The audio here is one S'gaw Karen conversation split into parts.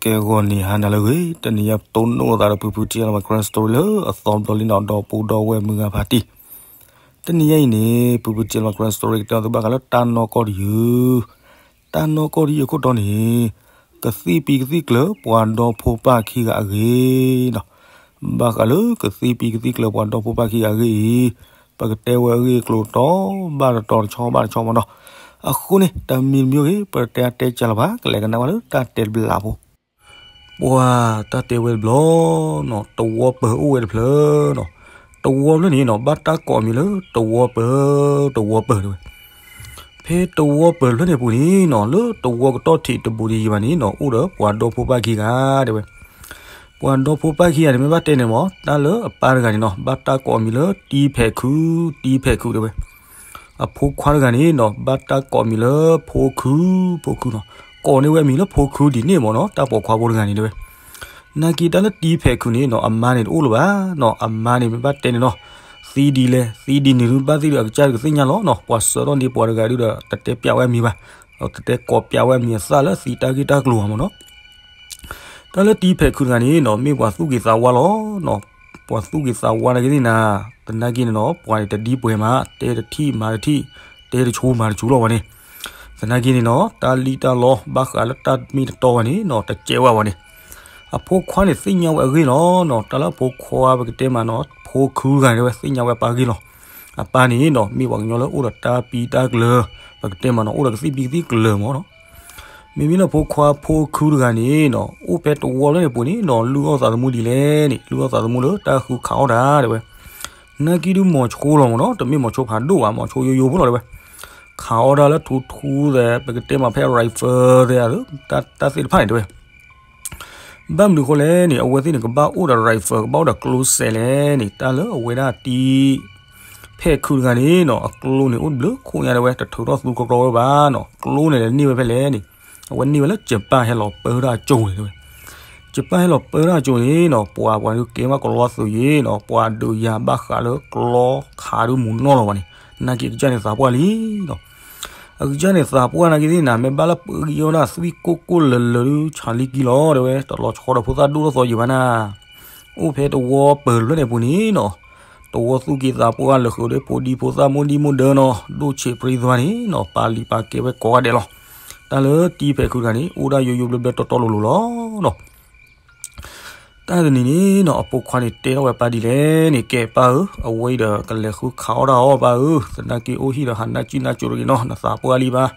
ကဲဂီၤန့ၣ် ဟါနၤလၢအဂ့ၤ, တနံၤညါပတိၢ်နီၣ်သးဒီး ဖုဖုတံၢ်လီၤမၤ Karen Story လၢအသီဘျီလံနီၤ ဒီပုၢ်ဒီဝဲၢ်မုၢ်ဂၤဖါတံၢ်. တနံၤညါအံၤန့ၣ် ဖုဖုတံၢ်လီၤမၤ Karen Story ကတဲအီၤသုဘၣ်ဃးလၢတၢ်နီၢ်ကီၢ်တယုၢ်, တၢ်နီၢ်ကီၢ်တယုၢ်အခိၣ်တီန့ၣ် ကသံၣ်ပံၤကသံၣ်ကျၢၤပှၤဒီဖိပၢ်ခံဂၤအဂ့ၢ်နီၤ. ဘၣ်ဃးလၢကသံၣ်ပံၤကသံၣ်ကျၢၤပှၤဒီဖိပၢ်ခံဂၤအဂ့ၢ်အံၤ ပကတဲဝဲအဂ့ၢ်အကျိၤတီဘၣ်တတီၤတဆီဘၣ်တဆီမ့ၢ်နီၤ. အဃိန့ၣ် တၢ်မံၤတမံၤအဂ့ၢ် ပတတဲအါတဲစှၤလၢၤဘၣ်, ကလဲၤကနၣ်ဝဲလၢတၢ်တဲတဘျီဖိ. ပှၤတၢ်တဲဝဲတဘျီနီၤ, တဝီပၢၤအိၣ်ဝဲတဖျၢၣ်နီၤ. တဝီဖျၢၣ်န့ၣ်နီၤ ဘၣ်တၢ်ကိးအမံၤလၢတဝီပၢၤ, တဝီပၢၤတဲဝဲ. ဖဲတဝီပၢၤဖျၢၣ်န့ၣ်အပူၤန့ၣ်နီၤ လၢတဝီကတီၢ်ထံးတဘူးတယံၤဘၣ်န့ၣ်နီၤ အိၣ်ဒီးပှၤဒီဖိပၢ်ခံဂၤတဲဝဲ. ပှၤဒီဖိပၢ်ခံဂၤန့ၣ် မ့ၢ်ဘၣ်တဲန့ၣ်မ့ၢ် တၢ်လၢအပၢ်တဂၤန့ၣ်နီၤ ဘၣ်တၢ်ကိးအမံၤလၢတံဖဲးခု, တံဖဲးခုတဲဝဲ. အဖိခွါတဂၤန့ၣ်နီၤ ဘၣ်တၢ်ကိးအမံၤလၢဖိခု, ဖိခုနီၤ. ကိးန့ၢ်ဝဲအမံၤလၢဖိခုဒ်န့ၣ်မ့ၢ်နီၤ တၢ်ပိာ်ခွါဖိတဂၤန့ၣ်တဲဝဲ. နာ်က့တၢ်လၢတံဖဲးခုန့ၣ်နီၤ အမါန့ၣ်တအိၣ်လၢၤဘၣ်နီၤ, အမါန့ၣ်မ့ၢ်ဘၣ်တဲန့ၣ်နီၤ သံဒ်လဲၣ်, သံဒ်န့ၣ်ဒုး ဘၣ်သ့ၣ်ဒုးအကစၢ်ဒုးကသ့ၣ်ညါလီၤနီၤ. ပှၤစၢၤထီၣ်န့ၢ်ပှၤတဂၤဒုးဒီး တတဲပျးဝဲအမံၤဘၣ်, တတဲကိးပျးဝဲအမံၤအသၣ်လၢသံတၢ်ဂ့ၢ်တၢ်ကျိၤဘၣ်မ့ၢ်နီၤ. တၢ်လၢတံဖဲးခုတဂၤန့ၣ်နီၤ မ့ၢ်ပှၤသူၣ်က့ၤသးဝါလီၤနီၤ. ပှၤသူၣ်က့ၤသးဝါနာ်က့သ့ၣ်နၤ, သနာ်က့န့ၣ်နီၤ ပှၤန့ၣ်တဒ်ပှဲၤမး, တဲတထံၣ်မၤတထံၣ်, တဲတဆိမၤတဆိလီၤဝဲန့ၣ်. သနာ်က့န့ၣ်နီၤ တၢ်လံၣ်တၢ်လီဘၣ်ဃးလၢတၢ်မ့ၢ်တတီဝဲန့ၣ်နီၤ တကဲဝဲဝဲန့ၣ်. အဖိခွါန့ၣ်သ့ၣ်ညါဝဲအဂ့ၢ်လီၤနီၤ. တၢ်လၢအဖိခွါပကတဲမးနီၤ ဖိခုတဂၤန့ၣ် တဲဝဲသ့ၣ်ညါဝဲအပၢ်အဂ့ၢ်လီၤ. အပၢ်န့ၣ်နီၤ မ့ၢ်ပှၤကညီလၢအိၣ်ဒီးတၢ်ပံတၢ်ကျၢၤ, ပကတဲမးနီၤ အိၣ်ဒီးကသံၣ်ပံၤကသံၣ်ကျၢၤမ့ၢ်နီၤ. မ့မ့ၢ်လၢဖိခွါဖိခုတဂၤန့ၣ်နီၤ အိၣ်ဖဲတဝီလၢန့ၣ်ပူၤန့ၣ်နီၤ လုၢ်အီၣ်သးသမူဒ်လဲၣ်န့ၣ် လုၢ်အီၣ်သးသမူလၢတၢ်ဃုခးအီၣ်တၢ်တဲဝဲ. နာ်က့ဒုးမိၤဆိလီၤမ့ၢ်နီၤ, တမ့ၢ်မိၤဆိဖးဒိၣ်ဘၣ်, မိၤဆိယိယိဖိလီၤတဲဝဲ. ခးအီၣ်တၢ်လၢထူထူသဲး ပကတဲမးဖဲ rifle သဲး တၢ်သ့ၣ်တဖၣ်န့ၣ်တဲဝဲ. ဘၣ်မနုၤအဃိလဲၣ်န့ၣ် အဝဲသ့ၣ်န့ၣ် ကဘၣ်အိၣ်ဒီး rifle ကဘၣ်အိၣ်ဒီးကျိစဲးလဲၣ်န့ၣ် တၢ်လၢအဝဲဒၣ်တံဖဲးခုတဂၤန့ၣ်နီၤ အကျိန့ၣ်အိၣ်တဘျုးခိၣ်ညါတဲဝဲ, တထုးထီၣ်သူကြီကြီဝဲဘၣ်နီၤ. ကျိန့ၣ်လဲၤန့ၢ်ဝဲဖဲလဲၣ်န့ၣ် အဝဲန့ၢ်ဝဲလၢ Japan ဟဲလီၤပၢတၢ်အကၠိၤန့ၣ်တဲဝဲ. Japan ဟဲလီၤပၢတၢ်အကၠိၤန့ၣ်နီၤ ပှၤပှၤဒုးကဲမးကလီသုးယ့ၣ်နီၤ ပှၤဒုးယၤဘၣ်ဃးလၢကျိခးဒုးမူနီၢ်လီၤဝဲန့ၣ် နာ်က့အကစၢ်န့ၣ်သးပှၢ်လံနီၤ. အကစၢ်န့ၣ်သးပှၢ်နာ်က့သ့ၣ်နၤ မ့ၢ်ဘၣ်လၢပှၤကညီဒၣ်သွံၣ်ကိၢ်ကိၢ်လၢၤလၢၤဒုး ဆးလံကံလီၤတဲဝဲ တလီၤဆီဒီးဖိသၣ်ဒိၣ်ထီၣ်သီယံၤဘၣ်နၤ. အိၣ်ဖဲတဝီပၢၤတဖျၢၣ်န့ၣ်ပူၤန့ၣ်နီၤ တဝီသူၣ်က့သးပှၢ်လၢဃုာ်ဒီးဖိဒံဖိသၣ်မိၢ်ဒံမိၢ်ဒၢနီၤ ဒိၣ်ဆံးပြံသွါန့ၣ်နီၤ ပာ်လံာ်ပာ်ကဲဝဲကိးဂၤဒဲးလီၤ. တၢ်လၢတံဖဲးခုတဂၤန့ၣ် အိၣ်ဒၣ်ယိယိဘျၢဘျၢတီတီလိၤလိၤလီၤနီၤ. တၢ်တနံၤန့ၣ်နီၤ အဖိခွါန့ၣ်တဲထီၣ်ဝဲပၢ်ဒ်လဲၣ်န့ၣ် ကဲပၢ်ဧၢ, အဝဲအံၤဒီးကလဲၤဃုခးအီၣ်တၢ်အီၤပၢ်ဧၢ, သနာ်က့အိၣ်ဟံၣ်ဒီးဟးနၢ်ကံၣ်နၢ်ကၠိတဂ့ၤနီၤ, နသးပှၢ်လံဘၣ်.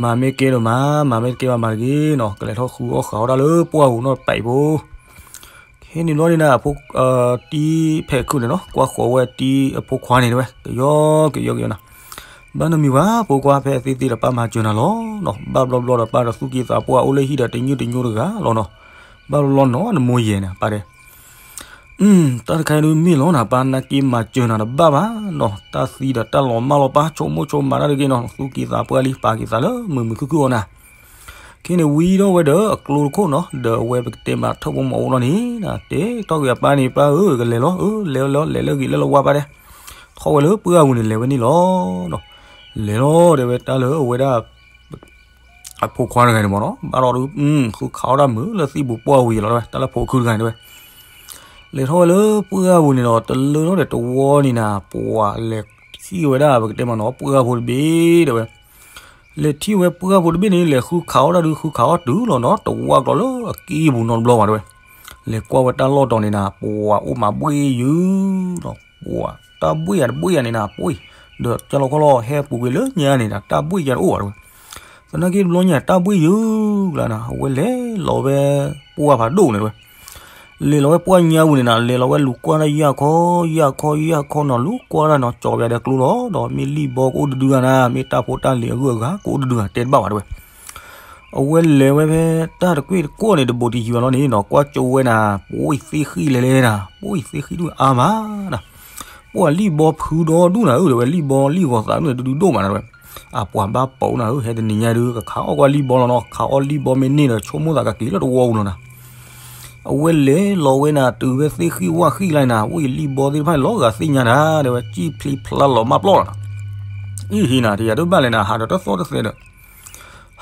မၤမ့ၢ်ကဲဒီးမၤ, မၤမ့ၢ်တကဲဘၣ်မၤတဂ့ၤနီၤ, ကလဲၤထီၣ်ဃုအီၣ်ဃးအီၣ်တၢ်လၢပှၢ်ပူၤနီၤ ပာ်အံၤဖိ ခဲန့ၣ်ဘျီန့ၣ်နၤ အဖိ တံဖဲးခုန့ၣ်နီၤ ကွၢ်ဃီၤဝဲတံအဖိခွါန့ၣ်တဲဝဲ ကယီကယီကယီနၤ, ဘၣ်နမံၤဘၣ် ဖိခွါ ဖဲအသ့သ့ဒီးပၢ်မၤစၢၤနၤလီၤနီၤ, ဘၣ်ဘျီဘျီဒီးပၢ်ဒီးသူၣ်က့သးပှၢ်အိၣ်လၢဟံၣ်ဒီးတညိၣ်တညိၣ်တဂၤလီၤနီၤ, ဘၣ်ဘျီဘျီနီၤနမိၢ်ယဲၢ်န့ၣ် ပၢ်တဲ တၢ်တခါဒုးမ့ၢ်လီၤနၤ ပၢ်နာ်က့မၤစၢၤနၤတဘၣ်ဘၣ်နီၤ, တၢ်သံဒီးတၢ်လီၤမၢ်လီၤ ပၢ်ဆိကမိၣ်ဆိကမးတၢ်တဂ့ၤနီၤ, သူၣ်က့သးပှၢ်လံ ပာ်က့ၤသးလၢမုာ်မုာ်ခုၣ်ခုၣ်အီၤနၤ ခဲန့ၣ်ဝံၤဒီးဝဲဒီးအကျိတခိၣ်နီၤ, ဒီးအဝဲပကတဲမးထၢၣ်ဖိမီၤအိၣ်လီၤန့ၣ် တဲထီၣ်က့ၤအပၢ်န့ၣ် ပၢ်ဧၢ ကလဲၤလီၤ, အၢ လဲၤလီၤ လဲၤလၢဂ့ၤလၢလၢဝါပၢ်တဲ, ထီၣ်ဝဲလၢပှၢ်ပူၤန့ၣ် လဲၤဝဲန့ၣ်လီၤနီၤ, လဲၤလီၤတဲဝဲတၢ်လၢအဝဲဒၣ် အဖိခွါတဂၤန့ၣ်မ့ၢ်နီၤ, ဘၣ်ဒီးဒုး ဃုခးအီၣ်တၢ်မုာ်လၢသံၣ်ပူၤပှၢ်ပူၤယံၤလီၤတဲဝဲ တၢ်လၢဖိခုတဂၤန့ၣ်တဲဝဲ, လဲၤထီၣ်ဝဲလၢပှၢ်ပူၤန့ၣ်ဒီး တလၢထီၣ်ဒီးတဝီန့ၣ်နၤ ပှၤလဲၤထံၣ်ဝဲဒၣ် ပကတဲမးနီၤ ပှၢ်ဖိတဘ့ၣ်တဲဝဲ, လဲၤထံၣ်ဝဲပှၢ်ဖိတဘ့ၣ်န့ၣ် လဲၤဃုခးအီၣ်တၢ်ဒုး ဃုခးအီၣ်တုၤလီၤနီၤ, တဝၢ်ကျီၤလၢအကံၢ်ပူၤနီတဘျီဘၣ်တဲဝဲ, လဲၤကွၢ်ဝဲတၢ်လီၢ်တီၤန့ၣ်နၤ ပှၤအိၣ်မးဘှ့ၣ်ယုာ်နီၤ, ပှၤတၢ်ဘှ့ၣ်ယၤတဘှ့ၣ်ယၤန့ၣ်နၤ ပှ့ၢ်, ဒီးကၢ်လီၤခီလီၤဟဲပူၤကွံာ်လၢညါန့ၣ်နၤ တၢ်ဘှ့ၣ်ယၤတအိၣ်ဘၣ်တဲဝဲ, သနာ်က့တဘျီညါတၢ်ဘှ့ၣ်ယုာ်ကျါနၤ အဝဲလဲၤလီၤဝဲပှၢ်ဖးဒိၣ်န့ၣ်တဲဝဲ လဲၤလီၤဝဲပှၢ်ညါပူၤန့ၣ်နၤ လဲၤလီၤဝဲလူၤကွၢ်တၢ်ယၢ်ခီ ယၢ်ခီ ယၢ်ခီနီၤ လူၤကွၢ်တၢ်နီၤ ကၠီၤပယၤဒီးကျိလီၤ ဒီးမ့ၢ်လံၣ်ဘီကအိၣ်တဒုဂၤနၤ မ့ၢ်တၢ်ဖိတၢ်လံၤအဂုၤအဂၤကအိၣ်တဒုဂၤတဲတဘၣ်ဘၣ်တဲဝဲ, အဝဲလဲၤဝဲဖဲတၢ်တကွ့ၢ်တကွီၢ်န့ၣ် တဘူးတယံၤဘၣ်လီၤန့ၣ်နီၤ ကွၢ်ကၠိဝဲနၤ ပှ့ၢ်သ့ၣ်ဃံၣ်လဲၤလဲၤနၤ ပှ့ၢ်သ့ၣ်ဃံၣ်ဒုအါမးနၤ ပှၤလံၣ်ဘီဖုဒီဒူၣ်နၤဧၢ တဲဝဲ လံၣ်ဘီလံၣ်ဂီၤသးဒူၣ်န့ၣ် ဒူဒူဒိၣ်မးနၤတဲဝဲ, အပှၤဘၣ်ပိာ်နၤဧၢ ဟဲတနံၤညါဒုး ကခးအီၣ်ကွၢ်လံၣ်ဘီလီၤနီၤ ခးအီၣ်လံၣ်ဘီမ့ၢ်န့ၢ်ဒီး ဆိကမိၣ်သးကက့ၤလၢတဝီပူၤလီၤနၤ အဝဲလဲၤလီၤဝဲနၤ တုၤဖဲသ့ၣ်ဃံၣ်ဝၣ်ဃံၣ်လၢနၤ ဝဲအံၤလံၣ်ဘီသ့ၣ်တဖၣ်န့ၣ် လီၤဂာ်သ့ၣ်ညါနၤ တဲဝဲ ကံၣ်ဖျံဖျါလီၤမၢ်ပျီလီၤနၤ အံၤဟံးနၤ တယၤတဘၣ်လဲၣ်နၤ ဟးဒီးတသီၣ်တသဲဒီး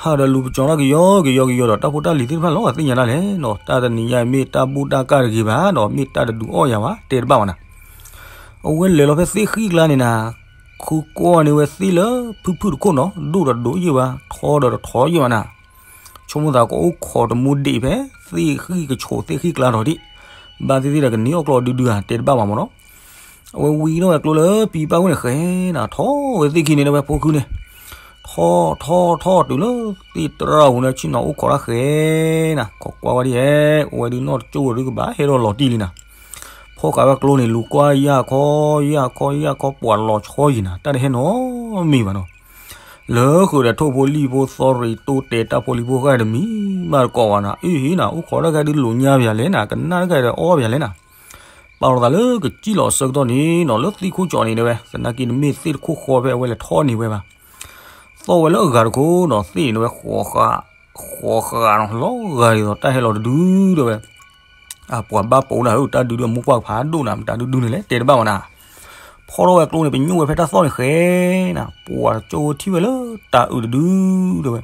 ဟးဒီးလူၤပကၠီၤထီၣ်ကယီကယီကယီဒီး တၢ်ဖိတၢ်လံၤသ့ၣ်တဖၣ်လီၤဂာ်သ့ၣ်ညါဒၣ်လဲာ်နီၤ, တၢ်တနံၤညါအံၤမ့ၢ်တၢ်ဘူၣ်တၢ်ကၢ်တဂ့ၤဘၣ်ဒီး မ့ၢ်တၢ်တဒုးအီၣ်ယၤဘၣ် တဲတဘၣ်ဘၣ်နၤ. အဝဲလဲၤလီၤဖဲသ့ၣ်ဃံၣ်ကျါန့ၣ်နၤ, ဃုကွၢ်န့ၢ်ဝဲသ့ၣ်လၢဖုၣ်ဖုၣ်တခိၣ်နီၤ, ဒိၣ်ဒီးဒိၣ်ယံၢ်ဘၣ်, ထီဒီးတထီယံၢ်ဘၣ်နၤ. ဆိကမိၣ်သးကအိၣ်ခိးတမူဒံးဖဲ သ့ၣ်ဃံၣ်ကဆိးသ့ၣ်ဃံၣ်ကျါထီၣ်ဒံး, ဘၣ်သ့ၣ်သ့ၣ်ဒီးကန့ၢ်အီၣ်ကျီဒုဒုဧါ တဲတဘၣ်ဘၣ်မ့ၢ်နီၤ. အဝဲဝံထီၣ်ဝဲကျိလၢပံပၢ်အိၣ်န့ၣ်ဃဲနၤ, ထီၣ်ဝဲသ့ၣ်ခံန့ၣ် တဲဝဲဖိခုန့ၣ်, ထီၣ်ထီၣ်ထီၣ်တုၤလၢသ့ၣ်တရၣ်ပူၤန့ၣ် ဆ့ၣ်နီၤအိၣ်ခိးတၢ်ဃဲနၤ, ခိးကွၢ်ဝဲဒ်အဲ, အိၣ်ဝဲဒုးနီၢ်တကၠိၢ်ဒုးကဘၣ်ဟဲထီၣ်လီၤတံၢ်လံနၤ. ဖီဃာ်ဝဲကျိန့ၣ် လူၤကွၢ်ယၢ်ခီ, ယၢ်ခီ, ယၢ်ခီ, ပှၤလီၤဆီယံၤနၤ, တၢ်တဟဲနီတမံၤဘၣ်နီၤ. လၢဃုာ်ဒီးထိၣ်ဖိလံၣ်ဖိသီရံၤတိတဲာ်တၢ်ဖိလံၤဖိဃာ်တမံၤမးတကိးဘၣ်နၤ, အ့ၣ်ဟ့နၤ, အိၣ်ခိးတၢ်ဃာ်ဒုးလိာ်ညါပယၤလဲၣ်နၤ, ကနၣ်တၢ်ဃာ်ဒီးအီၣ်ပယၤလဲၣ်နၤ. ပာ်လီၤသးလၢကစံၣ်လီၤအဆၢကတီၢ်န့ၣ်နီၤ, လၢသ့ၣ်ခိၣ်ကၠီန့ၣ်တဲဝဲ, သနာ်က့န့ၣ်မ့ၢ်သ့ၣ်တခိၣ်ဃီဖဲအဝဲလဲၤထီၣ်န့ၢ်ဝဲဘၣ်. သီၣ်ဝဲလၢအဂၤတခိၣ်နီၤ, သ့ၣ်န့ၣ်ဝဲ ဃိးဃာ်နီၤ, လီၤဂာ်ဒ်သိးတၢ်ဟဲလီၤတဒုဒီးဝဲ အပှၤဘၣ်ပိာ်နၤဧၢ, တၢ်ဒုဒုအမိၢ်ပှၢ်ဖးဒိၣ်နၤ, မတၤဒုဒုန့ၣ်လဲၣ် တဲတဘၣ်ဝဲနၤ. ဖီထီၣ်ဝဲကျိန့ၣ် ပညိၣ်ဝဲဖဲတၢ်သီၣ်န့ၣ်ဃဲနၤ, ပှၤကၠိထံၣ်ဝဲလၢတၤအုးတဒုဒီးဝဲ,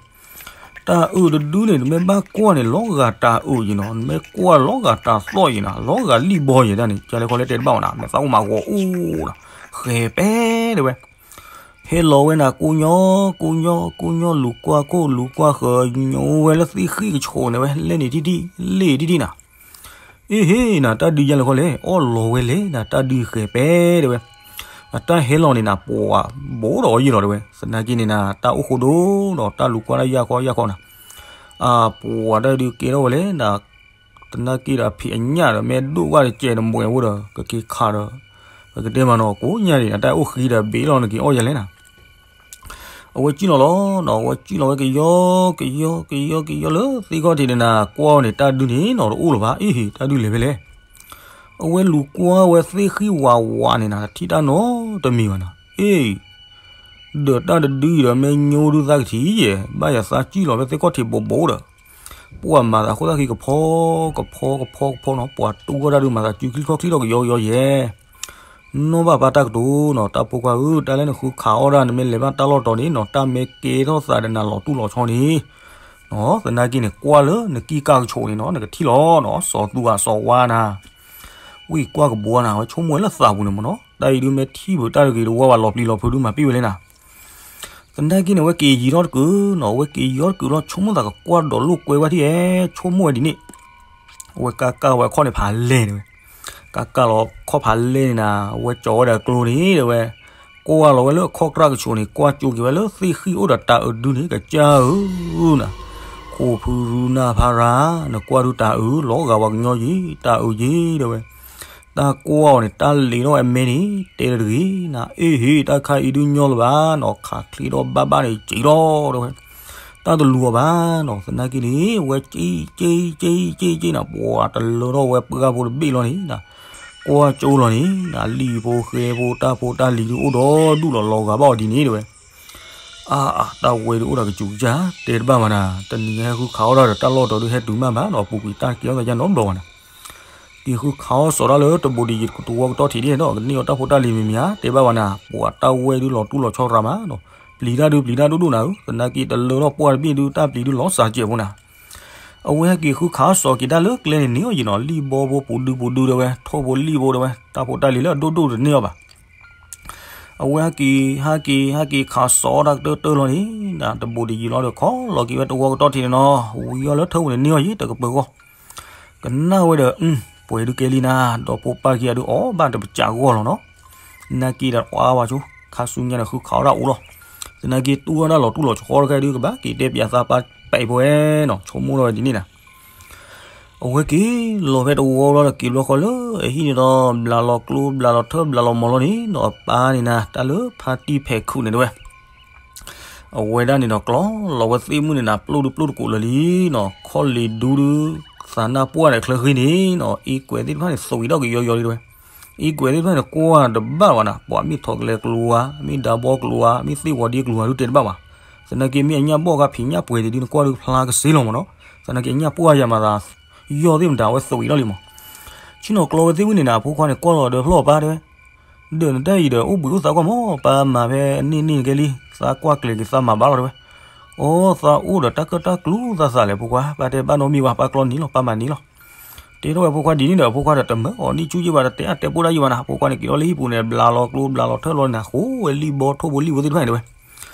တၤအုးတဒုန့ၣ် နမ့ၢ်ဘၣ်ကွၢ်န့ၣ် လီၤဂာ်တၤအုးယံၤနီၤ, နမ့ၢ်ကွၢ်လီၤဂာ်တၤသီၣ်ယံၤနၤ, လီၤဂာ်လံၣ်ဘီယံၤတၢ်န့ၣ် ကလဲၤခီလဲတဲတဘၣ်ဝဲနၤ, မ့ၢ်သးအိၣ်မးဂီၤအိၣ်နၤ, ဃဲၤပဲတဲဝဲ ဟဲလီၤဝဲနၤ ကိညိ ကိညိ ကိညိ လူၤကွၢ်ခိၣ် လူၤကွၢ်ဃၢၤ ညိဝဲလၢသ့ၣ်ဃံၣ်ကဆိးန့ၣ်ဝဲ လဲၣ်န့ၣ်ထံၣ်ထံၣ် လ့ၣ်ထံၣ်ထံၣ်နၤ, အ့ၣ်ဟ့နၤ တၢ်ဒုးယါလဲၤခီလဲၣ် အီၣ်လီၤဝဲလဲၣ်နၤ တၢ်ဒုးဃဲၤပဲတဲဝဲ, အတၢ်ဟဲလီၤန့ၣ်နၤ ပှၤဘိးဒီးအီၤယံာ်လီၤတဲဝဲ, သနာ်က့န့ၣ်နၤ တၢ်အိၣ်ဃိဒိၣ်ဒီး တၢ်လူၤကွၢ်တၢ်ယၢ်ခီယၢ်ခီနၤ, အပှၤတၢ်ဒုးကဲထီၣ်ဝဲလဲၣ်နၤ သနာ်က့ဒီး အဖံးအညၣ်ဒီး မ့ၢ်ဒိၣ်ဝဲတစဲးတမှဲးဝဲဒီး ကက့ၤခးဒီး ပကတဲမးနီၤ ကိးညါန့ၣ် အတၢ်အိၣ်ဃံဒီး ဘ့ၣ်လီၤနက့ၤအီၣ်ယၤလဲၣ်နၤ, အဝဲကံၣ်လီၤလီၤနီၤ အဝဲကံၣ်လီၤဝဲကယီ ကယီ ကယီ ကယီလၢသ့ၣ်ခီၣ်ထံးန့ၣ်နၤ ကွၢ်အီၤန့ၣ် တၢ်ဒုးန့ၣ်နီၤတအိၣ်လၢၤဘၣ် အ့ၣ်ဟ့ တၢ်ဒုးလဲၤဖဲလဲၣ်, အဝဲလူၤကွၢ်ဝဲသ့ၣ်ဃံၣ်ဝးဝးန့ၣ်နၤ ထံၣ်တၢ်နီတမံၤဘၣ်နၤ အ့ၣ် ဒီးတၢ်တဒုအံၤဒီး မ့ၢ်ညိဒုသးကထံၣ်ယဲၢ် ဘၣ်ယၤသးကံၣ်လီၤဖဲသ့ၣ်ခီၣ်ထံးဘိးဘိးဒီး ပှၤမၤသးဃိသးဃံကဖီ ကဖီ ကဖီ ကဖီနီၤ ပှၤတူၢ်ထီၣ်တၢ်ဒုးမၤသးစုချံခီချံထီၣ်ကယီကယီယဲၢ်, နီၢ်ဘၣ်ပၢ်တၢ်ကတိၤနီၤ တၢ်ဖိခွါဧၢ တၢ်လၢနဃုခးအီၣ်ဒၣ် နမ့ၢ်လဲၤဘၣ်တၢ်လီၢ်တီၤန့ၣ်နီၤ တၢ်မ့ၢ်ကဲထီၣ်သးဒီးနၤလီၤတူၢ်လီၤဆီန့ၣ် နီၤ သနာ်က့န့ၣ် ကွၢ်လၢနကံၣ်ကၢ်ကဆိးန့ၣ်နီၤ နကထံၣ်လီၤနီၤ စီၤသူအစီၤဝါနၤ ဝံၣ်ကွၢ်ကဘှီနၤ အဝဲဆိကမိၣ်ဝဲလၢသးပူၤန့ၣ်မ့ၢ်နီၤ တၢ်အံၤဒုးမ့ၢ်ထံၣ်ဘၣ်တၢ်တဂ့ၤတဝီဘၣ်လီၤပျံၤလီၤဖုးဒုးမၤပ့ၢ်ဝဲလဲၣ်နၤ သနာ်က့န့ၣ် အဝဲက့ၤယံၤထီၣ်တကုာ်နီၤ အဝဲက့ၤယံၤထီၣ်တကုာ်လီၤ ဆိကမိၣ်သးကကွၢ်ဒီးလိာ်ကွဲဝဲထံၣ်ဧဲ ဆိကမိၣ်ဝဲဒ်န့ၣ် အဝဲကၢ်ကၢ်ဝဲအခီၣ်န့ၣ်ဖးလဲၢ်န့ၣ်ဝဲ ကၢ်ကၢ်လီၤခီၣ်ဖးလဲၢ်န့ၣ်နၤ အဝဲကၠီၤဝဲဒီးကျိန့ၣ်တဲဝဲ ကွၢ်လီၤဝဲလၢအခီၣ်ကြၢ်ကဆိးန့ၣ် ကွၢ်ကၠိက့ၤဝဲလၢသ့ၣ်ဃံၣ်အိၣ်ဒီးတၤအုးတဒုန့ၣ် ကစၢ်ဧၢ နၤ ခိၣ်ဖုရူနၢ်ဖးရၤ နကွၢ်ဒုးတၤအုး လီၤဂာ်ဝဲကညီယံၤ တၤအုးယံၤတဲဝဲ တၢ်ကွၢ်အီၤန့ၣ် တၢ်လ့ၤထီၣ်ဝဲအမဲန့ၣ် တဲတဂ့ၤနၤ အ့ၣ်ဟ့ၣ် တၢ်ခါအံၤဒုးညီလၢၤဘၣ်နီၤ ခးချ့ထီၣ်ဘၣ်ဘၣ်န့ၣ် က့ၤလီၤတဲဝဲ တၢ်တလူၤအီၤဘၣ်နီၤ သနာ်က့န့ၣ် အဝဲက့ၤက့ၤက့ၤက့ၤက့ၤနၤ ပှၤတလၢထီၣ်ဝဲပှၢ်ဖိတဘ့ၣ်လီၤန့ၣ်နၤ ကွၢ်ကၠိလီၤန့ၣ်နၤ လံၣ်ဖိဃဲဖိတၢ်ဖိတၢ်လံၤဒုးအိၣ်ဒီးဒူၣ်လီၤလီၤဂာ်ဘၣ်အီၤဒ်န့ၣ်တဲဝဲ အါအါ တၢ်ဝဲဒုးအိၣ်ဒီးကစူၤကစၢ် တဲတဘၣ်ဘၣ်နၤ တနံၤညါဟဲဃုခးအီၣ်ဒၣ်ဒီးတၢ်လီၢ်တီၤဒုးဟဲတုၤမးဘၣ်နီၤ ပူၤကွံာ်တၢ်ကဲထီၣ်သးယါနီတဘျီဘၣ်နၤ က့ၤဃုခးအီၣ်စီၤတၢ်လၢတဘိးဒံးယံၤတဝီကတီၢ်ထံးဒ်နီၤ ကန့ၢ်အီၣ်တၢ်ဖိတၢ်လံၤမံၤမံၤဧါ တဲဘၣ်ဝဲနၤ ပှၤတၢ်ဝဲဒုးလီၤတူၢ်လီၤဆီရၤမးနီၤ ပျံၤတၢ်ဒုးပျံၤတၢ်ဒိၣ်ဒိၣ်နၤဧၢ သနာ်က့တလၢထီၣ်ပှၢ်တဘ့ၣ်ဒုးတၢ်ပျံၤဒုးလီၤစၢ်စဲးဖိနၤ အဝဲဟဲက့ၤဃုခးအီၣ်စီၤက့ၤတၢ်လၢကျဲန့ၣ်န့ၢ်အီၤယံၤနီၤ လံၣ်ဘီဖိပူၤဒုပူၤဒုတဲဝဲ ထိၣ်ဖိလံၣ်ဖိတဲဝဲ တၢ်ဖိတၢ်လံၤလၢအဒိၣ်ဒိၣ်တန့ၢ်အီၤဘၣ် အဝဲဟဲက့ၤ ဟဲက့ၤ ဟဲက့ၤခးစီၤတၢ်ကတၢၢ်တၢၢ်လီၤန့ၣ် တဘိးဒံးယံၤလီၤဒီးခီလီၤက့ၤဝဲတဝီကတီၢ်ထံးန့ၣ်နီၤ ဝံၤအီၤလၢထၢပူၤန့ၣ်န့ၢ်အီၤယံၤတကပၢၤဂီၢ် ကနၣ်ဝဲဒီး ပှဲၤဒုးကဲလံနၤ ဒီးဖိပၢ်ခံဂၤဒုးအီၣ်ဘၣ်တပစးဂီၢ်လီၤနီၤ နာ်က့ဒီးအါဝဲဆိ ခါဆူညါန့ၣ်ဃုခးအီၣ်ဒၣ်အိၣ်လီၤ သနာ်က့တူၢ်ဝဲဒၣ်လီၤတူၢ်လီၤဆီတခါဒုးကဘၣ်က့ၤတဲပၠးသးပၢ်ပဲာ်ဖိဝဲနီၤ ဆိကမိၣ်ထီၣ်ဝဲဒ်န့ၣ်နၤ အဝဲက့ၤလီၤဖဲတဝီလီၤဒီးက့ၤဘျီဃီလၢအဟံၣ်န့ၣ်ဒီး ဘျးလီၤကျိ ဘျးလီၤထၢ ဘျးလီၤမီၤလီၤန့ၣ်နီၤ အပၢ်န့ၣ်နၤ တၢ်လၢဖါတံၢ်ဖဲးခုးန့ၣ်တဲဝဲ အဝဲဒၣ်န့ၣ်ဒီး ကျီလီၤဝဲသ့ၣ်မုၢ်န့ၣ်နၤ ပျိၢ်ဒုးပျိၢ်တကိးလၢာ်လံနီၤ ခီၣ်လ့ၤဒူဒုး သးနၢ်ပှၢ်ဒီးချၢဃ့န့ၣ်နီၤ အ့ကွဲးသ့ၣ်တဖၣ်န့ၣ် သွံးထီၣ်ကယီယီလံတဲဝဲ အ့ကွဲးသ့ၣ်တဖၣ်န့ၣ် ကွၢ်တဘၣ်ဘၣ်နၤ ပှၤမ့ၢ်ထိးကလဲၤကျိၤဧါ မ့ၢ်ဒါဘီကျိၤဧါ မ့ၢ်သ့ၣ်ဝီၤဒ့ကျိၤဧါဒုးတဲတဘၣ်ဘၣ် သနာ်က့မ့ၢ်အညၣ်ဘီၣ်ခါဖံးညၣ်ပှဲၤဒံးဒုး နကွၢ်ဒုးဖျါကစ့လီၤမးနီၤ သနာ်က့အညၣ်ပှၢ်ယၤမၤသး ယီၢ်သ့ၣ်မတၤဝဲသွံးထီၣ်လံမး ဆ့ၣ်နီၤကျီဝဲသ့ၣ်ဝံၤန့ၣ်နၤ အဖိခွါန့ၣ် ကွၢ်လီၤဒီးဖျီၣ်အပၢ်တဲဝဲ ဒီးနတၢ်အံၤဒီး အိၣ်ဘှံးအိၣ်သါကွၢ်မး ပၢ်မၤဖဲန့ၣ်န့ၣ်ကဲလံ သးကွၢ်ကျဲၤက့ၤသးမၤဘၣ်လီၤတဲဝဲ, အိ အီသးအိၣ်ဒီးတၢ်ကၢၣ်တၢ်ကျူသးသးလဲၣ် ဖိခွါ, ပၢ်တဲဘၣ်နီတမံၤဘၣ်, ပၢ်ကျီနံၤလီၤ, ပၢ်မၤနံၤလီၤ. တဲထီၣ်ဝဲဖိခွါဒ်န့ၣ်ဒီး ဖိခွါဒီးတမၢအီၤနံၣ်ဆူယံၣ်ဘၣ်, တတဲအတဲပိၢ်တၢ်ယံၣ်ဘၣ်နၤ, ဖိခွါန့ၣ်က့ၤလီၤလၢဟံၣ်ပူၤန့ၣ် ဘျးလီၤကျိဘျးလီၤထၢၣ်လီၤနၤ, ဃိဝဲလံၣ်ဘီထိၣ်ဘိလံၣ်ဘိသ့ၣ်တဖၣ်န့ၣ်တဲဝဲ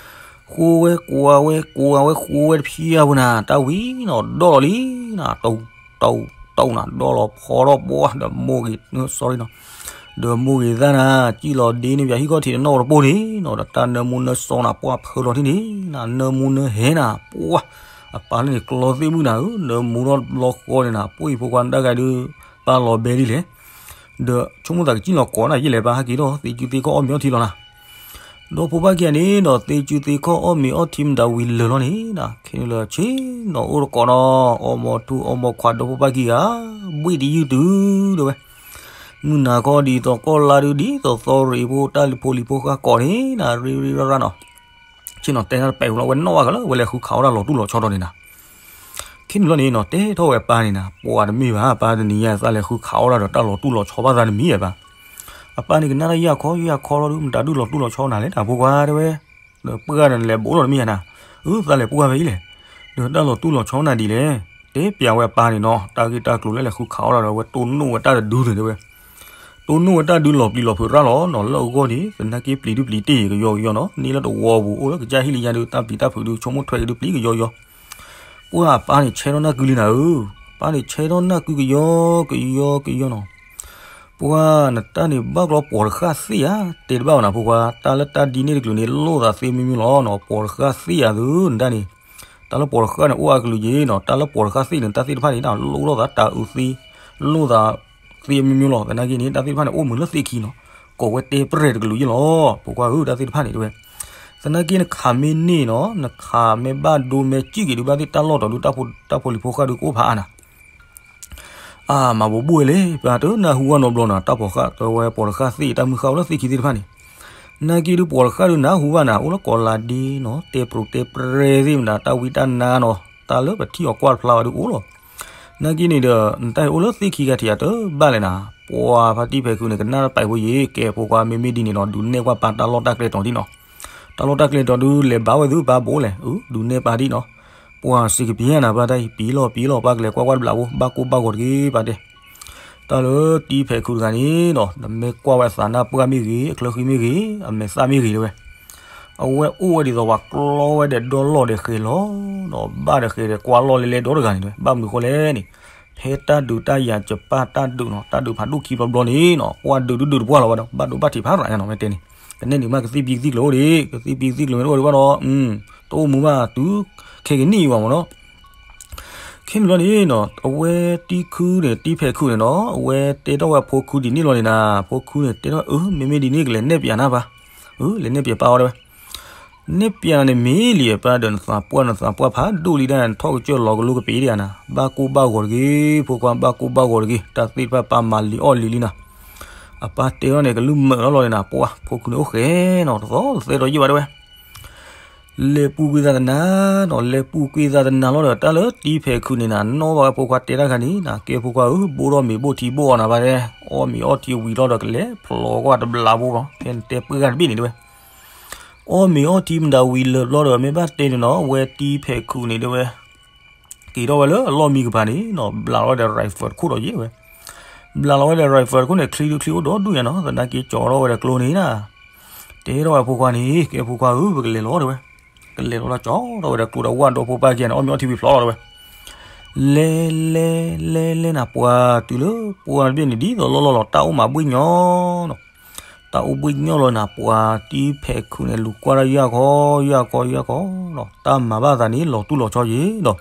ဃိဝဲကွၢ်ဝဲကွၢ်ဝဲဃိဝဲတဖျၢၣ်အပူၤနၤ, တၢ်ဝံၤနီၤဒီၣ်လီၤလံနၤ, တၢ်တၢ်နၤဒီၣ်လီၤဖီထီၣ်ပှၢ်ဒီးမိၢ်ဂ့ၤ, sorry နီၤ, ဒီးမိၢ်ဂ့ၤသၣ်နၤ, စံၣ်လီၤဒ့န့ၢ်ပၠးဟံၣ်ခီၣ်ထံးတနီၣ်တပိၢ်န့ၣ်နီၤ, ဒီးတၢ်နၢမူနၢစီနၤ ပှၢ်ဖၢလီၤထံၣ်န့ၣ်နၤ, နၢမူနၢဟဲနၤ ပှၢ်, အပၢ်လၢန့ၣ်ကျီသ့ၣ်မုၢ်နၤဧၢ, နၢမူထီၣ်ဘျီဃီန့ၣ်နၤ, ပှၢ်အံၤဖိခွါနတၢ်ဂၤဒုး ပၢ်လီၤဘဲဒ်လဲၣ် ဒီးဆိကမိၣ်သးကစံၣ်လီၤကိးနၤယဲလဲၣ်, ပၢ်ဟဲက့ၤဒီးသ့စုသ့ခီၣ်အီၣ်မ့ၤအီထံလီၤနၤ. ဒီဖိပၢ်ခံဂၤန့ၣ်ဒီး သ့စုသ့ခီၣ်အီၣ်မ့ၤအီထံမတၤဝံၤလၢာ်လီၤန့ၣ်နၤ, ခဲန့ၣ်လၢဆ့ၣ်နီၤအိၣ်တကိးနီၤ, အီၣ်မ့ၤအီထံအီၣ်မ့ၤခွါဒီဖိပၢ်ခံဂၤ ဘှ့ၣ်တယုၢ်တုၤဒၣ်ဝဲ, မုၢ်နၤခီဒ်သိးကီၢ်လါဒုး ဒ်သိးသီရ့ၣ်ဖိတၢ်လံၤဖိလံၤဖိဃၢ်ကိးန့ၣ်နၤ, ရ့ရ့ရၣ်ရၣ်နီၤ, ဆ့ၣ်နီၤတဲနၤတပဲာ်ဝံၤလီၤ, ဝဲနီၣ်ဘၣ်ကလၢ ဝဲလဲၤဃုခးအီၣ်တၢ်လီၤတူၢ်လီၤဆီဒီးန့ၣ်နၤ ခဲန့ၣ်လီၤန့ၣ်နီၤ, တဲထီၣ်ဝဲအပၢ်န့ၣ်နၤ, ပှၤတမ့ၢ်ဘၣ်, ပၢ်တနံၤညါသးလဲၤဃုခးအီၣ်တၢ်ဒီးတၢ်လီၤတူၢ်လီၤဆီဘၣ်သးတမံၤဘၣ်. အပၢ်န့ၣ်ကနၣ်တၢ်ယၢ်ခီယၢ်ခီလီၤဒုး မတၤဒုးလီၤတူၢ်လီၤဆီနၤလဲၣ် တၢ်ဖိခွါတဲဝဲ, ဒီးပှၢ်နၤလဲၤဘိးလီၤတမ့ၢ်ယၤနၤ, အၢ သးလဲၤပှၢ်ဖဲအံၤလဲၣ်, ဒီးတၢ်လီၤတူၢ်လီၤဆီနၤဒ်လဲၣ်, တဲပျးဝဲအပၢ်န့ၣ်နီၤ, တၢ်ဂ့ၢ်တၢ်ကျိၤလၢလဲၤဃုခးအီၣ်တၢ်ဒီး ဝဲတိၢ်နီၣ်ဝဲတၢ်တဒုန့ၣ်တဲဝဲ တိၢ်နီၣ်ဝဲတၢ်ဒုးလီၤပျံၤလီၤဖုးရၣ်လီၤနီၤ, လၢအဂီၢ်န့ၣ် သနာ်က့ပျံၤဒုးပျံၤတ့ၢ်ကယီကယီနီၤ, န့ၢ်လၢတဝီပူၤ အိၣ်လၢကစၢ်ဟံၣ်လံယါဒုး တၢ်ပျံၤတၢ်ဖုးဒုး ဆိကမိၣ်ထွဲက့ၤဒုးပျံၤကယီကယီ, ပှၢ်အပၢ်န့ၣ်ဆဲထီၣ်နၢ်ကုလံနၤဧၢ, ပၢ်န့ၣ်ဆဲထီၣ်နၢ်ကုကယီကယီကယီနီၤ, ပှၢ်နတၢ်န့ၣ်ဘၣ်ကျီပိာ်တဃၣ်သ့ၣ်ဧါ, တဲတဘၣ်ဘၣ်နၤဖိခွါ, တၢ်လၢတၢ်ဒ်န့ၣ်တကလုာ်န့ၣ် လိၣ်သးသ့မံမံလီၤနီၤ, ပိာ်တဃၣ်သ့ၣ်ဧါသုနတၢ်န့ၣ် တၢ်လၢပိာ်တဃၣ်န့ၣ် အိၣ်အကလုာ်က့ၤနီၤ, တၢ်လၢပိာ်တဃၣ်သ့ၣ်န့ၣ် တၢ်သ့ၣ်တဖၣ်န့ၣ် လိၣ်ထီၣ်သးတၢ်အုးသ့, လိၣ်သးသ့မံမံလီၤ, သနာ်က့န့ၣ် တၢ်သ့ၣ်တဖၣ်န့ၣ် အိၣ်မုာ်လၢသ့ၣ်ခံနီၤ, ကိးဝဲတဲပြဲၢ်တကလုာ်ယ့ၣ်လီၤ, ဖိခွါဧၢ တၢ်သ့ၣ်တဖၣ်န့ၣ်တဲဝဲ, သနာ်က့နခးမ့ၢ်န့ၢ်နီၤ, နခးမ့ၢ်ဘၣ်ဒိမ့ၢ်စံၣ်က့ၤဒုးဘၣ်သ့ၣ်တၢ်လီၢ်တီၤဒုး တၢ်ဖိလံၤဖိဃၢ်ဒုးကအိၣ်ဖးအါနၤ အါ မၤဘိးဘိၣ်ဝဲလဲၣ်, ပှၤတနၢ်ဟူဘၣ်နီတဘျီနီၤ, တၢ်ပိာ်ဃၣ်တဲဝဲပိာ်တဃၣ်သ့ၣ် တၢ်မုၢ်ဃၢ်အိၣ်လၢသ့ၣ်ခံသ့ၣ်တဖၣ်န့ၣ်, နာ်က့ဒုးပိာ်တဃၣ်ဒုးနၢ်ဟူဘၣ်နၤ အိၣ်လၢကိးလးဒ့နီၤ, တဲပြိးတဲပြဲၢ်သ့ၣ်မတၤ တၢ်ဝံတၢ်နါနီၤ, တၢ်လၢပထံၣ်အီၤကွၢ်တဖျါဘၣ်ဒုးအိၣ်လီၤ, နာ်က့န့ၣ်ဒီး နတၢ်အံၤအိၣ်လၢသ့ၣ်ခံဂၤထံးဧါ တဘၣ်လဲၣ်နၤ, ပှၤဖါတံၢ်ဖဲးခုးန့ၣ် ကနၣ်တၢ်ပာ်ဖိယ့ၤ ကဲဖိခွါမ့မ့ၢ်ဒ်န့ၣ်နီၤ ဒုးနဲၣ်ကွၢ်ပၢ်တၢ်လီၢ်တၢ်ကျဲတီၤဒ်နီၤ, တၢ်လီၢ်တၢ်ကျဲတီၤဒုးလဲၤဘၣ်ဝဲသုပၢ်ဘိးလဲၣ်, ဒုးနဲၣ်ပၢ်ဒ်နီၤ ပှၤစံးကပံၤနၤ ပၢ်တၢ်အံၤ ပံၤလီၤပံၤလီၤ ပၢ်ကလဲၤကွၢ်ကွၢ်တဘျးဖိ ဘၣ်ကိၢ်ဘၣ်ဂီၤတဂ့ၤ ပၢ်တဲ, တၢ်လၢတံၤဖဲးခုးတဂၤန့ၣ်နီၤ နမ့ၢ်ကွၢ်ဝဲအသးနၢ်ပှၢ်မ့ၢ်ဂ့ၤ အချၢဃံမ့ၢ်ဂ့ၤ အမဲာ်သၣ်မ့ၢ်ဂ့ၤတဲဝဲ, အဝဲအိၣ်ဝဲဒ်သိးပှၤကျီဝဲဒီးဒီလီၢ်ဒီးဃဲၤလီၤနီၤ, ဘၣ်ဒီးဃဲၤဒီးကွၢ်လီၢ်လဲလဲဒီတဂၤန့ၣ်တဲဝဲ, ဘၣ်မနုၤဃိလဲၣ်န့ၣ်, ဖဲတၢ်ဒုးတၢ်ယၤကပၢ်တၢ်ဒုးနီၤ တၢ်ဒုးဖးဒိၣ်ခံဘျီဘျီန့ၣ်နီၤ ကွၢ်ဒုးဒုးဒုးတပှၢ်လီၤဝဲဒီး ဘၣ်ဒိဘၣ်ထံးဖးရၤညါနီၤ မ့ၢ်တဲန့ၣ်, ကနဲၣ်န့ၣ်မးကသံၣ်ပံၤကသံၣ်ကျိၤအိၣ်ဒံး ကသံၣ်ပံၤကသံၣ်ကျိၤမ့ၢ်တအိၣ်ဒံးဘၣ်ဒီး တအိၣ်မူဘၣ်တုၤခဲကနံၣ်အံၤဘၣ်မ့ၢ်နီၤ, ခဲန့ၣ်ဘျီန့ၣ်နီၤ အဝဲတံၤခုန့ၣ် တံၤဖဲးခုန့ၣ်နီၤ အဝဲတဲထီၣ်ဝဲအဖိခုဒ်န့ၣ်လီၤန့ၣ်နၤ, ဖိခုန့ၣ် တဲထီၣ်အၢ မ့မ့ၢ်ဒ်န့ၣ်ကလဲၤနဲၣ်ပၠးနၤပၢ်, အၢ လဲၤနဲၣ်ပၠးပၢ်အီၤတဲဝဲ, နဲၣ်ပၠးန့ၣ်မ့ၢ်လံအပၢ်ဒီး နသးပှၢ်နသးပှၢ်ဖးဒိၣ်လံဒၣ် နထီၣ်ကစၢၢ်လီၤကလိကပ့ၤဒံးဧါနၤ, ဘၣ်ကိၢ်ဘၣ်ဂီၤတဂ့ၤ ဖိခွါ ဘၣ်ကိၢ်ဘၣ်ဂီၤတဂ့ၤ တၢ်သ့ၣ်တဖၣ်ပၢ်မၤလံၤအီၣ်လံၤလံနၤ, အပၢ်တဲထီၣ်န့ၣ် ကလုၢ်မၢာ်လီၤလီၤန့ၣ်နၤ ပှၢ် ဖိခုန့ၣ်အိၣ်ဃဲနီၤ တသီတသဲဒီးယံာ်ဘၣ်တဲဝဲ လဲၤပူၤကွံာ်သးတနၤနီၤ လဲၤပူၤကွံာ်သးတနၤလီၤဒီး တၢ်လၢတံၤဖဲးခုန့ၣ်နၤ နီၣ်ဘၣ်ဝဲဖိခွါတဲတၢ်ခါန့ၣ်နၤ ကဲဖိခွါဧၢ ဘိၣ်ထီၣ်မ့ၤဘိၣ်ထံဘိၣ်အီၤနၤဘၣ်တဲ, အီၣ်မ့ၤအီထံဝံၤလီၤဒီးကလဲၤဖျိးကွၢ်တဘျးဘိဘၣ် ဖဲနတဲပှၢ်ဂၤတဘ့ၣ်န့ၣ်တဲဝဲ, အီၣ်မ့ၤအီထံမတၤဝံၤလၢာ်ဘျီဒီး မ့ၢ်ဘၣ်တဲန့ၣ်နီၤ အဝဲတံၤဖဲးခုန့ၣ်တဲဝဲ က့ၤထီၣ်ဝဲလၢအလီၢ်မံကပၤန့ၣ်နီၤ ဘျးလီၤဝဲဒီး rifle တခိၣ်ဒီးယဲၢ်ဝဲ, ဘျးလီၤဝဲဒီး rifle တခိၣ်န့ၣ် ချံဒုချံအိၣ်ဒီဒူၣ်ညါနီၤ သနာ်က့ကၠီထီၣ်ဝဲဒီးကျိန့ၣ်နၤ, တဲထီၣ်ဝဲဖိခွါန့ၣ် ကဲဖိခွါဧၢ ပကလဲၤလီၤတဲဝဲ, ကလဲၤလီၤလၢကၠီထီၣ်ဝဲဒီးကျိဒီးဝၣ်ဒီးဖိပၢ်ခံဂၤန့ၣ် အီၣ်မ့ၤအီထံဝံၤဖျိးလီၤတဲဝဲ, လဲၤလဲၤလဲၤလဲၤနၤ ပှၤတုၤလၢပှၢ်တဘ့ၣ်န့ၣ် ဒ်သိးလီၢ်လီၢ်လီၤ တၢ်အိၣ်မးဘှ့ၣ်ညီနီၤ တၢ်အိၣ်ဘှ့ၣ်ညီလီၤနၤ ပှၤတံၤဖဲးခုန့ၣ် လူၤကွၢ်တၢ်ယၢ်ခီယၢ်ခီယၢ်ခီနီၤ တၢ်မၤဘၣ်သးန့ၣ် လီၤတူၢ်လီၤဆီယ့ၣ်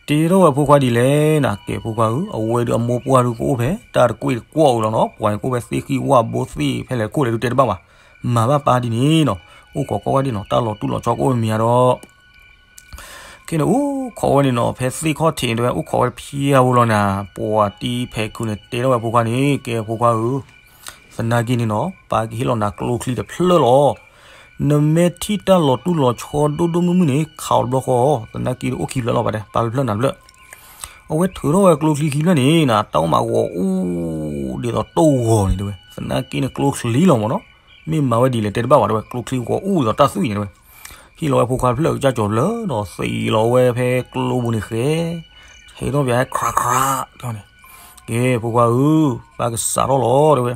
ဒီး တဲထီၣ်ဝဲဖိခွါဒ်လဲၣ်နၤ ကဲဖိခွါဧၢ အဝဲဒုးအမိၢ်ပှၢ်ဒုးကအိၣ်ဖဲ တၢ်တကွ့ၢ်တကွီၢ်အံၤလီၤနီၤ ပှၤန့ၣ်ကအိၣ်ဖဲသ့ၣ်ဃံဝၣ်ဘိသ့ၣ်ဖဲလဲၣ်ခိၣ်လဲၣ်ဒုးတဲတဘၣ်ဘၣ်, မၤဘၣ်ပၢ်ဒ်န့ၣ်နီၤ အိၣ်ခိးကွၢ်ဝဲဒ်နီၤ တၢ်လီၤတူၢ်လီၤဆီကအိၣ်မ့ၢ်ဧါဒီး ခဲန့ၣ်အိၣ်ခိးဝဲန့ၣ်နီၤ ဖဲသ့ၣ်ခီၣ်ထံးတဲဝဲ အိၣ်ခိးဝဲတဖျၢၣ်ဖိလီၤနၤ ပှၤတံၤဖဲးခုန့ၣ် တဲထီၣ်ဝဲဖိခွါန့ၣ် ကဲဖိခွါဧၢ, သနာ်က့န့ၣ်နီၤ ပၢ်ကဟ့ၣ်လီၤနၤကျိချံတဖျၢၣ်လီၤ. နမ့ၢ်ထံၣ်တၢ်လီၤတူၢ်လီၤဆီဒိၣ်ဒိၣ်မုၢ်မုၢ်န့ၣ် ခးအီၤတဘျီဃီ, သနာ်က့အိၣ်ခံဖျၢၣ်လီၤ ပၢ်တဲ, ပၢ်ဖျၢၣ်နၤဖျၢၣ်. အဝဲထုးထီၣ်ဝဲကျိချံခံဖျၢၣ်န့ၣ်နၤ တၢ်အိၣ်မးဂီၤအူဒ်သိးတိၢ်ဂီၤန့ၣ်တဲဝဲ, သနာ်က့န့ၣ်ကျိချံလီၤမ့ၢ်နီၤ, မ့ၢ်မၤဝဲဒ်လဲၣ်တဲတဘၣ်ဘၣ်တဲဝဲ, ကျိချံဂီၤအူဒ်သိးတၢ်သွံၣ်န့ၣ်တဲဝဲ. ဟ့ၣ်လီၤဝဲဖိခွါတဖျၢၣ်ကစၢ်ကၠီၤတဖျၢၣ်ဒီး သံးလီၤဝဲဖဲကျိပူၤန့ၣ်ဃဲ, ဟဲထီၣ်ပၠးဟဲ ခြးခြး တဲန့ၣ်, ကဲ ဖိခွါဧၢ, ပၢ်ကစးထီၣ်လီၤ တဲဝဲ,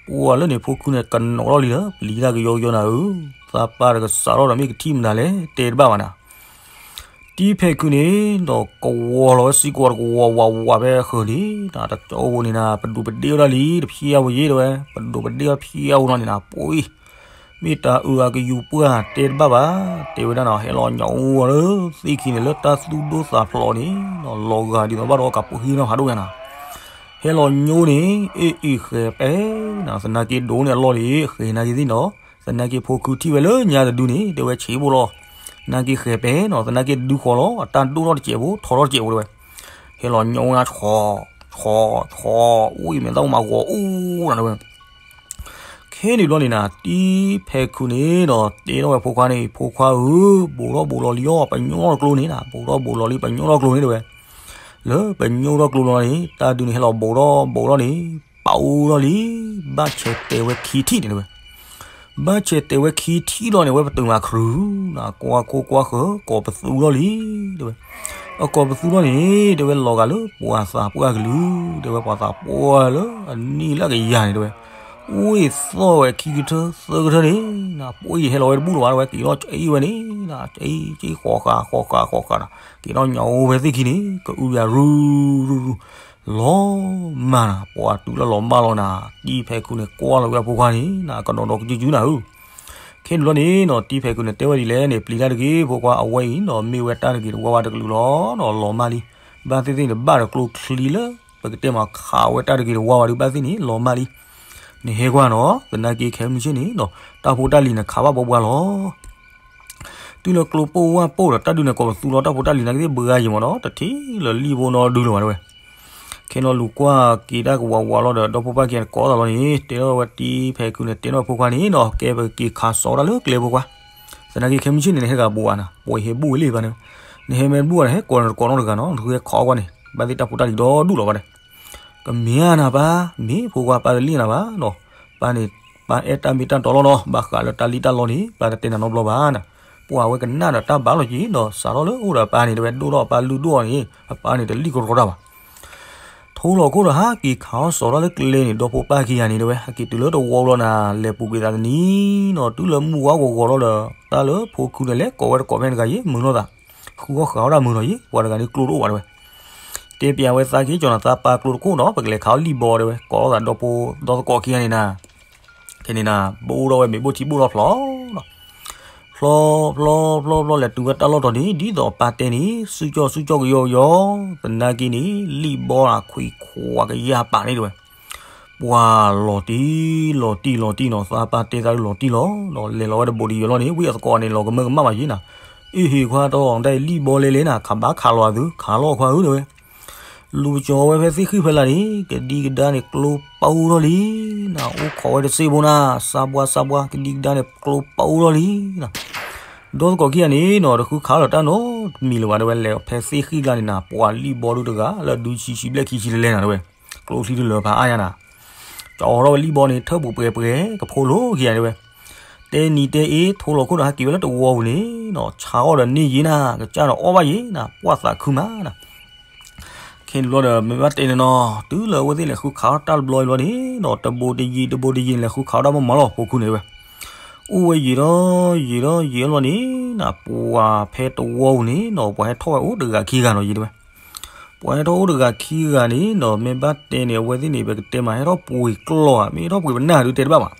ပှၤလၢန့ၣ်ဖိခုန့ၣ် ကနိးထီၣ်လံလၢ ပျံၤတၢ်ကယီကယီနၤဧၢ, သးပၢ်တကစးထီၣ်ဒီးမ့ၢ်ကထံၣ်မနုၤလဲၣ် တဲတဘၣ်ဘၣ်နၤ တံၤဖဲးခုန့ၣ်ဒီး ကဝီၤလီၤဝဲစ့ၢ်ကီးတကဝီၤဝးဝးဖဲအဃၢၤလံ, တၢ်ကၠီအိၣ်န့ၣ်နၤ ပဒိးပဒ့ၣ်ဝဲဒၣ်လံ တဖျဲအဝဲယ့ၢ်တဲဝဲ, ပဒိးပဒ့ၣ်ဝဲဖျဲအဝဲနီၤန့ၣ်နၤ ပှၤအံၤ, မ့ၢ်တၢ်အၢအကယူၤပှၢ်တဲတဘၣ်ဘၣ်, တဲဝဲဒၣ်နီၤ ဟဲလီၤညိလၢသ့ၣ်ခံန့ၣ် လၢတၢ်သူၣ်ဒိၣ်သးဖျိးန့ၣ်, လီၤဂာ်ဒ်သိးဘၣ်ဒီးကးပှ့ၤဟံၣ်နီၤဖးဒိၣ်ညါနၤ ဟဲလီၤညိန့ၣ် အ့ၣ်အ့ၣ်ဃဲၤပဲနီၤ, သနာ်က့ဒိးန့ၢ်အလီၢ်လံ ဃဲၤနာ်က့သ့ၣ်နီၤ, သနာ်က့ဖိခုထံၣ်ဝဲလၢညါတဒုန့ၣ် တဲဝဲဆံးဘိလီၤ, နာ်က့ဃဲၤပဲနီၤ, သနာ်က့တဒုဃီလီၤ, အတၢ်ဒိၣ်ထီၣ်တစဲးဖိ ထီထီၣ်တစဲးဖိတဲဝဲ, ဟဲလီၤညိနၤ ဆီ ဆီ ဆီ အိၣ်အံၤမဲာ်သၣ်မၤဂီၤအိၣ်နၤတဲဝဲ ခဲန့ၣ်ဘျီန့ၣ်နၤ တံၤဖဲးခုန့ၣ်ဒီး တဲထီၣ်ဝဲဖိခွါန့ၣ် ဖိခွါဧၢ, ဘူးထီၣ်ဘူးလီၤလံအီၤ, ပညိၣ်ထီၣ်ကျိန့ၣ်နၤ, ဘူးထီၣ်ဘူးလီၤလံ ပညိၣ်ထီၣ်ကျိန့ၣ်တဲဝဲ, လၢပညိၣ်ထီၣ်ကျိလီၤန့ၣ် တၢ်ဒုန့ၣ်ဟဲလီၤဘူးထီၣ်ဘူးထီၣ်န့ၣ်, ပာ်အိၣ်ထီၣ်လံ, ဘၣ်ဆဲးတဲာ်ဝဲခံထံၣ်န့ၣ်တဲဝဲ ဘၣ်ဆဲးတဲာ်ဝဲခံထံၣ်လီၤန့ၣ် ဝဲပတုာ်မၤခရူၤ, ကွၢ်ခိၣ်ကွၢ်ဃၢၤ ကိးပသူထီၣ်လံ, တဲဝဲ, အကိးပသူထီၣ်န့ၣ် တဲဝဲလီၤဂာ်လၢပှၤသးပှၢ်ကလုာ်, တဲဝဲပှၤသးပှၢ်လၢအနံၣ်လၢကယၤန့ၣ်တဲဝဲ, အိၣ်အံၤသီၣ်ဝဲခံကထၢသၢကထၢန့ၣ်, ပှၤအံၤဟဲလီၤဝဲတဘူၣ်လီၤဘၣ် တဲဝဲ က့ၤထီၣ်ကအံၤဝဲန့ၣ်, က့ၤဃီဃာ်ဃီဃာ်ဃီဃာ်ဒီး က့ၤထီၣ်ညိဝဲသ့ၣ်ခံန့ၣ် ကအုယၤရူၤရူၤရူၤ လီၤမၢ်နၤ, ပှၤတုၤလၢလီၤမၢ်လီၤနၤ, တံၤဖဲးခုန့ၣ် ကွၢ်လီၤဝဲအဖိခွါန့ၣ်နၤ ကဒီးဒီးကစုကစုနၤဧၢ, ခဲန့ၣ်ဘျီန့ၣ်နီၤ တံၤဖဲးခုန့ၣ် တဲဝဲဒ်လဲၣ်န့ၣ် ပျံၤတၢ်တဂ့ၤ ဖိခွါ အဝဲအံၤနီၤ မ့ၢ်ဝဲတၢ်တဂ့ၤတဝါဝါတကလုာ်လီၤနီၤ လီၤမၢ်လံ, ဘၣ်သ့ၣ်သ့ၣ်န့ၣ် ဘၣ်ဒီးကျိချံလၢ ပကတဲမၤခးဝဲတၢ်တဂ့ၤတဝါဝါဒီး ဘၣ်သ့ၣ်န့ၣ် လီၤမၢ်လံ, နဟဲကွၢ်နီၤ သနာ်က့ခဲမုၢ်ဆ့ၣ်န့ၣ်နီၤ တၢ်ဖိတၢ်လံၤန့ၣ်ခးဘၣ်ပှၤပှၤလီၤ တုၤလၢကျိပိၢ်ဝၢ်ပိၢ်ဒီး တၢ်ဒုးန့ၣ်ကိးပသူလီၤ တၢ်ဖိတၢ်လံၤနာ်က့သ့ၣ်ဘှါယံၤမးနီၤ တထံၣ်လၢလံၣ်ဘိနီတဒုလီၤဘၣ်တဲဝဲ, ခဲနီၤလူၤကွၢ်က့ၤတၢ်ကဝးဝးလီၤဒီး ဒီဖိပၢ်ခံဂၤန့ၣ်ကိးသးလီၤန့ၣ် တဲထီၣ်ဝဲတံၤဖဲးခုန့ၣ် တဲထီၣ်ဖိခွါန့ၣ်နီၤ ကဲပက့ၤခးစီၤတၢ်လၢကျဲဖိခွါ, သနာ်က့ခဲမုၢ်ဆ့ၣ်န့ၣ် နဟဲဂၤဘူးဧါနၤ ပှၤဟဲဘူးဝဲလံဘၣ်န့ၣ်, နဟဲမ့ၢ်တဘူးဧါ နဟဲကိးန့ၣ်တကိးနီတဂၤနီၤ နဃုဟဲခးအီၣ်ကွၢ်န့ၣ် ဘၣ်သ့ၣ်တၢ်ဖိတၢ်လံၤဒီဒူၣ်လီၤဘၣ်တဲ ကမ့ၢ်ဧါနၤပၢ်, မ့ၢ်ဖိခွါပၢ်တလံၣ်နၤဘၣ်နီၤ, ပၢ်န့ၣ် ပၢ်အဲၣ်တၢ်မ့ၢ်တၢ်တီလီၤနီၤ, ဘၣ်ဃးလၢတၢ်လံၣ်တၢ်လီန့ၣ် ပၢ်တတဲနၤနီတဘျီဘၣ်နၤ, ပှၤဝဲကနၣ်ဒီးတၢ်ဘၣ်လီၤက့ၤနီၤ, စးထီၣ်လၢအိၣ်ဒီးပၢ်န့ၣ် တဲဝဲဒိၣ်ထီၣ်အပၢ်လုၢ်ဒိၣ်အီၤန့ၣ် အပၢ်န့ၣ်တလံၣ်ကရီတၢ်ဘၣ် ထိလီၤခိၣ်ဒီးဟးက့ၤခးအီၣ်စီၤထီၣ်လၢကျဲန့ၣ် ဒီဖိပၢ်ခံဂၤန့ၣ် တဲဝဲ ဟဲက့ၤတုၤလၢတဝီလီၤနၤ လဲၤပူၤကွံာ်သးတနံၤနီၤ, တုၤလၢမုၢ်ဝါဂီၤဂီၤလီၤဒီး တၢ်လၢဖိခုန့ၣ် လဲၤကိးဝဲတကိးဖဲန့ၣ်တဂၤယ့ၣ် မုာ်လိာ်သး, ဃုအီၣ်ဃာ်အီၣ်တၢ်မုာ်လီၤယ့ၣ် ပှၤတဂၤန့ၣ်ကျိတအိၣ်ဘၣ်တဲဝဲ တဲပျးဝဲသးက့ၤကၠီၤနၤ သးပၢ်ကျိတခိၣ်နီၤ ပကလဲၤခးအီၣ်လံၣ်ဘီတဲဝဲ ကိးလိာ်သးဒီဖိဒီသကိးခံဂၤန့ၣ်နၤ, ခဲန့ၣ်နၤ ဘိၣ်ထီၣ်ဝဲမ့ၣ်ဘိၣ်ထံဘိၣ်ထီၣ်ဖျိးနီၤ, ဖျိဖျိဖျိဖျိလဲၤတုၤဝဲတၢ်လီၢ်တီၤန့ၣ် ဒ်သိးပၢ်တဲန့ၣ် စုကၠီၣ်စုကၠီၣ်ကယီကယီ, သနာ်က့န့ၣ် လံၣ်ဘီခွံခွါကယၤပာ်န့ၣ်တဲဝဲ ပှၤလီၤတံၢ်လီၤတံၢ်လီၤတံၢ်နီၤ, သးပၢ်တဲသးလီၤတံၢ်လီၤနီၤ, လဲၤလီၤဝဲတဘိးတယံၤလီၤန့ၣ် ဝံအသကိးန့ၣ် လီၤကမၢကမၣ်ဘၣ်ယ့ၣ်နၤ, အ့ၣ်ဟ့ၣ်ခွါတီၤတၢ်အံၤလံၣ်ဘီလဲလဲနၤ ခးဘၣ်ခးလီၤအသု ခးလီၤခွါဧၢတဲဝဲ လူၤကၠီၤဝဲဖဲသ့ၣ်ဃံၣ်ဖဲလၢ်န့ၣ် ကဒံကဒါန့ၣ်ကျိပာ်အိၣ်ထီၣ်လံနၤ, အိၣ်ခိးဝဲတစ့ဖိနၤ, စးပှၢ်စးပှၢ် ကဒံကဒါန့ၣ်ကျိပာ်အိၣ်ထီၣ်လံနၤ, ဒီသကိးခံဂၤန့ၣ်နီၤ တဃုခးလီၤတၢ်နီတမံၤလၢၤဘၣ်တဲဝဲ လဲၤဖဲသ့ၣ်ဃံၣ်ကျါန့ၣ်နၤ ပှၤလံၣ်ဘီဒုတဂၤ လၢဒုဆံဆံဘျဲၣ်ခံဆံလဲလဲနၤတဲဝဲ, ကျိချံတလၢၤဖးအါယၤနၤ ကၠီၤထီၣ်ဝဲလံၣ်ဘီန့ၣ် ထၢၣ်ပူၤပှဲၤပှဲၤ ကဖိလိၤခံဂၤတဲဝဲ, တဲနံၤတဲအ့ ထိလီၤခိၣ်ဒီးဟးက့ၤဝဲလၢတဝီပူၤန့ၣ်နီၤ, ဆါအီၣ်ဒီးန့ၢ်ယံၤနၤ, ကစၢ်ဒီးအီၣ်ဘၣ်ယံၤနၤ, ပှၢ်သးခုမးနၤ, ခဲန့ၣ်ဘျီဒီး မ့ၢ်ဘၣ်တဲန့ၣ်နီၤ, တုၤလၢအဝဲသ့ၣ်လဲၤဃုခးအီၣ်တၢ်တဘျီအံၤဘျီန့ၣ်နီၤ, တဘိတယံၤ တဘိတယံၤန့ၣ် လဲၤဃုခးအီၣ်တၢ်မ့ၢ်မးလီၤ ဖိခုန့ၣ်တဲဝဲ, အိၣ်ဝဲယံာ်ဒီးယံာ်ဒီးယံာ်အလီၢ်န့ၣ်နၤ, ပှၤဖဲတဝီပူၤန့ၣ်နီၤ, ပှၤဟဲထီၣ်ဝဲအိၣ်တဂၤခံဂၤနီၤယံာ်တဲဝဲ ပှၤဟဲထီၣ်အိၣ်တဂၤခံဂၤန့ၣ်နီၤ, မ့ၢ်ဘၣ်တဲန့ၣ် အဝဲသ့ၣ်န့ၣ် ပကတဲမး ဟဲထီၣ်ပှ့ၤကျီၢ်ဧါ, မ့ၢ်ဟဲထီၣ်ပှ့ၤပနၢ်ဒုးတဲတဘၣ်ဘၣ်.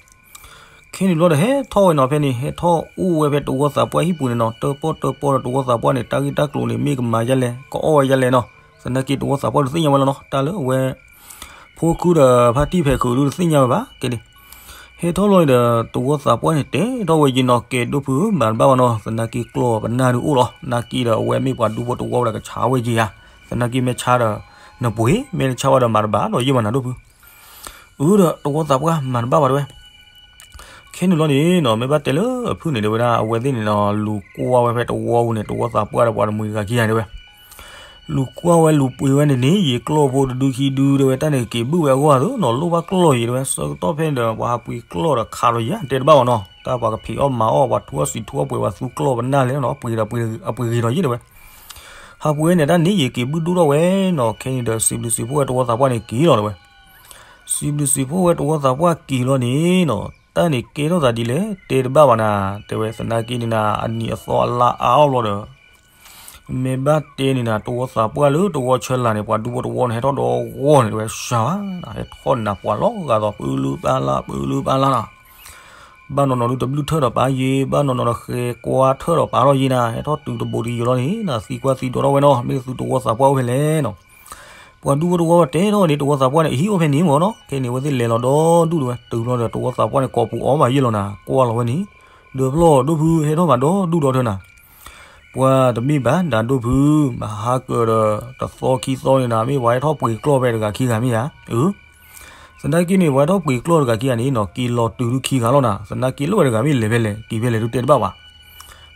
ခဲန့ၣ်ဘျီဒီး ဟဲထီၣ်ဝဲနီၤဖဲန့ၣ်, ဟဲထီၣ်အိၣ်ဝဲဖဲတဝီသးပှၢ်ဟံၣ်ပူၤန့ၣ်နီၤ, တၢၣ်ပီၣ်တၢၣ်ပီၣ်ဒီးတဝီသးပှၢ်န့ၣ် တၢ်ဂ့ၢ်တၢ်ကျိၤန့ၣ် မ့ၢ်ကမၤယဲလဲၣ်, ကအီၣ်ဝဲယဲလဲၣ်နီၤ, သနာ်က့တဝီသးပှၢ်တသ့ၣ်ညါဝဲလီၤနီၤ, တၢ်လၢအဝဲ ဖိခုဒီးဖါတံၢ်ဖဲးခုးဒုတသ့ၣ်ညါဝဲဘၣ်, ကဲန့ၣ် ဟဲထီၣ်လီၤဒီး တဝီသးပှၢ်န့ၣ် တဲထီၣ်ဝဲယံၤနီၤ, ကဲဒိၣ်ဖုဧၢ မၤတဘၣ်ဘၣ်နီၤ, သနာ်က့ကျီၢ်ပနၢ်ဒုးအိၣ်လီၤ, သနာ်က့ဒီးအဝဲမ့ၢ်ပှၤဒူဖိတဝီဝဲဒီးကဆါဝဲယံၤဧါ, သနာ်က့မ့ၢ်ဆါဒီး နပှ့ၤ, မ့ၢ်တဆါဝဲဒီးမၤတဘၣ်ဒီးယဲၢ်မၤနၤဒိၣ်ဖု, အၢဒီးတဝီသးပှၢ်မၤတဘၣ်ဘၣ်တဲဝဲ ခဲန့ၣ်လီၤန့ၣ်နီၤ, မ့ၢ်ဘၣ်တဲလၢအဖုၣ်န့ၣ်တဲဝဲဒၣ် အဝဲသ့ၣ်န့ၣ်နီၤ, လူၤကွၢ်ဝဲဖဲတဝီပူၤန့ၣ် တဝီသးပှၢ်ဒီးပှၤတမှံၤတဂၤခံဂၤတဲဝဲ, လူၤကွၢ်ဝဲလူၤပှ့ၤဝဲန့ၣ်န့ၣ် ယံာ်ကျီၢ်ဖိတဒုခံဒုတဲဝဲ, တၢ်န့ၣ်က့ၤဘုၣ်ဝဲအဂီၢ်အသိးနီၤ, လိၣ်ဘၣ်ကျီၢ်ယံၤတဲဝဲ, ဆၢကတီၢ်ဖဲန့ၣ်ဒီး ပှၤဟးပှ့ၤကျီၢ်ဒီးခးလီၤယၤ တဲတဘၣ်ဘၣ်နီၤ, တၢ်ပှၤကဖံးအီၣ်မၤအီၣ် ပှၤထူအီၣ်စံးထူအီၣ်ပှဲၤ ပှၤသူကျီၢ်ပနၢ်လဲၣ်နီၤ ပှ့ၤဒီးပှ့ၤဂ့ၤဒီးယ့ၣ်တဲဝဲ. ဟးပှ့ၤဝဲန့ၣ် တၢ်န့ၣ်ယက့ၤဘုၣ်ဒိၣ်ထီၣ်ဝဲနီၤ ခဲန့ၣ်ဒီး စံးဘျုးစံးဖှိၣ်ဝဲတဝီသးပှၢ်န့ၣ်က့ၤလီၤတဲဝဲ. စံးဘျုးစံးဖှိၣ်ဝဲတဝီသးပှၢ်က့ၤလီၤန့ၣ်နီၤ တၢ်န့ၣ်ကဲထီၣ်သးဒ်လဲၣ် တဲတဘၣ်ဘၣ်နၤ တဲဝဲ. သနာ်က့န့ၣ်နၤ အနံၤအသီအလါအါအီၣ်ဘျီဒီး မ့ၢ်ဘၣ်တဲန့ၣ်နၤ တဝီသးပှၢ်လၢတဝီဆၢလာ်န့ၣ် ပှၤဒူဖိတဝီန့ၣ် ဟဲထီၣ်ဒီဂီၢ်န့ၣ်တဲဝဲ စှၤဘၣ်နၤ ဟဲထီၣ်နၤပှၤလီၤဂာ်သိး ပၢလူပၢလါ ပၢလူပၢလါနီၤ ဘၣ်နီၢ်နီၢ်ဒုးတဘျုးထၢၣ်ဒီးပာ်ယ့ၤ ဘၣ်နီၢ်နီၢ်ဒီးဃဲၤကွၢ်ထၢၣ်ဒီးပာ်ထီၣ်ယ့ၤနၤ ဟဲထီၣ်တုၤတဘိးတယံၤလီၤန့ၣ် နၤသံကွၢ်သံဒိးထီၣ်ဝဲနီၤ မ့ၢ်သုတဝီသးပှၢ်အိၣ်ဖဲလဲၣ်နီၤ. ပှၤဒူဖိတဝီဝဲတဲထီၣ်ဝဲန့ၣ် တဝီသးပှၢ်န့ၣ် အဟံၣ်အိၣ်ဖဲန့ၣ်မ့ၢ်နီၤ ခဲန့ၣ် အဝဲသ့ၣ်လဲၤလီၤဒီဒူၣ်တဲဝဲ တုၤလီၤဒီးတဝီသးပှၢ်န့ၣ် ကိးပူၤအီၤဘၣ်ယ့ၣ်လီၤနၤ ကွၢ်လီၤဝဲန့ၣ် ဒီးဖျီၣ်ဒိၣ်ဖုဟဲထီၣ်မးဒီဒူၣ်ဒီထၢနၤ ပှၤတမ့ၢ်ဘၣ် နၤဒိၣ်ဖု မဟါကၢၤဒီး တသီခံသီန့ၣ်နၤ မ့ၢ်ပှၤဟဲထီၣ်ပှ့ၤကျီၢ်ဖဲတဂၤခံဂၤမ့ၢ်ဧါ. အၢ သနာ်က့န့ၣ် ပှၤဟဲထီၣ်ပှ့ၤကျီၢ်တဂၤခံဂၤန့ၣ်နီၤ က့ၤလီၤတုၤဒုခံဂၤလီၤနၤ သနာ်က့လၢဝဲတဂၤမ့ၢ်လဲၤဖဲလဲၣ် က့ၤဖဲလဲၣ်ဒုးတဲတဘၣ်ဘၣ်.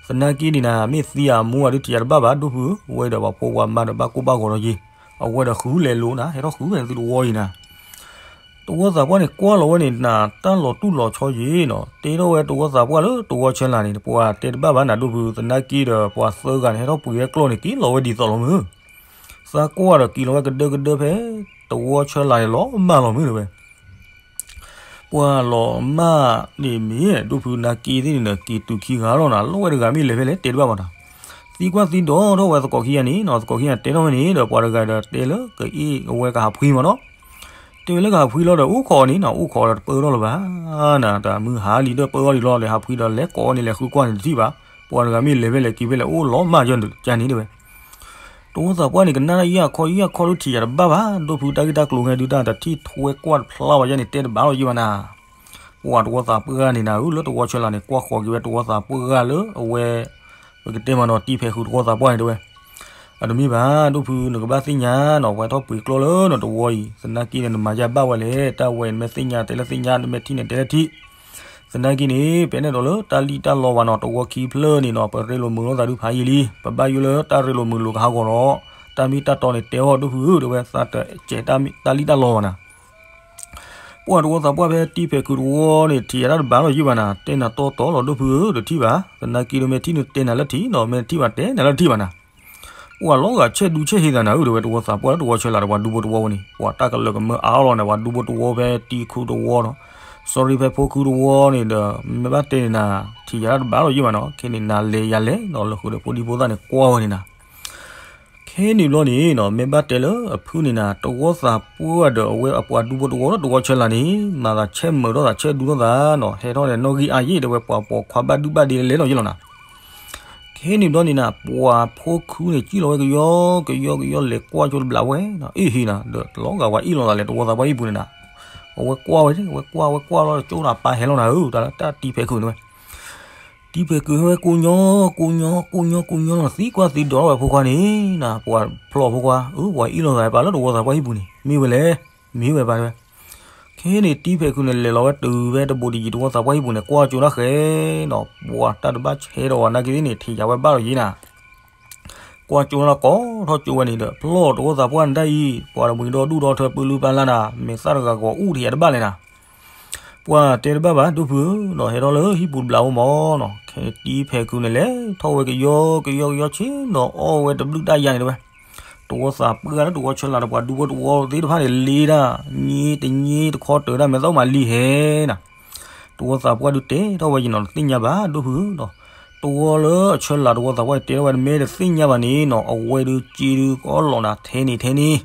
သနာ်က့န့ၣ်နၤ မ့ၢ်သံအမူအဒုးထံၣ်ယၤတဘၣ်ဘၣ် ဒိၣ်ဖုဧၢ ဝဲဒီးပှၤဖိပှၤမါဒီးဘၣ်ကိၢ်ဘၣ်ဂီၤဒီးယ့ၤ အဝဲဒီးဃုလဲၤလိာ်နၤ ဟဲထီၣ်ဃုဖဲသုတဝီအံၤနၤ တဝီသးပှၢ်န့ၣ် ကွၢ်လီၤဝဲန့ၣ် နၤတၢ်လီၤတူၢ်လီၤဆီယ့ၤနီၤ တဲထီၣ်ဝဲတဝီသးပှၢ်လၢတဝီဆၢလာ်န့ၣ် ပှၤတဲတဘၣ်ဘၣ်နၤဒိၣ်ဖု သနာ်က့ဒီး ပှၤသၢဂၤန့ၣ် ဟဲထီၣ်ပှ့ၤဝဲကျီၢ်န့ၣ် က့ၤလီၤဝဲဒ်သိးလီၤမုၢ် သးကွၢ်ဒီးက့ၤလီၤဝဲကဒၢကဒၢဖဲ တဝီဆၢလာ်န့ၣ် လီၤမၢ်လီၤမုၢ်တဲဝဲ ပှၤလီၤမၢ်န့ၣ်မ့ၢ် ဒိၣ်ဖု နၤက့ၤသ့ၣ်န့ၣ်ဒီး က့ၤတုၤခံဂၤလီၤနၤ လၢဝဲတဂၤမ့ၢ်လဲၤဖဲလဲၣ် တဲတဘၣ်ဘၣ်နၤ သံကွၢ်သံဒိးထီၣ်ဝဲသကိးခံဂၤန့ၣ်နီၤ သကိးခံဂၤတဲထီၣ်ဝဲန့ၣ်ဒီး ပှၤတဂၤဒီးတဲလၢ ကအ့ၣ်အဝဲကဟးဖှံမးနီၤ တဲဝဲလၢကဟးဖှံလီၤဒီး အိၣ်ခိးအီၤန့ၣ်နီၤ အိၣ်ခိးဒီးတပၢၢ်ထီၣ်လၢၤဘၣ် နၤတၢ်မုၢ်ဟါလံဒီးပၢၢ်ထီၣ်လံလီၤ လဲၤဟးဖှံဒီးလဲၤကိးအီၤန့ၣ် လဲၤဃုကွၢ်န့ၣ်တထံၣ်ဘၣ် ပှၤတဂၤမ့ၢ်လဲၤဖဲလဲၣ် က့ၤဖဲလဲၣ်အိၣ်လီၤမၢ်ယီၤန့ၣ် ကန့ၣ်တဲဝဲ တဝီသးပှၢ်န့ၣ် ကနၣ်တၢ်ယၢ်ခီယၢ်ခီဒုးထံၣ်ယၤတဘၣ်ဘၣ် ဒိၣ်ဖု တၢ်ဂ့ၢ်တၢ်ကျိၤဟဲဒုးတၢ်တထံၣ်ထွဲကွၢ်တဖျါဘၣ်ယဲန့ၣ် တဲတဘၣ်လီၤယံာ်ဘၣ်နၤ ပှၤတဝီသးပှၢ်န့ၣ်နၤဧၢ လၢတဝီဆၢလာ်န့ၣ် ကွၢ်ဃီၤက့ၤဝဲတဝီသးပှၢ်လၢအဝဲ ပကတဲမးနီၤ တံၤဖဲးဃုာ်တဝီသးပှၢ်န့ၣ်တဲဝဲ အတမ့ၢ်ဘၣ် ဒိၣ်ဖု နကဘၣ်သ့ၣ်ညါနီၤ ပှၤထီၣ်ပှ့ၤကျီၢ်လၢနတဝီအံၤ သနာ်က့န့ၣ် နမၤယါဘၣ်ဝဲလဲၣ် တၢ်ဝဲနမ့ၢ်သ့ၣ်ညါတဲလၢသ့ၣ်ညါ နမ့ၢ်ထံၣ်န့ၣ်တဲလၢထံၣ် သနာ်က့န့ၣ် ပအဲၣ်ဒိးလၢတၢ်လံၣ်တၢ်လီဘၣ်နီၤ တဝီခံဖျၢၣ်န့ၣ်နီၤ ပရ့လိာ်မုာ်လိာ်သးဒုးဖးယံာ်လံ ပဘၣ်ယိၣ်လၢတၢ်ရ့လိာ်မုာ်လိာ်ကဟးဂီၤဒီး တၢ်မ့ၢ်တၢ်တီန့ၣ်တဲအီၤ ဒိၣ်ဖုဧၢ တဲဝဲ သးတစဲးတၢ်လံၣ်တၢ်လီဘၣ်နၤ ပှၤတဝီသးပှၢ်ဖဲတံၤဖဲးခုးတဝီန့ၣ် ထံၣ်ယၤတၢ်တဘၣ်လီၤယံာ်ဘၣ်နၤ တဲနၤတီတီလီၤ ဒိၣ်ဖုဧၢ တထံၣ်ဘၣ် သနာ်က့ဒီး မ့ၢ်ထံၣ်န့ၣ်တဲနၤလၢထံၣ်နီၤ မ့ၢ်တထံၣ်ဘၣ်တဲနၤလၢထံၣ်ဘၣ်နၤ ပှၤလီၤဂာ်ဆဲးဒူဆဲးဟ့သးနၤဧၢ တဲဝဲ တဝီသးပှၢ်လၢတဝီဆၢလာ်ဒီး ပှၤဒူဖိတဝီဝဲန့ၣ် ပှၤတၢ်ကလၢာ်ကမၢအါအီၣ်လီၤန့ၣ် ပှၤဒူဖိတဝီဖဲတံၤခုးတဝီနီၤ sorry ဖဲဖိခုးတဝီန့ၣ်ဒီး မ့ၢ်ဘၣ်တဲန့ၣ်နၤ ထံၣ်ယၤတၢ်တဘၣ်လီၤယံာ်ဘၣ်နီၤ ခဲန့ၣ် နၤလဲၤယၤလဲၤနီၤ လၢဃုာ်ဒီးဖိဒံဖိသၣ်န့ၣ်ကွၢ်ဝဲန့ၣ်နၤ ခဲန့ၣ်ဘျီန့ၣ်နီၤ မ့ၢ်ဘၣ်တဲလၢအဖုန့ၣ်နၤ တဝီသးပှၢ်ဒီးအဝဲအပှၤဒူဖိတဝီလၢတဝီဆၢလာ်န့ၣ် မၤသးဆဲးမုာ်ထီၣ်သးဆဲးဒူထီၣ်သးနီၤ ဟဲထီၣ်န့ၣ်နီၣ်ဂံၢ်အါယံာ်တဲဝဲ ပှၤပိာ်ခွါဘၣ်ဒုဘၣ်ဒ့လဲၤလီၤယံာ်လီၤနၤ ခဲန့ၣ်ဘျီန့ၣ်နၤ ပှၤဖိခုန့ၣ် စံၣ်လီၤဝဲကယီကယီကယီလဲၤကွၢ်ကၠိတဘျးဝဲနီၤ အ့ၣ်ဟ့နၤ ဒီးတလီၤဂာ်ပှၤအ့ၣ်လိာ်သးလဲၤတဝီသးပှၢ်ဟံၣ်ပူၤန့ၣ်နၤ အဝဲကွၢ်ဝဲ အဝဲကွၢ် အဝဲကွၢ်လီၤ ကၠိဒီးပာ်ဟဲလီၤနၤဧၢ တၢ်လၢတၢ်တံၤဖဲးခုးန့ၣ်ဝဲ တံၤဖဲးခုးဟဲဝဲကိးညီ ကိးညီ ကိးညီ ကိးညီလီၤ သံကွၢ်သံဒိးထီၣ်ဝဲဖိခွါန့ၣ်နၤ ပှၤဖျီၣ်ဖိခွါ အၢ ပှၤအ့ၣ်လိာ်သးပာ်လၢတဝီသးပှၢ်ဟံၣ်ပူၤန့ၣ် မ့ၢ်ဝဲလဲၣ် မ့ၢ်ဝဲပၢ်တဲဝဲ ခဲန့ၣ် တံၤဖဲးခုးန့ၣ် လဲၤလီၤဝဲတုၤဖဲတဘိးတယံၤတဝီသးပှၢ်ဟံၣ်ပူၤန့ၣ် ကွၢ်ကၠိတၢ်ဃဲနီၤ ပှၤတၢ်တဘၣ်ဆဲးဒီးဝဲနာ်က့သ့ၣ်န့ၣ် ထံၣ်ယၤဝဲဘၣ်လီၤယံာ်နၤ ကွၢ်ကၠိလီၤကိးထီၣ်ကၠိဝဲန့ၣ်ဒီး ဖျီၣ်တဝီသးပှၢ်န့ၣ်တၢ်အံၤ ပှၤတမှံၤဒီဒူၣ်ဒီထၢပၢလူပၢ်လၢနၤ မ့ၢ်သၣ်တဂၤဂီၤအူၣ်ထံၣ်ယၤတဘၣ်လဲၣ်နၤ ပှၤတဲတဘၣ်ဘၣ် ဒိၣ်ဖုဧၢနီၤ ဟဲထီၣ်လၢဟံၣ်ပူၤတဘျးဝဲမၢ်နီၤ ခဲတံၤဖဲးခုးန့ၣ်လဲၤထီၣ်ဝဲကယီကယီကယီဆ့နီၤ အီၣ်ဝဲတဘျုးတၢ်ယါန့ၣ်တဲဝဲ တဝီသးပှၢ်လၢတဝီဆၢလာ်ဒီးပှၤဒူဖိတဝီသ့ၣ်တဖၣ်န့ၣ် လ့တၢ် ည့တည့တခီတၢၤတၢ် မဲာ်သၣ်မၤလံဟဲနၤ တဝီသးပှၢ်ဒုးတဲထီၣ်ဝဲယံာ်နီၤ တသ့ၣ်ညါဘၣ် ဒိၣ်ဖုဧၢနီၤ တဝီလၢအဆၢလာ်တဝီသးပှၢ်တဲထီၣ်ဝဲ နမ့ၢ်တသ့ၣ်ညါဘၣ်န့ၣ်နီၤ အဝဲဒုးစ့ဒုးကအီၣ်လီၤနၤ ထဲန့ၣ်ထဲန့ၣ်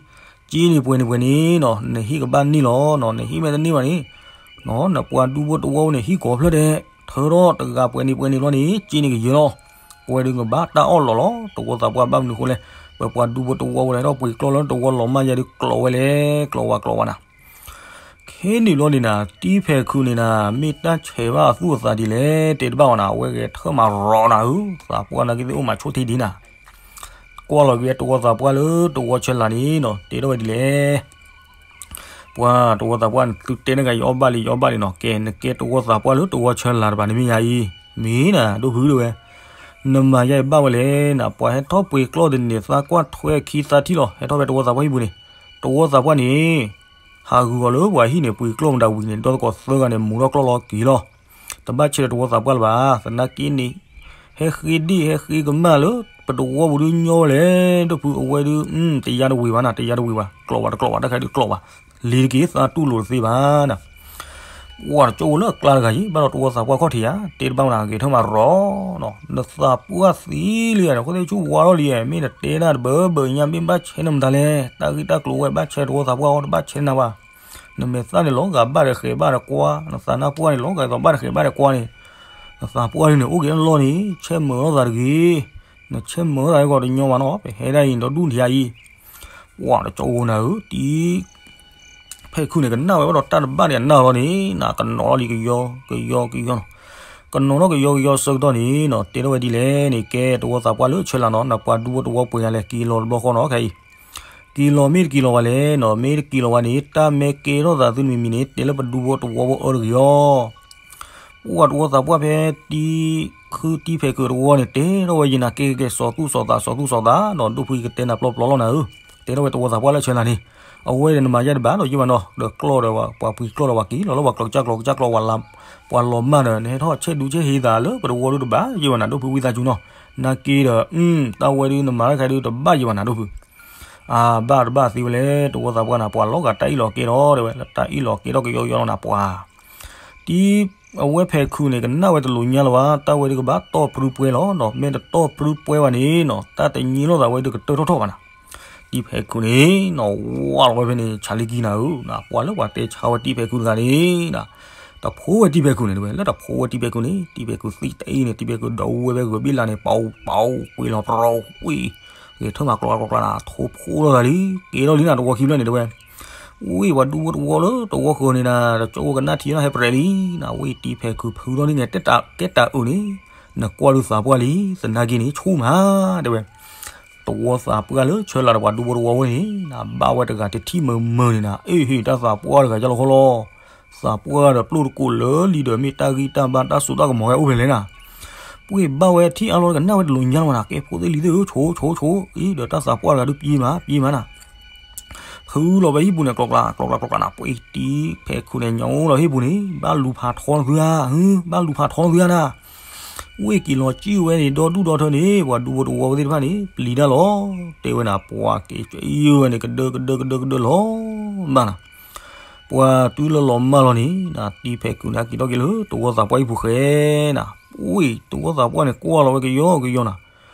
စ့န့ၣ်ပှဲၤန့ၣ်ပှဲၤန့ၣ်နီၤ နဟံၣ်ကဘၣ်န့ၢ်လီၤနီၤ နဟံၣ်မ့ၢ်တန့ၢ်ဘၣ်န့ၣ် နပှၤဒူဖိတဝီန့ၣ် ဟံၣ်ကိးဖျၢၣ်ဒဲး ထၢထီၣ်တဂၤပှဲၤန့ၣ်ပှဲၤန့ၣ်ဘျီန့ၣ် စ့န့ၣ်ကယၢၤလီၤ အဝဲဒုးကဘၣ်တၢ်အီၣ်လီၤလီၤ တဝီသးပှၢ်ဘၣ်မနုၤဃိလဲၣ် ပပှၤဒူဖိတဝီဝဲဒၣ်ဟဲထီၣ်ပှ့ၤကျီၢ်လၢတဝီလီၤမၢ်ယၤဒုးကျိးဝဲလဲၣ် ကျိးဝဲကျိးဝဲနၤ ခဲန့ၣ်ဘျီန့ၣ်နၤ တံၤဖဲးခုးန့ၣ်နၤ မ့ၢ်တၢ်ဆဲးဘၣ်အသူၣ်အသးဒ်လဲၣ် တဲတဘၣ်ဝဲနၤ အဝဲဂဲၤထၢၣ်မၤရီနၤဧၢ သးပှၢ်နာ်က့သ့ၣ်အိၣ်မးဆိထံဒ်နၤ ကွၢ်လီၤက့ၤတဝီသးပှၢ်လၢတဝီဆၢလာ်န့ၣ်နီၤ တဲထီၣ်ဝဲဒ်လဲၣ် ပှၤတဝီသးပှၢ်န့ၣ် သုတဲန့ၢ်ဂၤ ယအီၣ်ဘၣ်လံ ယအီၣ်ဘၣ်လံနီၤ ကဲ နကဲတဝီသးပှၢ်လၢတဝီဆၢလာ်တဘၣ်န့ၣ်မ့ၢ်ယၤအံၤ မ့ၢ်နၤ ဒိၣ်ဖုတဲဝဲ နမၤယါအံၤဘၣ်ဝဲလဲၣ်နၤ ပှၤဟဲထီၣ်ပှ့ၤကျီၢ်တန့ၣ် သးကွၢ်ထွဲခံသၢထံၣ်လီၤ ဟဲထီၣ်ဖဲတဝီသးပှၢ်ဟံၣ်ပူၤန့ၣ် တဝီသးပှၢ်န့ၣ် ဟးဂုာ်အီၤလၢပှၤဟံၣ်န့ၣ် ပှ့ၤကျီၢ်မတၤဝံၤန့ၣ် ဒီသကိးသၢဂၤန့ၣ် မူထီၣ်ကျီၢ်လီၤက့ၤလီၤ တဘၣ်ဆဲးဒီးတဝီသးပှၢ်လၢၤဘၣ်. သနာ်က့န့ၣ် ဟဲဃ့ဒ့ၣ် ဟဲဃ့ကမၣ်လၢ ပတဝီပူၤဒုးညီဝဲလဲၣ် ဒိၣ်ဖုအဝဲဒုး တယါတဝံၤဘၣ်နၤ တယါတဝံၤဘၣ် ကျိးဘၣ်တကျိးဘၣ် တၢ်ခါဒုးကျိးဘၣ် လ့ၤတက့ၢ် သးတူၢ်လိာ်တသ့ဘၣ်နၤ. ပှၤတကၠိဖိလၢအကျါတဂၤအံၤ ဘၣ်ဒီးတဝီသးပှၢ်ခီၣ်ထံးဧါ တဲတဘၣ်မနၤ ဂဲၤထၢၣ်မးရီၤနီၤ နသးပှၢ်သံလံဧါန့ၣ် အဃိသတးဆူဝါထီၣ်လံ မ့ၢ်နတဲဒၣ်တဘၢဘၢညါ မ့ၢ်ဘၣ်ဆဲးနမတၤလဲၣ် တၢ်ဂ့ၢ်တၢ်ကျိၤဝဲ ဘၣ်ဆဲးတဝီသးပှၢ်အီၤ တဘၣ်ဆဲးနၤဘၣ်. နမဲာ်သၣ်န့ၣ်လီၤဂာ်ဘၣ်ဒီးဃဲးဘၣ်ဒီးကွၢ် နသးနါပှၢ်န့ၣ်လီၤဂာ်ဒီးဘၣ်ဒီးဃဲးဘၣ်ဒီးကွၢ်န့ၣ် နသးပှၢ်ဒ်န့ၣ် အိၣ်က့ၤလီၢ်န့ၣ် ဆဲးမၢလီၤသးတဂ့ၤ. နဆဲးမၢလီၤသးဂီၢ်တညီမးနီၤ ပဟဲဒၣ်အံၤဒီဒူၣ်နထံဧါအံၤ ပှၤတကၠိဖိနၤဧၢ တံၤဖဲခုၣ်န့ၣ် ကနၣ်ဝဲအိၣ်ဒီးတၢ်တဘၣ်န့ၣ် အနၢ်လီၤန့ၣ် နကနိးထီၣ်လံကယီကယီကယီနီၤ. ကနိးထီၣ်ကယီကယီဆၢကတီၢ်န့ၣ်နီၤ တဲထီၣ်ဝဲဒ်လဲၣ်န့ၣ် ကဲတဝီသးပှၢ်လၢဆၢလာ်နီၤ နပှၤဒူဖိတဝီပှဲၤဂၤလဲၣ် က့ၤလီၤတဘျီဃီနီၤ ခဲအံၤ က့ၤလီၤမ့ၢ်တက့ၤလီၤဘၣ်လဲၣ်နီၤ မ့ၢ်တက့ၤလီၤဘၣ်န့ၣ် တၢ်မ့ၢ်ကဲထီၣ်သးသုမံၤမံၤန့ၣ် တဲလၢပဒူဖိတဝီဖိအၢတဂ့ၤအီၤ ပှၤတဝီသးပှၢ်ဖဲတံၤခုၣ်တံၤဖဲခုၣ်တဝီန့ၣ် တဲထီၣ်ဝဲယနၤ ကဲကဲကဲ စီၤသူၣ်စီၤသး စီၤသူၣ်စီၤသးနီၤ ဒိၣ်ဖုကတဲနၤပျီပျီလီၤနၤဧၢ, တဲထီၣ်ဝဲတဝီသးပှၢ်လၢဆၢလာ်န့ၣ်, အဝဲဒီးနမၤယါတဘၣ်ဒီးယဘၣ်နီၤ, ဒီးကျီၢ်ဒီးပှၤပှ့ၤကျီၢ်ဒီးပှၤက့ၤလီၤလၢပှၤကျီၢ်ကစၢ်ကျီၢ် ကစၢ်ကျီၢ်ပှၤလီၤမၢ်ဒီး နဟဲထီၣ်ဆဲးဒူဆဲးဟ့သးလၢပတဝီဒိၣ်တဘၣ် ယဘၣ်နၤ ဒိၣ်ဖုဝံသးစူၤနီၤ, နာ်က့ဒီး တၢ်ဝဲဒုးနမၤတၢ်ခါဒုးတဘၣ်ယဘၣ်နၤ ဒိၣ်ဖု အဘၣ်တဘၣ်သ့ဝဲလဲၣ် တဝီသးပှၢ်နၤ ပှၤလီၤဂာ်တၢ်အ့ၣ်လိာ်ကဲထီၣ်တဲဝဲ လၢတၢ်အ့ၣ်လိာ်ကဲထီၣ်ကယီကယီလီၤနၤ ပှၤ တံၤအဝဲဖဲခုၣ်န့ၣ် ကနၣ်ဝဲတလိာ်ညါလၢၤဘၣ်, တၢ်ဝဲဒုးကဘၣ်တီၢ်ပြူပွဲလီၤနီၤ, မ့ၢ်တတီၢ်ပြူပွဲဘၣ်န့ၣ်နီၤ တၢ်တည့လိာ်သးဝဲဒုးကတၢၢ်ထီၣ်ထီၣ်ဘၣ်နၤ, တံၤဖဲခုၣ်န့ၣ်နီၤ ဝါလီၤဝဲဖဲန့ၣ် ဆးလံကံနၤဧၢ, ပှၤလၢပှၤတဲဆါဝဲတံၤဖဲခုၣ်တဂၤန့ၣ် တဖိဝဲတံၤဖဲခုၣ်န့ၣ်တဲဝဲ လၢတဖိဝဲတံၤဖဲခုၣ်န့ၣ် တံၤဖဲခုၣ်သံတအ့ၣ်န့ၣ် တံၤဖဲခုၣ်ဒီးဝဲဖဲဂုၤဘ့ၣ်လါန့ၣ် ပှၤပှၤကွံာ်လီၤ ပြီကွံာ် ဂဲၤထၢၣ်မၤကျီကျီကျီနၤ ထိဖိလိာ်သးလံ ကဲထီၣ်လံနၤ တဝီခံဖျၢၣ်န့ၣ်တဲဝဲ ဝံၤပှၤဒူဖိတဝီလၢတဝီဃၢၤန့ၣ်နၤ တကၠိဖိကနၣ်ထံနီၤ ဟဲပရဲၤလံနၤ, ဝံၤတံၤဖဲခုၣ်ဖုထီၣ်န့ၣ် ကဲတၢ်အုးန့ၣ် နကွၢ်ဒုးသးပှၢ်လံ သနာ်က့န့ၣ် ဆိမး တဲဝဲ တဝီသးပှၢ်လၢဆၢလာ်ဒီးပှၤဒူဖိတဝီဝဲန့ၣ်နၤ ဘၣ်ဝဲတဂၤတထံၣ်မုာ်မုာ်န့ၣ်နၤ, အ့ၣ်ဟ့ၣ် တၢ်သးပှၢ်တဂၤယါလီၤခီလီၤ, သးပှၢ်ဒီးပျိၣ်တကိးလၢလံဒီး မ့ၢ်တၢ်ဂံၢ်တၢ်ဘါတၢ်စိတၢ်ကမီၤဝဲအိၣ်ဖဲလဲၣ်နၤ, ပှ့ၤဘၣ်ဝဲထံၣ်အါလီၤကနၣ်ဝဲတလိာ်ညါလီၤနၤ, ကဲဖိသ့ၣ်လံၤသ့ၣ်ဧၢ ဆိဆိဆိအံၤ ဒီးတၢ်သးပှၢ်တဂၤဒုးပှ့ၤမး ပှ့ၤမးနၤ ဖုလီၤဝဲဟံၣ်ပူၤန့ၣ် ကျီကျီကျီကျီကျီနၤ, ပှ့ၤတံၤဖဲခုၣ်န့ၣ် ညါအိၣ်လီၤဟံၣ်ပူၤန့ၣ် ဘၣ်လူၤဖးထီနသုဧါ, ဘၣ်လူၤဖးထီနသုဧါနၤ, ဝ့ၢ်က့ၤလီၤစံၣ်ဝဲန့ၣ် ဒီဒူၣ်ဒီထၢန့ၣ် ပှၤဒူဖိတဝီဝဲသ့ၣ်တဖၣ်န့ၣ် ပျံၤတၢ်လီၤ, တဲဝဲနၤ ပှၤက့ၤကံဝဲန့ၣ် ကဒၢကဒၢကဒၢကဒၢလီၤမၢ်နၤ, ပှၤတုၤလၢလီၤမၢ်လီၤန့ၣ်နၤ တံၤဖဲခုၣ်န့ၣ် က့ၤထီၣ်က့ၤလၢတဝီသးပှၢ်ဟံၣ်ပူၤဃဲနၤ, ဝ့ၢ်တဝီသးပှၢ်န့ၣ် ကွၢ်လီၤဝဲကယီကယီနၤ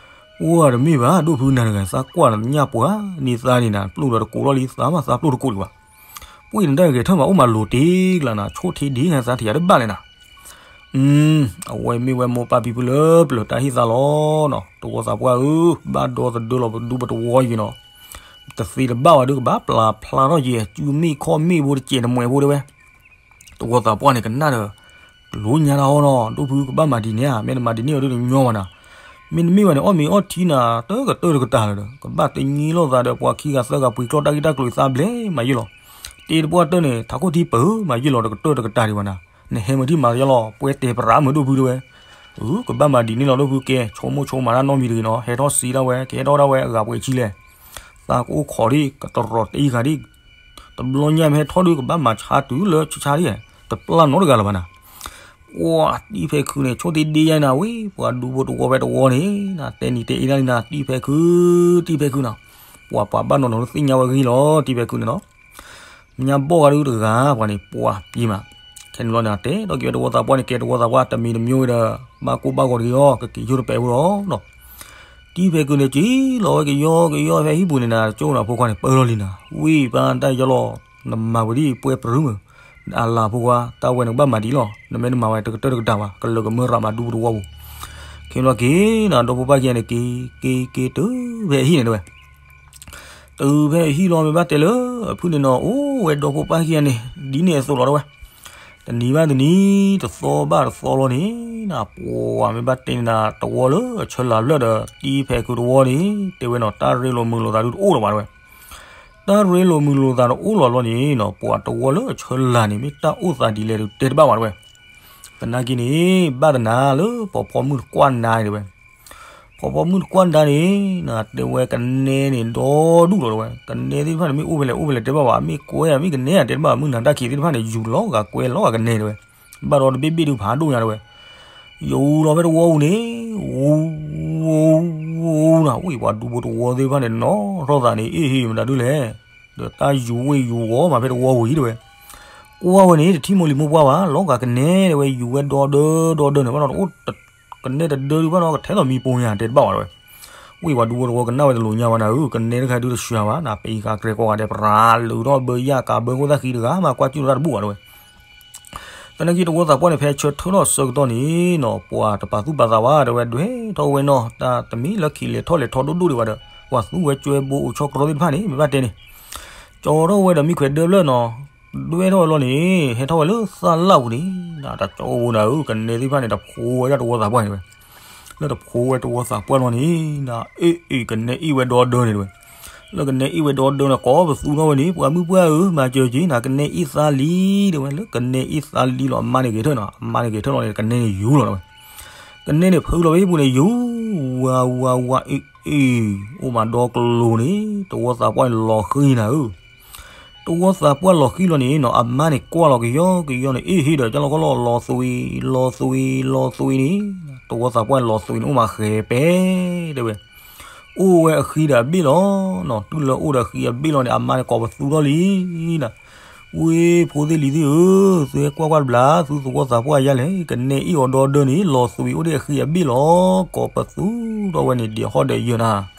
ပှၤတမ့ၢ်ဘၣ် ဒိၣ်ဖုနၤတဂၤ သးကွၢ်နညၣ်ပှၤန့ၣ်သးန့ၣ်နၤ ပျိၣ်ဒီးတကိးလီၤလံ သးမးသးပျိၣ်တကိးလံဘၣ်, ပှ့ၤနတၢ်ဂဲၤထၢၣ်မး အိၣ်မးလိၤတ့ၢ်ကျါနၤ ဆိၣ်ထံဒ်နၤ သးထံၣ်ယါတဘၣ်လဲၣ်နၤ, အဝဲမ့ၢ်ဝဲမိၢ်ပၢ်ဖံဖုလၢပျၢၤတၢ်ဟ့ၣ်သးလီၤနီၤ, တဝီသးပှၢ်ဧၢ, ဘၣ်ဒီသဒၢလီၤပဒူပတဝီယံၤနီၤ, တသ့တဘၣ်ဝဲဒုးကဘၣ်ပျၢ်ဖျါထီၣ်ယဲ စုမ့ၣ်ခီၣ်မ့ၣ်ဖိတစဲးတမှဲးဖိတဲဝဲ တဝီသးပှၢ်န့ၣ် ကနၣ်ဒီး ကလိညါတၢ်အီၤနီၤ, ဒိၣ်ဖုကဘၣ်မၤဒ်န့ၣ်ဧါ, မ့ၢ်တမၤဒ်န့ၣ်အီၤဒုးတညီဘၣ်နၤ, မ့တမ့ၢ်ဘၣ်န့ၣ် အီၣ်မ့ၤအီထံနၤ တကတၢၢ်တကတၢၢ်လၢၤဒီး ကဘၣ်တည့လိာ်သးဒီး ပှၤခံဂၤသၢဂၤပှ့ၤကျီၢ်တၢ်ဂ့ၢ်တၢ်ကျိၤသးဘျဲၣ်မးယ့ၢ်လီၤ, တ့တပှၢ်တၢၢ်န့ၣ် ထးခိၣ်ထံပၢၢ်မးယ့ၢ်လီၤ တကတၢၢ်တကတၢၢ်ဒံးဘၣ်နၤ, နဟဲမုၢ်ထံၣ်မၤယ့ၢ်လီၤ ပှဲၤတဲပရးမုၢ်ဒိၣ်ဖုတဲဝဲ, အု ကဘၣ်မၤဒ်န့ၣ်လီၤ ဒိၣ်ဖုကဲ ဆိကမိၣ်ဆိကမးတၢ်နီတမံၤတဂ့ၤနီၤ, ဟဲထီၣ်စံးဒၣ်ဝဲ ကဟဲထီၣ်ဒၣ်ဝဲအဂၤပှဲၤဆံလဲၣ် သးကအိၣ်ခိးဒံး ကတရီးတအံၤဂၤဒံး, တဘျီညါမ့ၢ်ဟဲထီၣ်ဒုး ကဘၣ်မၤဆါတုၤလၢဆါဆါဒံး, တပျၢ်နီတဂၤလၢၤဘၣ်နၤ, ပှၤတံၤဖဲခုၣ်န့ၣ် ဆိၣ်သ့ဒ့ယါနၤဝံၤ ပှၤဒူဖိတဝီဖဲတဝီန့ၣ် နၤတဲနံၤတဲအ့ဒၣ်လံနၤ တံၤဖဲခုၣ် တံၤဖဲခုၣ်နီၤ, ပှၤပှၤဘၣ်နီၤနီၤလၢသ့ၣ်ညါဝဲဂ့ၤလီၤ တံၤဖဲခုၣ်န့ၣ်နီၤ မ့ၢ်ညါဘီၣ်ဂၤဒုးတဂၤ ပှၤန့ၣ် ပှၤပျံၤမး, ခဲန့ၣ်ဘျီန့ၣ် တဲထီၣ်က့ၤဝဲတဝီသးပှၢ်န့ၣ် ကဲတဝီသးပှၢ်တမံၤတမံၤဝဲဒီး ဘၣ်ကိၢ်ဘၣ်ဂီၤတဂ့ၤအီၤ ကက့ၤယိၣ်တပဲာ်ဖိလီၤနီၤ, တံၤဖဲခုၣ်န့ၣ် က့ၤလီၤဝဲကယီကယီဖဲဟံၣ်ပူၤန့ၣ်နၤ ကၠိနၤဖိခွါန့ၣ် ပၢလီၤလံနၤ, ဝံၤပၢ်တၢ်ယီလီၤ, နမၤဝဲဒ်ပှဲၤပြူမုၢ်, အလၤဖိခွါ တၢ်ဝဲန့ၣ်ကဘၣ်မၤဒ်လီၤ, နမ့ၢ်တမၤဝဲတကတၢၢ်တကတၢၢ်ဘၣ် ကလၢာ်ကမၢရၤမးဒူပတဝီပူၤ, ခဲန့ၣ်ဘျီက့ၤနၤ ဒီဖိပၢ်ခံဂၤန့ၣ် က့ၤ က့ၤက့ၤတုၤဖဲအဟံၣ်န့ၣ်တဲဝဲ တုၤဖဲအဟံၣ်လီၤ မ့ၢ်ဘၣ်တဲလၢ အဖုၣ်န့ၣ်နီၤ အိၣ်ဝဲဒီဖိပၢ်ခံဂၤန့ၣ် ဒ်န့ၣ်အသိးလီၤတဲဝဲ, တနံၤဘၣ်တနံၤ တသီဘၣ်တသီလီၤန့ၣ် နပှၤမ့ၢ်ဘၣ်တဲန့ၣ်နၤ တဝီလၢအဆၢလၤဖျၢၣ်ဒီး တံၤဖဲခုၣ်တဝီန့ၣ် တဲဝဲနီၤ တၢ်ရ့လိာ်မုာ်လိာ်သးဒုးတအိၣ်လၢၤဘၣ်တဲဝဲ, တၢ်ရ့လိာ်မုာ်လိာ်သးတအိၣ်လၢၤဘျီန့ၣ်နီၤ ပှၤတဝီလၢအဆၢလၤန့ၣ် မ့ၢ်တၢ်အိၣ်သးဒ်လဲၣ်ဒုးတဲတဘၣ်ဘၣ်တဲဝဲ, သနာ်က့န့ၣ် ဘၣ်သနာ်လၢပှၤဖီမုၢ်တကွၢ်နၤတဲဝဲ ဖီဖီမုၢ်တကွၢ်နၤန့ၣ် နတဲဝဲကနဲန့ၣ် ဒီဒူၣ်လီၤတဲဝဲ, ကနဲသ့ၣ်တဖၣ်န့ၣ် မ့ၢ်အိၣ်ဖဲလဲၣ်အိၣ်ဖဲလဲၣ်တဲဘၣ်ဘၣ် မ့ၢ်ကွဲမ့ၢ်ကနဲဧါတဲတဘၣ် မုၢ်နၤတၢ်ခံးသ့ၣ်တဖၣ်န့ၣ် ယူၤလီၤဂာ်ကွဲလီၤဂာ်ကနဲတဲဝဲ, ဘၣ်ဒီးတဘ့ၣ်ဘ့ၣ်ဒုးဖးဒိၣ်ညါတဲဝဲ, ယူၤလီၤဖဲတဝီပူၤန့ၣ်, ဝူၤ, ဝူၤ, ဝူၤနၤ, ဝံၤပှၤဒူဖိတဝီသ့ၣ်တဖၣ်န့ၣ် နီၢ်ထီၣ်သးန့ၣ် အ့ၣ်ဟ့ၣ်မတၤဒုလဲၣ်, ဒီးတၢ်ယူၤဝ့ၢ်ယူၤဝီၤမးဖဲတဝီပူၤအံၤတဲဝဲ, ကွၢ်ဝဲန့ၣ် တထံၣ်မိၢ်လံၤမိၢ်ပှၢ်ဘၣ်, လီၤဂာ်ကနဲတဲဝဲ ယူၤဝဲဒီဒၢဒီဒၢန့ၣ် ဘၣ်ဒီးတအိၣ် ကနဲတဒၢဒုးဘၣ်ဒီး ကထဲလီၤမံပူၤညါတဲတဘၣ်ဘၣ်တဲဝဲ, ဝံၤပှၤဒူဖိတဝီကနၣ်ဝဲတလိၤညါဘၣ်နၤဧၢ, ကနဲတခါဒုးတဆှၢဘၣ်နၤ, ပအံၤဃာ်ကြဲၤကိးဂၤဒဲး ပြၤလုာ်ထီၣ်ဘၢယၣ်ကးဘၢဃိသၣ်ဃံတဂၤမး ကွၢ်ကၠူၣ်တၢ်တဘူၣ်ဘၣ်တဲဝဲ သနာ်က့တဝီသးပှၢ်န့ၣ် ဖဲဆၢထၢၣ်ထီၣ်ဆၢကတီၢ်န့ၣ်နီၤ ပှၤတပာ်သူၣ်ပာ်သးဘၣ်တဲဝဲ ဒွဲၣ်ထီၣ်ဝဲနီၤ တၢ်တမံၤလၢခံလဲၤထီၣ်လဲၤထီဒိၣ်ဒိၣ်ဒံးဘၣ်ဒီး ပှၤသူဝဲကၠွဲဘိအိၣ်ဆီတြီသ့ၣ်တဖၣ်န့ၣ် မ့ၢ်ဘၣ်တဲန့ၣ် ကၠီထီၣ်ဝဲဒီးမံခွဲးဒၢဖျၢၣ်နီၤ ဒွဲၣ်ထီၣ်ဝဲလီၤန့ၣ် ဟဲထီၣ်ဝဲလၢသၣ်လၣ်ပူၤန့ၣ် တၢ်ကၠီအိၣ်ဘိနၤဧၢ ကနဲသ့ၣ်တဖၣ်န့ၣ် တဖိဝဲဒၣ်တဝီသးပှၢ်န့ၣ်ဝဲ လၢတဖိဝဲတဝီသးပှၢ်လီၤန့ၣ် နၤအ့ၣ်အ့ၣ် ကနဲအ့ၣ်ဝဲဒီဒၢန့ၣ်တဲဝဲ လၢကနဲအ့ၣ်ဝဲဒီဒၢန့ၣ် ကိးပသူထီၣ်ဝဲန့ၣ် ပှၤမုၣ်ပှၢ်ဧၢ မၤစၢၤက့ၤ နၤကနဲအ့ၣ်သါလံတဲဝဲ လၢကနဲအ့ၣ်သါလံလီၤ အမါန့ၣ်က့ၤထၢၣ်နီၤ အမါန့ၣ်က့ၤထၢၣ်လီၤန့ၣ် ကနဲန့ၣ်ယူၤလီၤတဲဝဲ ကနဲန့ၣ်ဖုလီၤဖဲပူၤန့ၣ်ယူၤ ဝါဝါဝါအ့ၣ်အ့ၣ် အိၣ်မးဒီကလိၤန့ၣ် တဝီသးပှၢ်န့ၣ်လီၤဃံနၤဧၢ တဝီသးပှၢ်လီၤဃံလီၤန့ၣ်နီၤ အမါန့ၣ်ကွၢ်လီၤကယီကယီန့ၣ် အ့ၣ်ဟ့ၣ်ဒီးကၢ်လီၤခီလီၤ လီၤသွံၣ် လီၤသွံၣ် လီၤသွံၣ်န့ၣ် တဝီသးပှၢ်လီၤသွံၣ်န့ၣ် အိၣ်မးဃဲၤပဲတဲဝဲ အိၣ်ဝဲအဃံဒီးအဘ့ၣ်လီၤနီၤ တုၤလၢအိၣ်ဒီးအဃံအဘ့ၣ်လီၤန့ၣ် အမါန့ၣ်ကိးပသူထီၣ်လံနၤ ဝ့ၢ်ဖိသ့ၣ်လံၤသ့ၣ်ဧၢ သုဟဲကွၢ်ကွၢ်တဘျီ သုသဝီသးပှၢ်ယါလဲၣ် ကနဲအ့ၣ်အီၤဒီဒၢန့ၣ် လီၤသွံၣ်အိၣ်ဒၣ်အဃံအဘ့ၣ်လီၤ ကိးပသူထီၣ်ဝဲန့ၣ် ဒံးဟီၣ်ဒီးယၢၤနၤ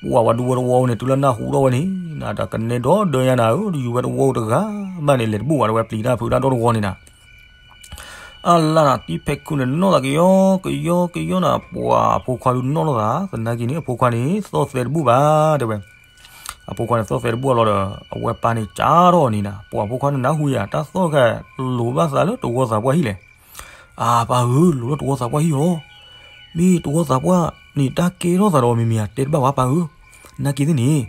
ပှၤဝဲဒူဖိတဝီန့ၣ် တုၤလၢနၢ်ဟူထီၣ်ဝဲန့ၣ် နၤတၢ်ကနဲဒီဒၢညါနၤဧၢ ယူၤဝဲတဝီတဂၤဘၣ်န့ၣ် လဲၤတဘူၣ်ဘၣ်တဲဝဲ ပျံၤတၢ်ဖုးတၢ်ဒီတဝီန့ၣ်နၤ အလၢနၤ တံဖဲးခုန့ၣ် နီၢ်သးကယီကယီကယီနၤ ပှၤအဖိခွါဒုးနီၢ်လိာ်သး သနာ်က့န့ၣ် အဖိခွါန့ၣ် သီၣ်သဲတဘူၣ်ဘၣ်တဲဝဲ အဖိခွါန့ၣ် သီၣ်သဲတဘူၣ်အလီၢ်ဒီး အဝဲပၢ်န့ၣ်ကးထီၣ်န့ၣ်နၤ ပှၤအဖိခွါန့ၣ် နၢ်ဟူယၤ တၢ်သီၣ်တခါလိၤဘၣ်သးလၢတဝီသးပှၢ်ဟံၣ်လဲၣ် အၢ ပၢ်ဧၢ လိၤလၢတဝီသးပှၢ်ဟံၣ်လီၤ မ့ၢ်တဝီသးပှၢ်န့ၣ် တၢ်ကဲထီၣ်သးဒီးမံၤမံၤဧါ တဲတဘၣ်ဝဲပၢ်ဧၢ, နာ်က့သ့ၣ်န့ၣ်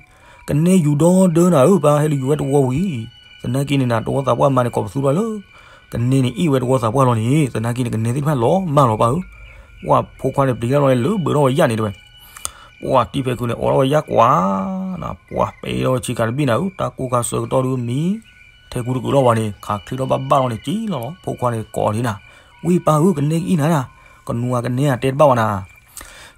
ကနဲယူၤဒီဒၢနၤဧၢ ပၢ်ဟဲလၢယူၤဝဲတဝီဝံၤ, သနာ်က့န့ၣ်နၤ တဝီသးပှၢ်မါန့ၣ် ကိးပသူထီၣ်လၢ ကနဲန့ၣ်အ့ၣ်ဝဲတဝီသးပှၢ်လီၤန့ၣ် သနာ်က့န့ၣ် ကနဲသ့ၣ်တဖၣ်လီၤမၢ်လီၤပၢ်ဧၢ, ပှၤဖိခွါန့ၣ် ပျံၤတၢ်လီၤန့ၣ်လၢဘၢထီၣ်ဝဲယၣ်န့ၣ်တဲဝဲ, ပှၤတံဖဲးခုန့ၣ် အိးထီၣ်ဝဲယၣ်ကွၢ် ပှၤပဲထီၣ်ဝဲဆံးခါတဘ့ၣ်နၤဧၢ, တၢ်ကိၢ်ခါဆၢကတီၢ်ဒုးမံ ထဲကူတကုာ်လီၤဝဲန့ၣ် ခးချံထီၣ်ဘၣ်ဘၣ်လီၤန့ၣ် က့ၤလီၤလီၤ ဖိခွါန့ၣ်ကိးန့ၣ်နၤ, ဝံၢ်ပၢ်ဧၢ ကနဲကအံၣ်နၤနၤ, ကနူၤအကနဲဧါ တဲတဘၣ်ဝဲနၤ,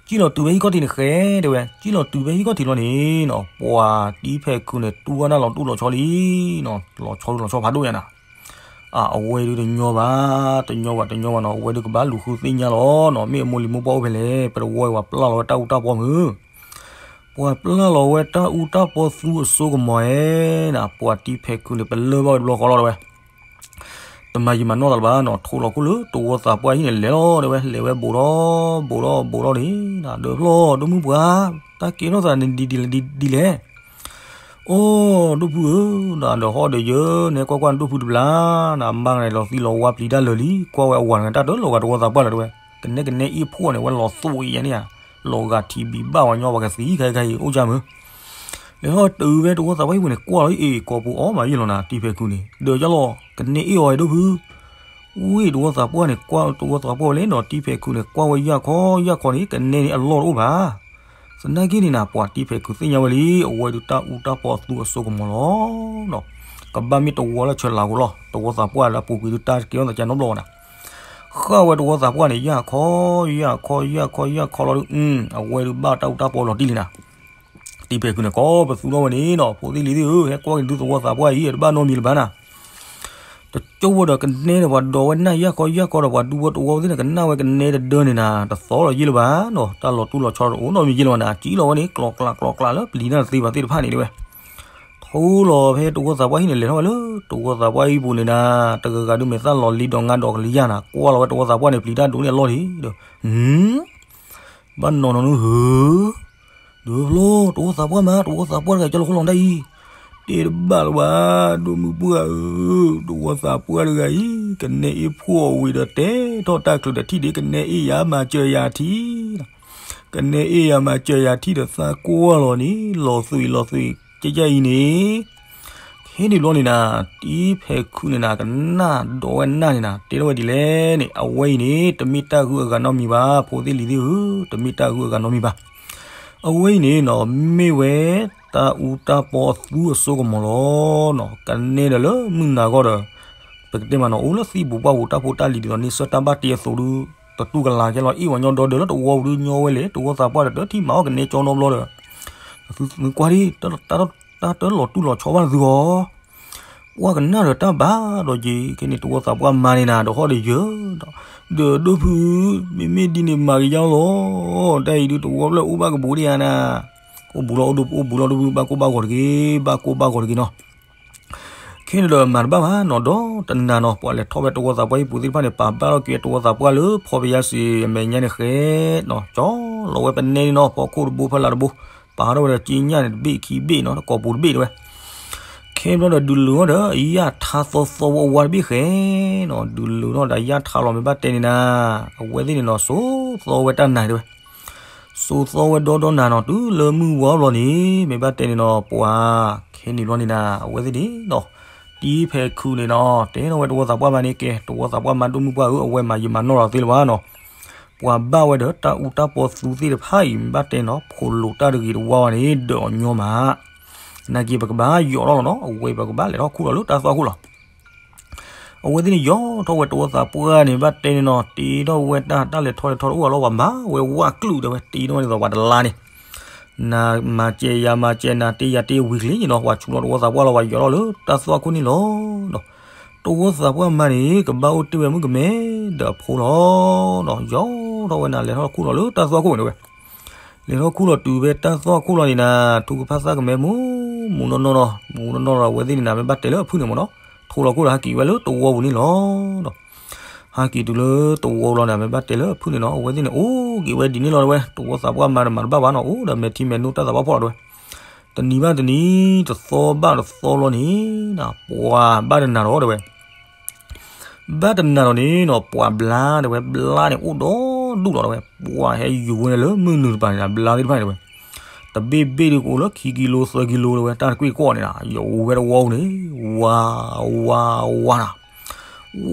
ကံၣ်လီၤတုၤဖဲဟံၣ်ခီၣ်ထံးန့ၣ်ဃဲ တဲဝဲ, ကံၣ်လီၤတုၤဖဲဟံၣ်ခီၣ်ထံးလီၤန့ၣ်နီၤ ပှၤတံဖဲးခုန့ၣ် တူၢ်ဝဲဒၣ်လီၤတူၢ်လီၤဆီလံနီၤ, လီၤဆီဒုးလီၤဆီဖးဒိၣ်ညါနၤ, အဝဲဒုးတညီဘၣ်, တညီဘၣ် တညီဘၣ်နီၤ, အဝဲဒုးကဘၣ်လူၤဃုသ့ၣ်ညါလီၤနီၤ, မ့ၢ်အမိၢ်လံၤမိၢ်ပှၢ်အိၣ်ဖဲလဲၣ်, ပတဝီအံၤပှၤပျၢ်လီၤဝဲတၢ်အူတၢ်ပီမုၢ် ပှၤပျၢ်လီၤဝဲတၢ်အူတၢ်ပီသူအစိကမီၤဧဲနၤ, ပှၤတံဖဲးခုန့ၣ် ပလၢၢ်ဘၣ်ဝဲတဘျီဃီလီၤတဲဝဲ, တမၤယံာ်မၤနီၢ်သးလၢၤဘၣ်နီၤ, ထိးလီၤခိၣ်လၢတဝီသးပှၢ်ဟံၣ်န့ၣ်လဲၤလီၤတဲဝဲ, လဲၤဝဲဘူးထီၣ်ဘူးထီၣ်ဘူးထီၣ်န့ၣ်နၤ, ဒီးဖျီၣ်ဒိၣ်မုၢ်ပှၢ်, တၢ်ကဲထီၣ်သးန့ၣ်ဒ်လဲၣ်, အိ ဒိၣ်ဖုဧၢ, ဒီးဟီၣ်ဒီးယၢၤ နကွၢ်ကွၢ်န့ၣ်ဒိၣ်ဖုတဘျီ, နမါန့ၣ်လီၤသံလီၤဝါပျံၤတၢ်လၢာ်လံ, ကွၢ်ဝဲအဝၤန့ၣ် တၢ်တလီၤဂာ်တဝီသးပှၢ်လၢၤတဲဝဲ, ကနဲကနဲအ့ၣ်ဖှီၣ်န့ၣ် ဝဲလီၤသိၣ်အံၤယဲန့ၣ်ဧါ, လီၤဂာ်ထံဘံၣ်ဘၣ်ဝဲညီ ပှၤကသံခဲခါအံၤ အိၣ်ကၢ်မုၢ် လဲၤထီၣ်တုၤဖဲတဝီသးပှၢ်ဟံၣ်ပူၤန့ၣ် ကွၢ်လီၤအ့ၣ် ကိးပူၤအီၣ်မးယဲၢ်လီၤနၤ, တံဖဲးခုန့ၣ် ဒီးကၢ်လီၤ ကနဲအ့ၣ်အီၤဒိၣ်ဖု, ဝံၢ်တဝီသးပှၢ်န့ၣ် ကွၢ်တဝီသးပှၢ်ဝဲလဲၣ်နီၤ, တံဖဲးခုန့ၣ် ကွၢ်ဝဲယၢ်ခီယၢ်ခီန့ၣ် ကနဲန့ၣ်အလီၢ်တအိၣ်ဘၣ်, သနာ်က့န့ၣ်နၤ ပှၤတံဖဲးခုသ့ၣ်ညါဝဲလံ, အဝဲဒုးတၢ်အူတၢ်ပီသူအစိကမီၤလီၤနီၤ, ကဘၣ်မ့ၢ်တဝီလၢဆၢလၤဧိၤလီၤ, တဝီသးပှၢ်လၢအပူၤကွံာ်ဒုးတၢ်ကဲထီၣ်သးကဲနီတဘျီဘၣ်နၤ ဃၣ်ဝဲတဝီသးပှၢ်န့ၣ် ယၢ်ခီယၢ်ခီယၢ်ခီယၢ်ခီလီၤဒုး, အဝဲဒုးဘၣ်တၢ်အူတၢ်ပီလီၤတံၢ်လံနၤ, တံဖဲးခုန့ၣ် ကိးပသူထီၣ်ဝဲန့ၣ်နီၤ, ဖိသ့ၣ်လံၤသ့ၣ်ဧၢ, ဟဲကွၢ်က့ၤဒုးသဝီသးပှၢ်အံၤ တဘၣ်နီတမံၤလၢၤဘၣ်နၤ, တကၠိဝဲဒီးကနဲဒီးပှၤဒိးဝဲနၢ်ယၢ်ခီယၢ်ခီဒီး ပှၤဒူဖိတဝီသ့ၣ်န့ၣ် ကနၣ်ဝဲကနဲတဒၢန့ၣ်နၤ, တသီလီၤယဲၢ်လၢၤဘၣ်နီၤ, တၢ်လီၤတူၢ်လီၤဆီတအိၣ်နီတမံၤယဲၢ်လၢၤဘၣ်နၤ, ကံၣ်လီၤဝဲန့ၣ် ကျီၤကျးကျီၤကျးလၢပျံၤတၢ်တသ့ဘၣ်သ့ၣ်တဖၣ်န့ၣ်တဲဝဲ ထိလီၤဖဲတဝီသးပှၢ်ဟံၣ်န့ၣ် လဲၤထီၣ်ဝဲလၢတဝီသးပှၢ်ဟံၣ်ပူၤန့ၣ်နၤ, တဂၤဂၤဒုးမဲာ်သၣ်လီၤလံဒီးငါဒီးကလံၤယၢ်နၤ, ကွၢ်လီၤဝဲတဝီသးပှၢ်န့ၣ် ပျံၤတၢ်ဒိးန့ၢ်အလီၢ်လံဒီး, ဘၣ်နီၤနီၤနုဟၢ, ဒုးဖျိ တဝီသးပှၢ်မး တဝီသးပှၢ်တဂၤ ကၢ်လီၤခီလီၤဒၣ်အံၤ, တဲတဘၣ်လၢၤဘၣ်, ဒိၣ်မုၢ်ပှၢ်ဧၢ, တဝီသးပှၢ်တဂၤအံၤ ကနဲအ့ၣ်ဖှီၣ်အီၤဝံၤဒီး တဲထီၣ်တၢ်ချုးဒီးထံၣ်ဒ့ ကနဲအ့ၣ်ယၤမၤစၢၤယၤထံၣ် ကနဲအ့ၣ်ယၤမၤစၢၤယၤထံၣ်ဒီးသးကွၢ်လီၤန့ၣ် လီၤသွံၣ်လီၤသွံၣ် ကဲကဲအံၤန့ၣ်, ခဲန့ၣ်ဘျီန့ၣ်နၤ, တံဖဲးခုန့ၣ်နၤ ကနၣ်ဒိးဝဲနၢ်န့ၣ်နၤ တဲထီၣ်ဝဲဒ်လဲၣ်န့ၣ် အဝဲအံၤန့ၣ် တမ့ၢ်တၢ်ဂုၤအဂၤနီတမံၤဘၣ်, ဖိသ့ၣ်လံၤသ့ၣ်ဧၢ, တမ့ၢ်တၢ်ဂုၤအဂၤနီတမံၤဘၣ်. အဝဲအံၤန့ၣ်နီၤ မ့ၢ်ဝဲတၢ်အူတၢ်ပီအသူအစိကမီၤလီၤ. ကနဲဒီးလၢမုၢ်နၤဂီၢ်ဒီး ပကတဲမးနီၤ အိၣ်လၢသံၣ်ပူၤပှၢ်ပူၤ တၢ်ဖိတၢ်လံၤဒ်သိးန့ၣ် ဆၢတၢ်ဘၣ်တ့အသိးဒီး တတူၢ်ကလာ်ခဲလီၤ အ့ၣ်ဝဲညီဒီဒီလၢတဝီပူၤဒုးညီဝဲလဲၣ် တဝီသးပှၢ်ဒီးတထံၣ်မၤအီၣ်ကနဲကၠီနီတဘျီဒီး သုကွၢ်ဒ် တၢ်တလီၤတူၢ်လီၤဆီဘၣ်သုအီၤ ပှၢ်ကနၣ်ဒီးတၢ်ဘၣ်ဒီးက့ၤ ခဲန့ၣ်တဝီသးပှၢ်မၤန့ၣ်နၤ ဒီးဟီၣ်ဒီးယၢၤဒီး ဒီးဒိၣ်ဖု မ့မ့ၢ်ဒ်န့ၣ်မၤကယါလီၤ တၢ်အံၤဒုးတဝီဖျၢၣ်အိၣ်ဘၣ်ကဘူးဒံးဧါနၤ အိၣ်ဘူးလီၤအိၣ်ဘူးလီၤဒိၣ်ဖု ဘၣ်ကိၢ်ဘၣ်ဂီၤတဂ့ၤ ဘၣ်ကိၢ်ဘၣ်ဂီၤတဂ့ၤနီၤ ခဲန့ၣ်ဒီးမၤတဘၣ်ဘၣ်နီၤ ဒီးတနၤနီၤ ပှၤလဲၤထီၣ်ဝဲတဝီသးပှၢ်ဟံၣ်ပူၤသ့ၣ်တဖၣ်န့ၣ် ပာ်ဘၣ်ထီၣ်က့ၤတဝီသးပှၢ်လၢဖီပယါစံး အမဲာ်ညါန့ၣ်ဃဲနီၤ ကၠီလီၤဝဲပနဲန့ၣ်နီၤ ဖီခိၣ်တဘိဖီလာ်တဘိ ပာ်ထီၣ်ဝဲဒီးက့ညၣ်န့ၣ် တဘ့ၣ်ခံဘ့ၣ်နီၤ ကိာ်ပူၤတဘ့ၣ်တဲဝဲ ခဲဘျီဒီးဒုးလိၤထီၣ်ဒီး ယၣ်ထါသီသီဝဲဝါတဘ့ၣ်ဃဲနီၤ ဒုးလိၤထီၣ်ဒီးယၣ်ထါလီၤမ့ၢ်ဘၣ်တဲန့ၣ်နၤ အဝဲသ့ၣ်န့ၣ်နီၤ စိသီဝဲတၢ်နၤတဲဝဲ စိသီဝဲဒီဒီနၤနီၤ တုၤလၢမုၢ်ဝါဘျီန့ၣ် မ့ၢ်ဘၣ်တဲန့ၣ်နီၤ ပှၤ ခဲန့ၣ်ဘျီန့ၣ်နၤ အဝဲသ့ၣ်န့ၣ်နီၤ တံဖဲးခုးန့ၣ်နီၤ တဲထီၣ်ဝဲတဝီသးပှၢ်မးန့ၣ် ကဲ တဝီသးပှၢ်မးဒိၣ်မုၢ်ပှၢ်ဧၢ အဝဲမၤယံာ်မၤနီၢ်လီၤသ့လၢၤဘၣ်နီၤ ပှၤဘၣ်ဝဲဒီးတၢ်အူတၢ်ပီသူသ့ၣ်တဖၣ်အံၤ မ့ၢ်ဘၣ်တဲနီၤ ဖိးလိာ်တၢ်တဂ့ၤတဝါဘၣ်န့ၣ် ဒၢးအီၤညီမး သနာ်က့ ပကဘၣ်ယိးထီၣ်လီၤနီၤ အဝဲပကဘၣ်လဲၤထီၣ်ခူၣ်လီၤလၢတၢ်သွၣ်ခိၣ်လီၤ အဝဲသ့ၣ်န့ၣ် ယိးထီၣ်ဝဲတဝီသးပှၢ်န့ၣ် ဘၣ်တဲန့ၣ်နီၤ တ့ထီၣ်ဝဲတၢ် တၢ်လဲၤထီၣ်လဲၤထီၣ်တအိၣ်အလီၢ် ပှၤမၤဝဲဝၣ်ကျုာ်တဲဝဲ တ့ထီၣ်ဝဲန့ၣ်သိးပှၤတလါန့ၣ် နၤမၤစဲးယၤမၤစဲး နၤတ့ယၤတ့ဝံၤချ့နီၤ ပှၤဆူးလီၤတဝီသးပှၢ်လီၤ ပှၤယိးထီၣ်လၢတၢ်သွၣ်ခိၣ်န့ၣ်လီၤ တဝီသးပှၢ်မၤန့ၣ် ကဘၣ်အိၣ်တ့ၢ်ဝဲမုၣ်ကမဲဒီးအဖိလီၤ ယိးထီၣ်ဝဲနၤ လဲၤထီၣ်ခူၣ်လီၤလၢတၢ်သွၣ်ခိၣ်ဝဲတဲဝဲ လဲၤထီၣ်ခူၣ်လီၤတုၤဖဲတၢ်သွၣ်ခိၣ်လီၤန့ၣ်နၤ ထူကဖၣ်သၣ်ကမဲမူ မူနီၢ်နီၢ်နီၤ မူနီၢ်နီၢ်ဒီး အဝဲသ့ၣ်န့ၣ်နၤ မ့ၢ်ဘၣ်တဲလၢအဖုၣ်န့ၣ်မ့ၢ်နီၤ ထိးလီၤခိၣ်ဒီးဟးက့ၤဝဲလၢတဝီပူၤန့ၣ်လီၤ ဟးက့ၤတုၤလၢတဝီလီၤန့ၣ် မ့ၢ်ဘၣ်တဲလၢအဖုၣ်န့ၣ်နီၤ အဝဲသ့ၣ်န့ၣ် အိၣ်က့ၤဝဲဒ်န့ၣ်လီၤတဲဝဲ တဝီသးပှၢ်မၤဒီးမၤတဘၣ်ဘၣ်နီၤ အိၣ်ဒီးမဲာ်ထံမဲာ်နိတၢ်သးပှၢ်ဖီၣ်လီၤတဲဝဲ တနံၤဘၣ်တနံၤ တသီဘၣ်တသီလီၤန့ၣ် ပှၤဘၣ်တနၤဒီးတဲဝဲ ဘၣ်တနၤဒီးန့ၣ်နီၤ ပှၤဘျါတဲဝဲ ဘျါန့ၣ်အိၣ်ဒီဒူၣ်လီၤတဲဝဲ ပှၤဟဲယူၤဝဲန့ၣ်လၢမုၢ်နုာ်တပၤန့ၣ် ဘျါသ့ၣ်တဖၣ်န့ၣ်တဲဝဲ တဘ့ၣ်ဘ့ၣ်ဒုးကအိၣ်လၢခံကံလိသၢကံလိတဲဝဲ တၢ်တကွ့ၢ်ကီၢ်န့ၣ်နၤ ယိးဝဲတဝီန့ၣ် ဝါ ဝါ ဝါနၤ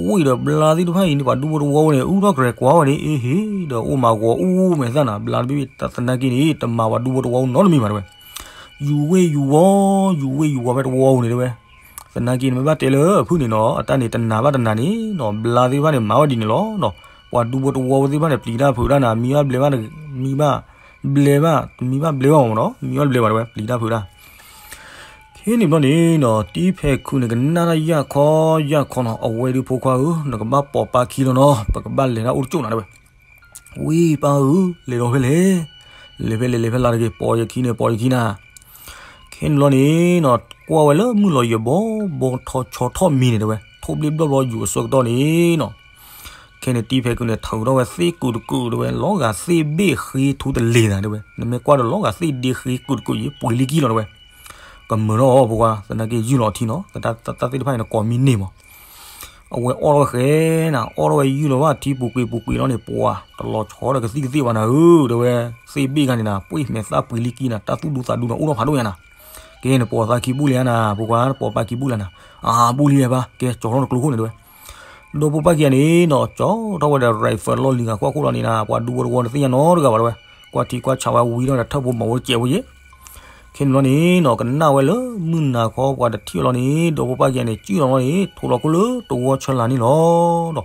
ဝံၤဒီးဘျါသ့ၣ်တဖၣ်အံၤန့ၣ် ပှၤဒူဖိတဝီဝဲန့ၣ် အုၣ်ထီၣ်ကရဲၤကွၢ်ဝဲန့ၣ် အ့ဟ့ၣ် ဒီးအိၣ်မၤဂီၤအူမဲာ်သၣ်နၤ ဘျါတဘ့ၣ်ဘ့ၣ် သနာ်က့န့ၣ် တမၤပှၤဒူဖိတဝီနီတမံၤဘၣ်တဲဝဲ ယူၤဝ့ၢ်ယူၤဝီ ယူၤဝ့ၢ်ယူၤဝီဖဲတဝီပူၤန့ၣ်တဲဝဲ သနာ်က့န့ၣ် မ့ၢ်ဘၣ်တဲလၢအဖုၣ်န့ၣ်နီၤ အတၢ်န့ၣ်တနၤဘၣ်တနၤန့ၣ်နီၤ ဘျါသ့ၣ်တဖၣ်န့ၣ် မၤဝဲဒ်န့ၣ်လီၤနီၤ ပှၤဒူဖိတဝီဝဲသ့ၣ်တဖၣ်န့ၣ် ပျံၤတၢ်ဖုးတၢ်နၤ မံဘၣ်ဘျဲးဘၣ် မံဘၣ် ဘျဲးဘၣ် တမံဘၣ်ဘျဲးဘၣ်မ့ၢ်နီၤ မံဘၣ်ဘျဲးဘၣ်တဲဝဲ ပျံၤတၢ်ဖုးတၢ် ခဲန့ၣ်ဘျီန့ၣ်နီၤ တံဖဲးခုးန့ၣ် ကနၣ်တၢ်ယၢ်ခီယၢ်ခီနီၤ အဝဲဒုးဖိခွါဧၢ နကဘၣ်ပိာ်ပာ်ခံလီၤနီၤ ပကဘၣ်လဲၤတၢ်အိၣ်တကၠိၣ်နၤတဲဝဲ ဝံၤပၢ်ဧၢ လဲၤဒီးဖဲလဲၣ် လဲၤဖဲလဲၣ်လဲၤဖဲလၢတဂ့ၤ ပိာ်ယခံန့ၣ် ပိာ်ယခံနၤ ခဲန့ၣ်ဘျီန့ၣ်နီၤ ကွၢ်ဝဲလၢမုၢ်လီၤယဘီဘီထီၣ်ဆီထီၣ်မံၤန့ၣ်တဲဝဲ ထိၣ်ဘျ့ၣ်ဘျီၣ်ဘျီယူၤအဆၢကတီၢ်န့ၣ်နီၤ ခဲန့ၣ်တံဖဲးခုးန့ၣ် ထုးထီၣ်ဝဲသ့ၣ်ကုာ်တကုာ်တဲဝဲ လီၤဂာ်သ့ၣ်ဘ့ၣ်ဃ့ထူတလ့ၤနၤတဲဝဲ နမ့ၢ်ကွၢ်ဒီးလီၤဂာ်သ့ၣ်ဒ့ဃ့ကုာ်တကုာ်ယံၤ ပှ့ၤလံကံလီၤတဲဝဲ ကမုာ်ထီၣ်အီၤဖိခွါ သနာ်က့ယုၢ်လီၤအထံနီၤ တၢ်သ့ၣ်တဖၣ်အံၤန့ၣ် ကိးမံန့ၢ်မး အဝဲအီၣ်ထီၣ်ဝဲဃဲနၤ အီၣ်ထီၣ်ဝဲယုၢ်လီၤဘၣ်အထံပူၤကွံာ်ပူၤကွံာ်လီၤန့ၣ် ပှၤတလီၤဆီဒီးကသံၣ်ကသ့ၣ်ဘၣ်နၤဧၢ တဲဝဲ သ့ၣ်ဘ့ၣ်ဂၤန့ၣ်နၤ ပှ့ၤမဲာ်သၣ်ပှ့ၤလံကံနၤ တၢ်သူၣ်ဒူသးဒူနၤ အိၣ်ထီၣ်ဖးဒိၣ်ညါနၤ ကဲနပိာ်သးခံဘူၣ်လံဧါနၤ ဖိခွါ နပိာ်ပာ်ခံဘူၣ်လံနၤ အၢ ဘူၣ်လံဧါဘၣ် ကဲ ကၠီထီၣ်နကျိခိၣ်န့ၣ်တဲဝဲ ဒီဖိပၢ်ခံဂၤန့ၣ်နီၤ ကၠီထီၣ်ဝဲဒီး rifle လီၢ်လံၤဂၤကွၢ်ခိၣ်လီၤန့ၣ်နၤ ပှၤဒူဖိတဝီန့ၣ်သ့ၣ်ညါနီတဂၤဘၣ်တဲဝဲ ကွၢ်ထံကွၢ်ဆးဝဲဝံၤထီၣ်ဒီးထၢၣ်ဖိမၤဝဲတစဲးဖိယ့ၣ် ခဲန့ၣ်လီၤန့ၣ်နီၤ ကနၣ်ဝဲလၢမုၢ်နၤခီပှၤတထံၣ်အီၤလီၤန့ၣ် ဒီဖိပၢ်ခံဂၤန့ၣ် စုၣ်လီၤလီၤန့ၣ် ထိးလီၤခိၣ်လၢတဝီဆၢလာ်န့ၣ်လီၤဒီး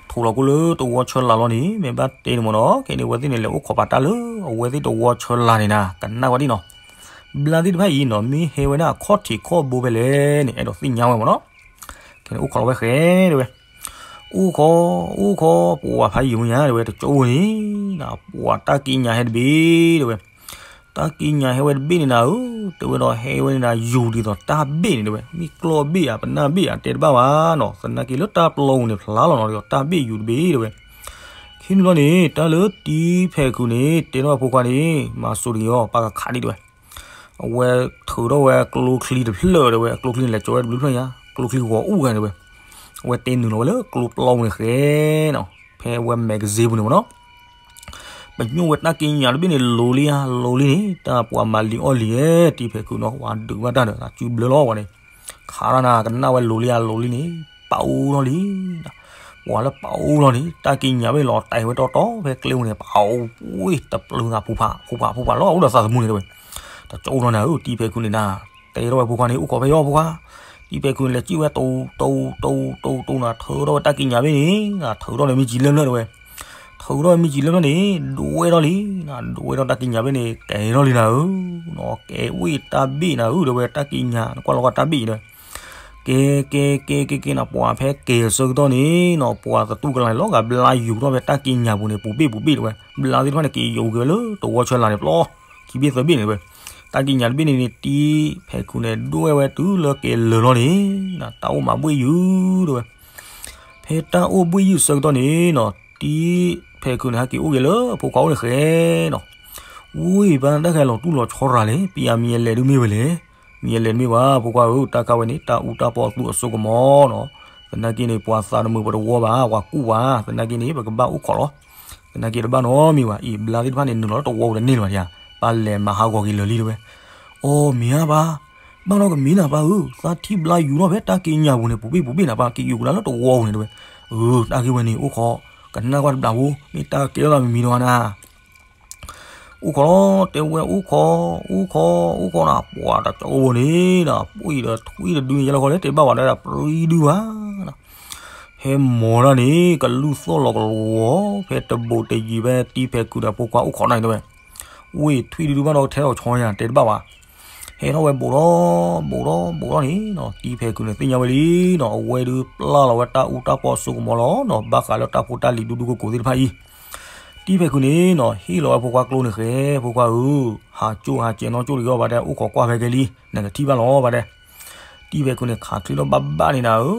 ထိးလီၤခိၣ်လၢတဝီဆၢလာ်လီၤန့ၣ် မ့ၢ်ဘၣ်တဲန့ၣ်မ့ၢ်နီၤ ခဲန့ၣ်အဝဲသ့ၣ်န့ၣ် လဲၤအိၣ်ခိးပာ်တၢ်လၢအဝဲသ့ၣ်တဝီဆၢလာ်န့ၣ်နၤ ကနၣ်ဝဲဒ်နီၤ ဘျါသ့ၣ်တဖၣ်အံၤနီၤ မ့ၢ်ဟဲဝဲဒၣ်အခီၣ်ထံးခီၣ်ဘိဖဲလဲၣ်န့ၣ် အဲၣ်ဒိးသ့ၣ်ညါဝဲမ့ၢ်နီၤ ခဲန့ၣ်အိၣ်ခိးလီၤဝဲဃဲတဲဝဲ အိၣ်ခိး အိၣ်ခိး ပှၤဖးယံာ်မူညါတဲဝဲ တကၠိၣ်ဝဲန့ၣ် ပှၤတၢ်က့ညါဟဲတဘ့ၣ်တဲဝဲ တၢ်က့ညါဟဲဝဲတဘ့ၣ်န့ၣ်နၤဧၢ တဲဝဲဒီး ဟဲဝဲန့ၣ်နၤ ယူၤဒ်သိးတၢ်ဘ့ၣ်န့ၣ်တဲဝဲ မ့ၢ်ကျီၢ်ဘ့ၣ်ဧါ ပနၢ်ဘ့ၣ်ဧါ တဲတဘၣ်ဘၣ်နီၤ သနာ်က့လၢတၢ်ပျီပူၤန့ၣ် ဖျါလီၤနီၤ ဒ်သိးတၢ်ဘ့ၣ်ယူၤတဘ့ၣ်တဲဝဲ ခဲန့ၣ်ဘျီန့ၣ် တၢ်လၢတံဖဲးခုးန့ၣ် တဲထီၣ်အဖိခွါန့ၣ် မၤစိၤတဂ့ၤအီၤ ပၢ်ကခးဒံးတဲဝဲ အဝဲထုးထီၣ်ဝဲကျိချံတဖျၢၣ်တဲဝဲ အကျိချံန့ၣ် လဲၤကၠီဝဲတဘျုးဖျၢၣ်ညါ ကျိချံဂီၤအူၣ်ဂၤတဲဝဲ အဝဲတဲနုာ်လီၤဝဲလၢကျိပျီပူၤန့ၣ်ဃဲနီၤ ဖဲအဝဲ magazine ပူၤန့ၣ်မ့ၢ်နီၤ ပညိၣ်ဝဲတၢ်က့ညါတဘ့ၣ်န့ၣ် လိၤလံဧါ လိၤလံန့ၣ် တၢ်ပှၤမၤလံၤအီၣ်လံၤဧဲ တံဖဲးခုးနီၤ ဝဲဒုးဘၣ်တၢ်ဒီး သးစုဘျၢလီၤဝဲန့ၣ် ခးတၢ်နၤ ကနၣ်ဝဲလိၤလံဧါ လိၤလံန့ၣ် ပာ်အူလီၤလံ ပှၤလၢပာ်အူလီၤန့ၣ် တၢ်က့ညါဘ့ၣ်လီၤ တၢ်ဝဲတီတီဖဲကျဲပူၤန့ၣ် ပာ်အူ တပျုၤသးဖူးဖး ဖူးဖး ဖူးဖးလီၤ အိၣ်ဒီးသးသမူန့ၣ်တဲဝဲ တကၠိၣ်လီၤနၤဧၢ တံဖဲးခုးန့ၣ်နၤ တဲထီၣ်ဝဲဖိခွါန့ၣ် အိၣ်ခိးဖဲယီၤဖိခွါ တံၤဖဲးခုးန့ၣ် လဲၤစံၣ်ဝဲ တူတူတူတူတူနၤ ထုးထီၣ်ဝဲတၢ်ကံးညာ်ဘ့ၣ်န့ၣ် ထုးထီၣ်န့ၣ်မ့ၢ်စံးလၢမ့ၢ်တဝဲ, ထုးထီၣ်ဝဲမ့ၢ်စံးလၢမ့ၢ်န့ၣ် ဒွဲထီၣ်လံ, ဒွဲထီၣ်တၢ်ကံးညာ်ဘ့ၣ်န့ၣ် ကဲထီၣ်လံနၤဧၢ, ကဲဝ့ၢ်တၢ်ဘ့ၣ်နၤဧၢ တဝဲတၢ်ကံးညာ် နကွၢ်လီၤကွၢ်တၢ်ဘ့ၣ်အံၤတဝဲ, ကဲကဲကဲကဲကဲနၤ ပှၤဖဲကဲၤအဆၢကတီၢ်န့ၣ်နီၤ ပှၤသတူၢ်ကလာ်န့ၣ် လီၤဂာ်ဘျါယူၤထီၣ်ဖဲတၢ်ကံးညာ်ပူၤန့ၣ် ပူၤဘ့ၣ်ပူၤဘ့ၣ်တဝဲ, ဘျါသ့ၣ်တဖၣ်န့ၣ် က့ၤယူၤက့ၤဝဲလၢတဝီဆၢလာ်န့ၣ်ပျီ ခံဘ့ၣ်သၢဘ့ၣ်န့ၣ်တဝဲ, တၢ်ကံးညာ်တဘ့ၣ်န့ၣ်န့ၣ် တံၤဖဲးခုးန့ၣ် ဒွဲဝဲတုၤလၢက့ၤလၢာ်လီၤန့ၣ် တၢ်အိၣ်မးဘှ့ၣ်ယုာ်တဝဲ, ဖဲတၢ်အိၣ်ဘှ့ၣ်ယုာ်ဆၢကတီၢ်န့ၣ်နီၤ တံၤဖဲးခုးန့ၣ် ဟဲက့ၤအိၣ်က့ၤလၢဖိခွါအိၣ်န့ၣ်ဃဲနီၤ, ဝံၤဘၣ်တၢ်ခဲလီၤတူၢ်လီၤဆီရၤလဲၣ် ပယၤမံၤအလဲၤဒုးမ့ၢ်ဝဲလဲၣ်, မံၤအလဲၤဒုးမ့ၢ်ဝဲ ဖိခွါဧၢ တၢ်ခါဝဲန့ၣ် တၢ်အူတၢ်ပီသူၣ်အစိကမီၤနီၤ, သနာ်က့န့ၣ် ပှၤသးတမုာ်ပတဝီဘၣ် ပှၤကူၣ်ဘၣ် သနာ်က့န့ၣ် ပကဘၣ်အိၣ်ခိးလီၤ, သနာ်က့တဘၣ်နီတမံၤဘၣ် အံၤ ဘျါသ့ၣ်တဖၣ်န့ၣ် နုာ်လီၤလၢတဝီပူၤတန့ၢ်လၢၤဘၣ်ဧါ, ပၢ်လဲၤမၤဟးဂီၤက့ၤလၢာ်လံတဝဲ, အိ မ့ၢ်ဧါပၢ်, ဘၣ်နီတမံၤနၤပၢ်ဧၢ, သးထံၣ်ဘျါယူၤထီၣ်ဖဲတၢ်ကံးညာ်ပူၤန့ၣ် ပူၤဘ့ၣ်ပူၤဘ့ၣ်နၤပၢ် က့ၤယူၤကဒါလၢတဝီပူၤန့ၣ်တဝဲ, အၢ တၢ်ဂ့ၢ်ဝဲန့ၣ် အိၣ်ခိး, ကနၣ်ကွၢ်တဘျီဖိ မ့ၢ်တၢ်ကဲထီၣ်သးမံၤမံၤတဝဲနၤ အိၣ်ခိးလီၤ တဲဝဲအိၣ်ခိး, အိၣ်ခိး အိၣ်ခိးနၤ ပှၤတကအိၣ်ဘိန့ၣ်ဒီး ပှ့ၤဒီးထွံၣ်တဒုန့ၣ် ယဲလီၤခီလဲၣ် တဲဘၣ်ဝဲဒၣ်ပြံဒုဘၣ်, ဟဲမီၤတၢ်န့ၣ် ကလူၢ်သီၣ်လီၤကဝီၤ ဖဲတဘူးတယံၤဖဲတံၤဖဲးခုးဒီးဖိခွါအိၣ်ခိးနၢ်န့ၣ်တဲဝဲ, ဝ့ၢ်ထွံၣ်ဒုဒုဘၣ်ဒီးကထဲထီၣ်ဆီယၤ တဲတဘၣ်ဘၣ်, ဟဲထီၣ်ဝဲဘူးထီၣ် ဘူးထီၣ် ဘူးထီၣ်န့ၣ် တံၤဖဲးခုးန့ၣ် သ့ၣ်ညါဝဲလံနီၤ အဝဲဒုးပျၢ်လီၤဝဲတၢ်အူတၢ်ပီစိကမီၤလီၤနီၤ ဘၣ်ဃးလၢတၢ်ဖိတၢ်လံၤဒူဒူကိကိသ့ၣ်တဖၣ်အံၤ တံၤဖဲးခုးန့ၣ်နီၤ ဟ့ၣ်လီၤဝဲဖိခွါကျိန့ၣ်ဃဲ ဖိခွါဧၢ, ဟးကၠိၣ်ဟးကဲၤနီၢ်ကၠိၣ်တဂ့ၤအီၤဘၣ်တဲ အိၣ်ခိးကွၢ်ဖဲကဲလံ နကထံၣ်ဘၣ်လီၤဘၣ်တဲ, တံၤဖဲးခုးန့ၣ် ခးချ့ထီၣ်ဘၣ်ဘၣ်န့ၣ်နၤဧ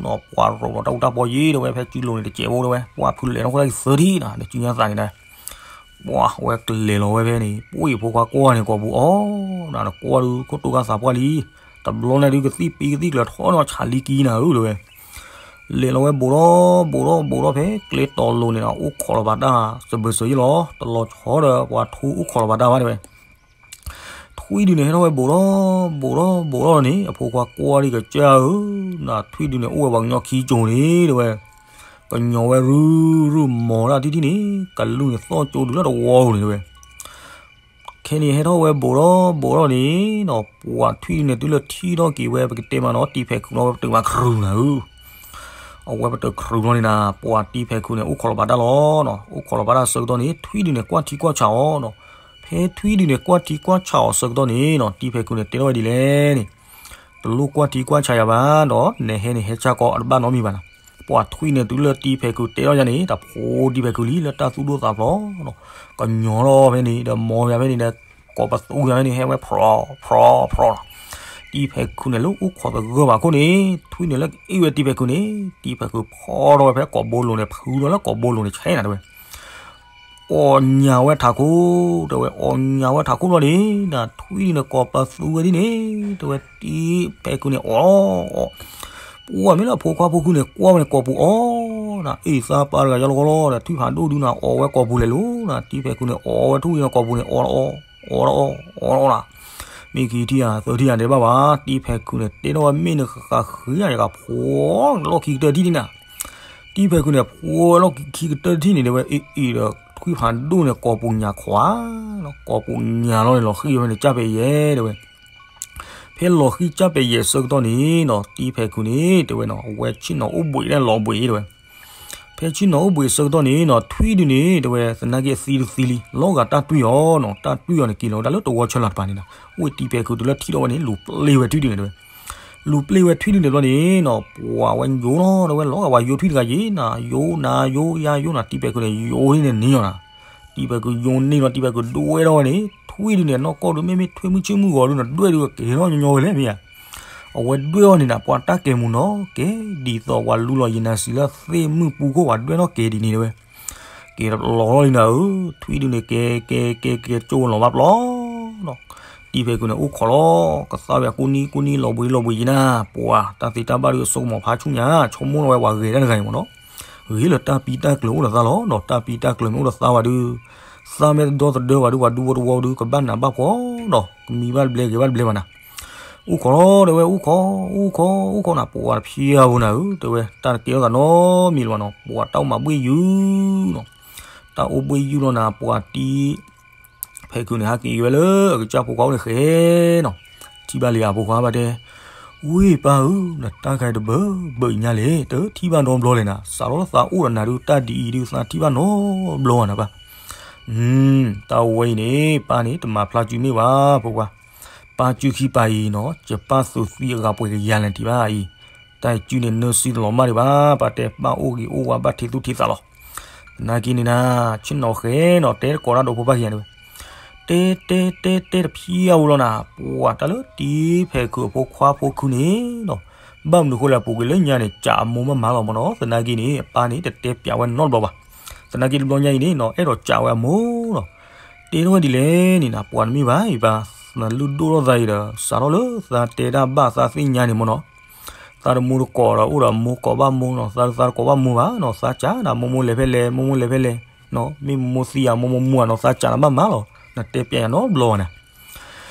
ၢ, ပှၤရိးလီၤတၢ်အူတၢ်ပီယ့ၣ်တဲဝဲ ဖဲကၠူလိၤန့ၣ်တစဲးဖိတဲဝဲ ပှၤဖုးလဲၤထီၣ်ခိၣ်သၣ်ကသၢထံၣ်နၤ နစုညါသးန့ၣ်တဲ ပှၤဝဲကလဲၤလီၤဝဲဖဲန့ၣ် ပှ့ၤဖိခွါကွၢ်န့ၣ်ကိာ်ပူၤအီၤ, နတကွၢ်ဒုးခိၣ်တိၢ်ခါသးပှၢ်လံ, တဘျီန့ၣ်ဒုးကသံၣ်ပံကသံၣ်ကျၢၤထီၣ်နီၤ ဆးလံကံနၤဧၢတဲဝဲ, လဲၤလီၤဝဲဘူးထီၣ်ဘူးထီၣ်ဘူးထီၣ်ဖဲကျဲတီၤလိၤန့ၣ်ဒီး အိၣ်ခိးလီၤဘၣ်တၢ်စဘၢၣ်စၢၤယ့ၣ်လီၤ တလီၤဆီဒီးပှၤထူအိၣ်ခိးလီၤဘၣ်တၢ်ဘၣ်တဲဝဲ ထွံၣ်ဒုန့ၣ် ဟဲထီၣ်ဝဲဘူးထီၣ်ဘူးထီၣ်ဘူးထီၣ်န့ၣ် အဖိခွါကွၢ်ဒံးကစၢ်ဧၢ, နထွံၣ်ဒုန့ၣ် အိၣ်ဝဲပှၤကညီခံကၠိၤန့ၣ်တဲဝဲ, ကညီၤဝဲရုၢ်ရုၢ်မီၤတၢ်ထံၣ်ထံၣ်န့ၣ် ကလူၢ်န့ၣ်သီၣ်ကၠိဒုလၢတဝီပူၤန့ၣ်တဲဝဲ ခဲန့ၣ်ဟဲထီၣ်ဝဲဘူးထီၣ်ဘူးထီၣ်န့ၣ်နီၤ ပှၤထွံၣ်ဒုန့ၣ် တုၤလၢထံၣ်ထီၣ်က့ၤဝဲ ပကတဲမးနီၤ တံၤဖဲးခုးလီၤဝဲပတုာ်မးခရူၣ်နၤဧၢ အဝဲပတုာ်ခရူၣ်လီၤန့ၣ်နၤ ပှၤတံၤဖဲးခုးန့ၣ် အိၣ်ခိးလီၤဘၣ်တၢ်လီၤနီၤ အိၣ်ခိးလီၤဘၣ်တၢ်ဆၢကတီၢ်န့ၣ် ထွံၣ်ဒုန့ၣ် ကွၢ်ထံကွၢ်ဆးအီၤနီၤ ဖဲထွံၣ်ဒုန့ၣ် ကွၢ်ထံကွၢ်ဆးအီၤဆၢကတီၢ်န့ၣ်နီၤ တံၤဖဲးခုးန့ၣ် တဲထီၣ်ဝဲဒ်လဲၣ်န့ၣ် တလိၣ်ကွၢ်ထံကွၢ်ဆးယၤဘၣ်ဒီး နဟဲန့ၣ် ဟဲဆၢကီးအတဘၣ်နီတမံၤဘၣ်နီၤ ပှၤထွံၣ်န့ၣ် တုၤလၢတံၤဖဲးခုးတဲထီၣ်ယၤန့ၣ် တၢ်ဖိတံၤဖဲးခုးလံ လၢတၢ်သူၣ်ဒိၣ်သးဖျိးနီၤ ကညီၤထီၣ်ဖဲန့ၣ်ဒီး မီၤယၤဖဲန့ၣ်ဒီး ကိးပသူယၤဖဲန့ၣ် ဟဲဝဲဖြီဖြီဖြီနီၤ တံၤဖဲးခုးန့ၣ် လၢအိၣ်ခိးသဂၢၢ်ဘၣ်ခိၣ်န့ၣ် ထွံၣ်န့ၣ် လၢကအ့ၣ်ဝဲတံၤဖဲးခုးန့ၣ် တံၤဖဲးခုးဖီထီၣ်ဝဲဖဲကိာ်ဘိလိၤန့ၣ် ဖုထီၣ်လၢကိာ်ဘိလိၤန့ၣ် ဆဲးနၤတဲဝဲ အီၣ်ညၣ်ဝဲထးခိၣ် တဲဝဲ အီၣ်ညၣ်ဝဲထးခိၣ်လီၤန့ၣ် နထွံၣ်န့ၣ် ကိးပသူဝဲဒ်န့ၣ် တဲဝဲ တံၤဖဲးခုးန့ၣ် အီၣ်လီၤအီၣ် ပှၤမ့ၢ်လၢအဖိခွါဖိခုန့ၣ် ကွၢ်ဝဲန့ၣ် ကိာ်ပူၤအီၣ်နၤ အ့ၣ်သးပာ်တဂၤယါလီၤကီလီၤ ဒီးထွံၣ်ဖးဒိၣ်ဒုနၤ အီၣ်ဝဲကိာ်ပူၤလဲၤလိၤနၤ တံၤဖဲးခုးန့ၣ် အီၣ်ဝဲထွံၣ်န့ၣ် ကိာ်ပူၤန့ၣ် အီၣ်လီၤအီၣ် အီၣ်လီၤအီၣ် အီၣ်လီၤအီၣ်နၤ မ့ၢ်ခံထံၣ်ဧါ သၢထံၣ်ဧါ တဲဘၣ်ဘၣ် တံၤဖဲးခုးန့ၣ် တဲထီၣ်ဝဲမ့ၢ်နဃၣ်ဃံဧါ ယကဖိလီၢ်ခံကတၢၢ်တထံၣ်န့ၣ်နၤ တံၤဖဲးခုးန့ၣ် ဖိလီၢ်ခံကတၢၢ်တထံၣ်န့ၣ် တဲဝဲ အ့ၣ်အ့ၣ်ဒီး ထွံၣ်ဖးဒိၣ်န့ၣ် ကိာ်ပူၤညၣ်ခွါ ကိာ်ပူၤညၣ်လီၤန့ၣ် လီၤဃံၢ်ဝဲန့ၣ် ကၢ်ပဲာ်ယဲၢ် တဲဝဲ ဖဲလီၤဃံၢ်ကၢ်ပဲာ်ယဲၢ်ဆၢကတီၢ်န့ၣ်နီၤ တံၤဖဲးခုးန့ၣ် တဲဝဲနီၤ အဝဲဆ့ၣ်နီၤအိၣ်ဘှံးန့ၣ်လီၤဘှံး တဲဝဲ ဖဲဆ့ၣ်နီၤအိၣ်ဘှံးဆၢကတီၢ်န့ၣ်နီၤ ထွံၣ်ဒုန့ၣ် တဲဝဲ သနာ်က့အသံတသံလံ လီၤဂာ်တၢ်တွံၢ်အီၤနီၤ တၢ်တွံၢ်အီၤန့ၣ် က့ၤလီၤဝဲဒၣ်လၢတဝီဆၢလၤတပၤန့ၣ်နီၤ အိၣ်တံၤဖဲးခုးတုၤလၢထံၣ်ထီၣ်ဝဲန့ၣ် လူၤပျ့ၢ်ဝဲထွံၣ်ဒုန့ၣ် တဲဝဲ လူၤပျ့ၢ်ဝဲထွံၣ်ဒုန့ၣ်ဘျီန့ၣ်နီၤ ပှၤဝဲယိၤလီၤ တဲဝဲ လီၤဂာ်ပှၤယိၤထွံၣ်တဂၤယ့ၣ်နၤ ယိၤနၤ ယိၤယါယိၤနၤ တံၤဖဲးခုးန့ၣ် ယိၤန့ၣ်န့ၣ်နီၤ တံၤဖဲးခုးယိၤန့ၢ်လီၤ တံၤဖဲးခုးဒွဲၣ်ထီၣ်ဝဲန့ၣ် ထွံၣ်ဒုန့ၣ် နီၢ်ကီၢ်ဒု မ့မ့ၢ်ထွံၣ်မုၢ်ဆ့ၣ်မုၢ်ဂီၤဒုနီၤ ဒွဲၣ်ဒုကကဲၤထီၣ်ညီညီဝဲလဲၣ်မ့ၢ်ဧါ အဝဲဒွဲၣ်အီၤန့ၣ်နၤ ပှၤတၢ်ကဲၤမူနီၤ ကဲ ဒ်သိးပှၤလူလီၤယံၤနၤစံးလၢသ့ၣ်မုၢ်ပူၤခိၣ် ပှၤဒွဲၣ်ထီၣ်ကဲၤဒ်န့ၣ်တဲဝဲ ကဲၤလီၤလီၤလံနၤဧၢ ထွံၣ်ဒုန့ၣ် ကဲကဲကဲကဲ ကၠိလီၤဘၣ်ပျီနီၤ တံၤဖဲးခုးန့ၣ် အိၣ်ခိးလီၤ ကသါဝဲအကူနံကူနံ လီၤဘှံးလီၤဘှံးယံၤနၤ ပှၤတၢ်သ့တၢ်ဘၣ်ဒုအစိကမီၤဖးဆူညါ ဆိကမိၣ်လီၤဝဲပှၤဂဲၤတၢ်တဂၤအံၤမ့ၢ်နီၤ ဂ့ၤလၢတၢ်ပံတၢ်ကျၢၤအိၣ်ဒီးသါလီၤ ဒီးတၢ်ပံတၢ်ကျၢၤမ့ၢ်အိၣ်ဒီးသါဝဲဒု သါမ့ၢ်တဒီသဒၢဝဲဒု ပှၤဒူဖိတဝီဒု ကဘၣ်နးဘၣ်ဖှီၣ်ဒီး ကမံဘၣ်တဘျဲဂဲၤဘၣ်တဘျဲဘၣ်နၤ အိၣ်ခိးလီၤ တဲဝဲ အိၣ်ခိး အိၣ်ခိး အိၣ်ခိးနၤ ပှၤတဖျါဘိနၤဧၢ တဲဝဲ တၢ်တကဲထီၣ်သးနီတမံၤလၢၤဘၣ်နီၤ ပှၤတၢ်အိၣ်မးဘှ့ၣ်ယုၢ်နီၤ တၢ်အိၣ်ဘှ့ၣ်ယုၢ်လီၤနၤ ပှၤတံၤဖဲးခုးန့ၣ် ဟဲက့ၤဝဲလၢအကစၢ်ဖိခွါအိၣ်န့ၣ်ဃဲနီၤ ထံၣ်ဘၣ်လံဧါ ဖိခွါဘၣ်တဲ ဝ့ၢ်ပၢ်ဧၢ, နတၢ်ခါအံၤတဘၣ်ဘၣ်ညါလဲၣ်, တထံၣ်ဘၣ်နီတဘျီလဲၣ်နၤ, စးထီၣ်လၢသးအိၣ်ဒီးနၤဒုး တၢ်ဒ်အံၤဒုး သးထံၣ်ဘၣ်နီတဘျီဘၣ်နၤဘၣ်. တၢ်ဝဲအံၤန့ၣ် ပၢ်န့ၣ် တမၤဖျါစုမ့ၢ်ဘၣ် ဖိခွါ, ပၢ်စုခံပၤအံၤနီၤ ယပၢ်သုးသံအဂၤပှဲၤကယၤလဲၣ်တံၢ်ဘၣ်အံၤ, တၢ်စုန့ၣ်နၢၤစံတလီၤမၢ်ဒံးဘၣ်, ပၢ်တဲပၢ်အိၣ်ဂ့ၤအိၣ်ဝါဘၣ်ထံးသူၣ်ထံးသးလီၤ. သနာ်က့န့ၣ်နၤ, ဆ့ၣ်နီၤဃဲနီၤ တဲတကိးတၢ်ဒီးဖိပၢ်ခံဂၤန့ၣ်ဝဲ တဲတဲတဲတဲတဖျါဝဲလီၤနၤ, ပှၤတၢ်လၢတံၢ်ဖဲးခုးအဖိခွါဖိခုန့ၣ်နီၤ, ဘၣ်မနုၤဃိလဲၣ် ပူၤကွံာ်လၢညါန့ၣ် ကးအမိၢ်မးမးလီၤမၢ်နီၤ. သနာ်က့န့ၣ် အပၢ်န့ၣ် တတဲပၠးဝဲနီတဘျီဘၣ်. သနာ်က့တဘျီညါအံၤန့ၣ်နီၤ အဲၣ်ဒိးကးဝဲအမိၢ်နီၤ, တဲထီၣ်ဝဲဒ်လဲၣ်န့ၣ်နၤ, ပှၤတမ့ၢ်ဘၣ်အံၤဘၣ်, နလုၢ်ဒိၣ်ထီၣ်သးအံၤဒီး စးထီၣ်လၢသးတဲတၢ်ဘၣ်သးသ့ၣ်ညါန့ၣ်မၢ်နီၤ သးတမူတကိးဒီး အိၣ်ဒီးမိၢ်ကိးဘၣ်မိၢ်နီၤ, သးတသးတကိးဘၣ်မိၢ်ဘၣ်နီၤ, သးကးနၤ မိၢ်မိၢ်လဲၤဖဲလဲၣ် မိၢ်မိၢ်လဲၤဖဲလဲၣ်, မ့ၢ်မိၢ်သံယၤ မိၢ်မိၢ်မူဧါနီၤ, သးကးနၤဘၣ်မးလီၤ, နတဲပၠးယၤနီတဘျီဘၣ်နၤ.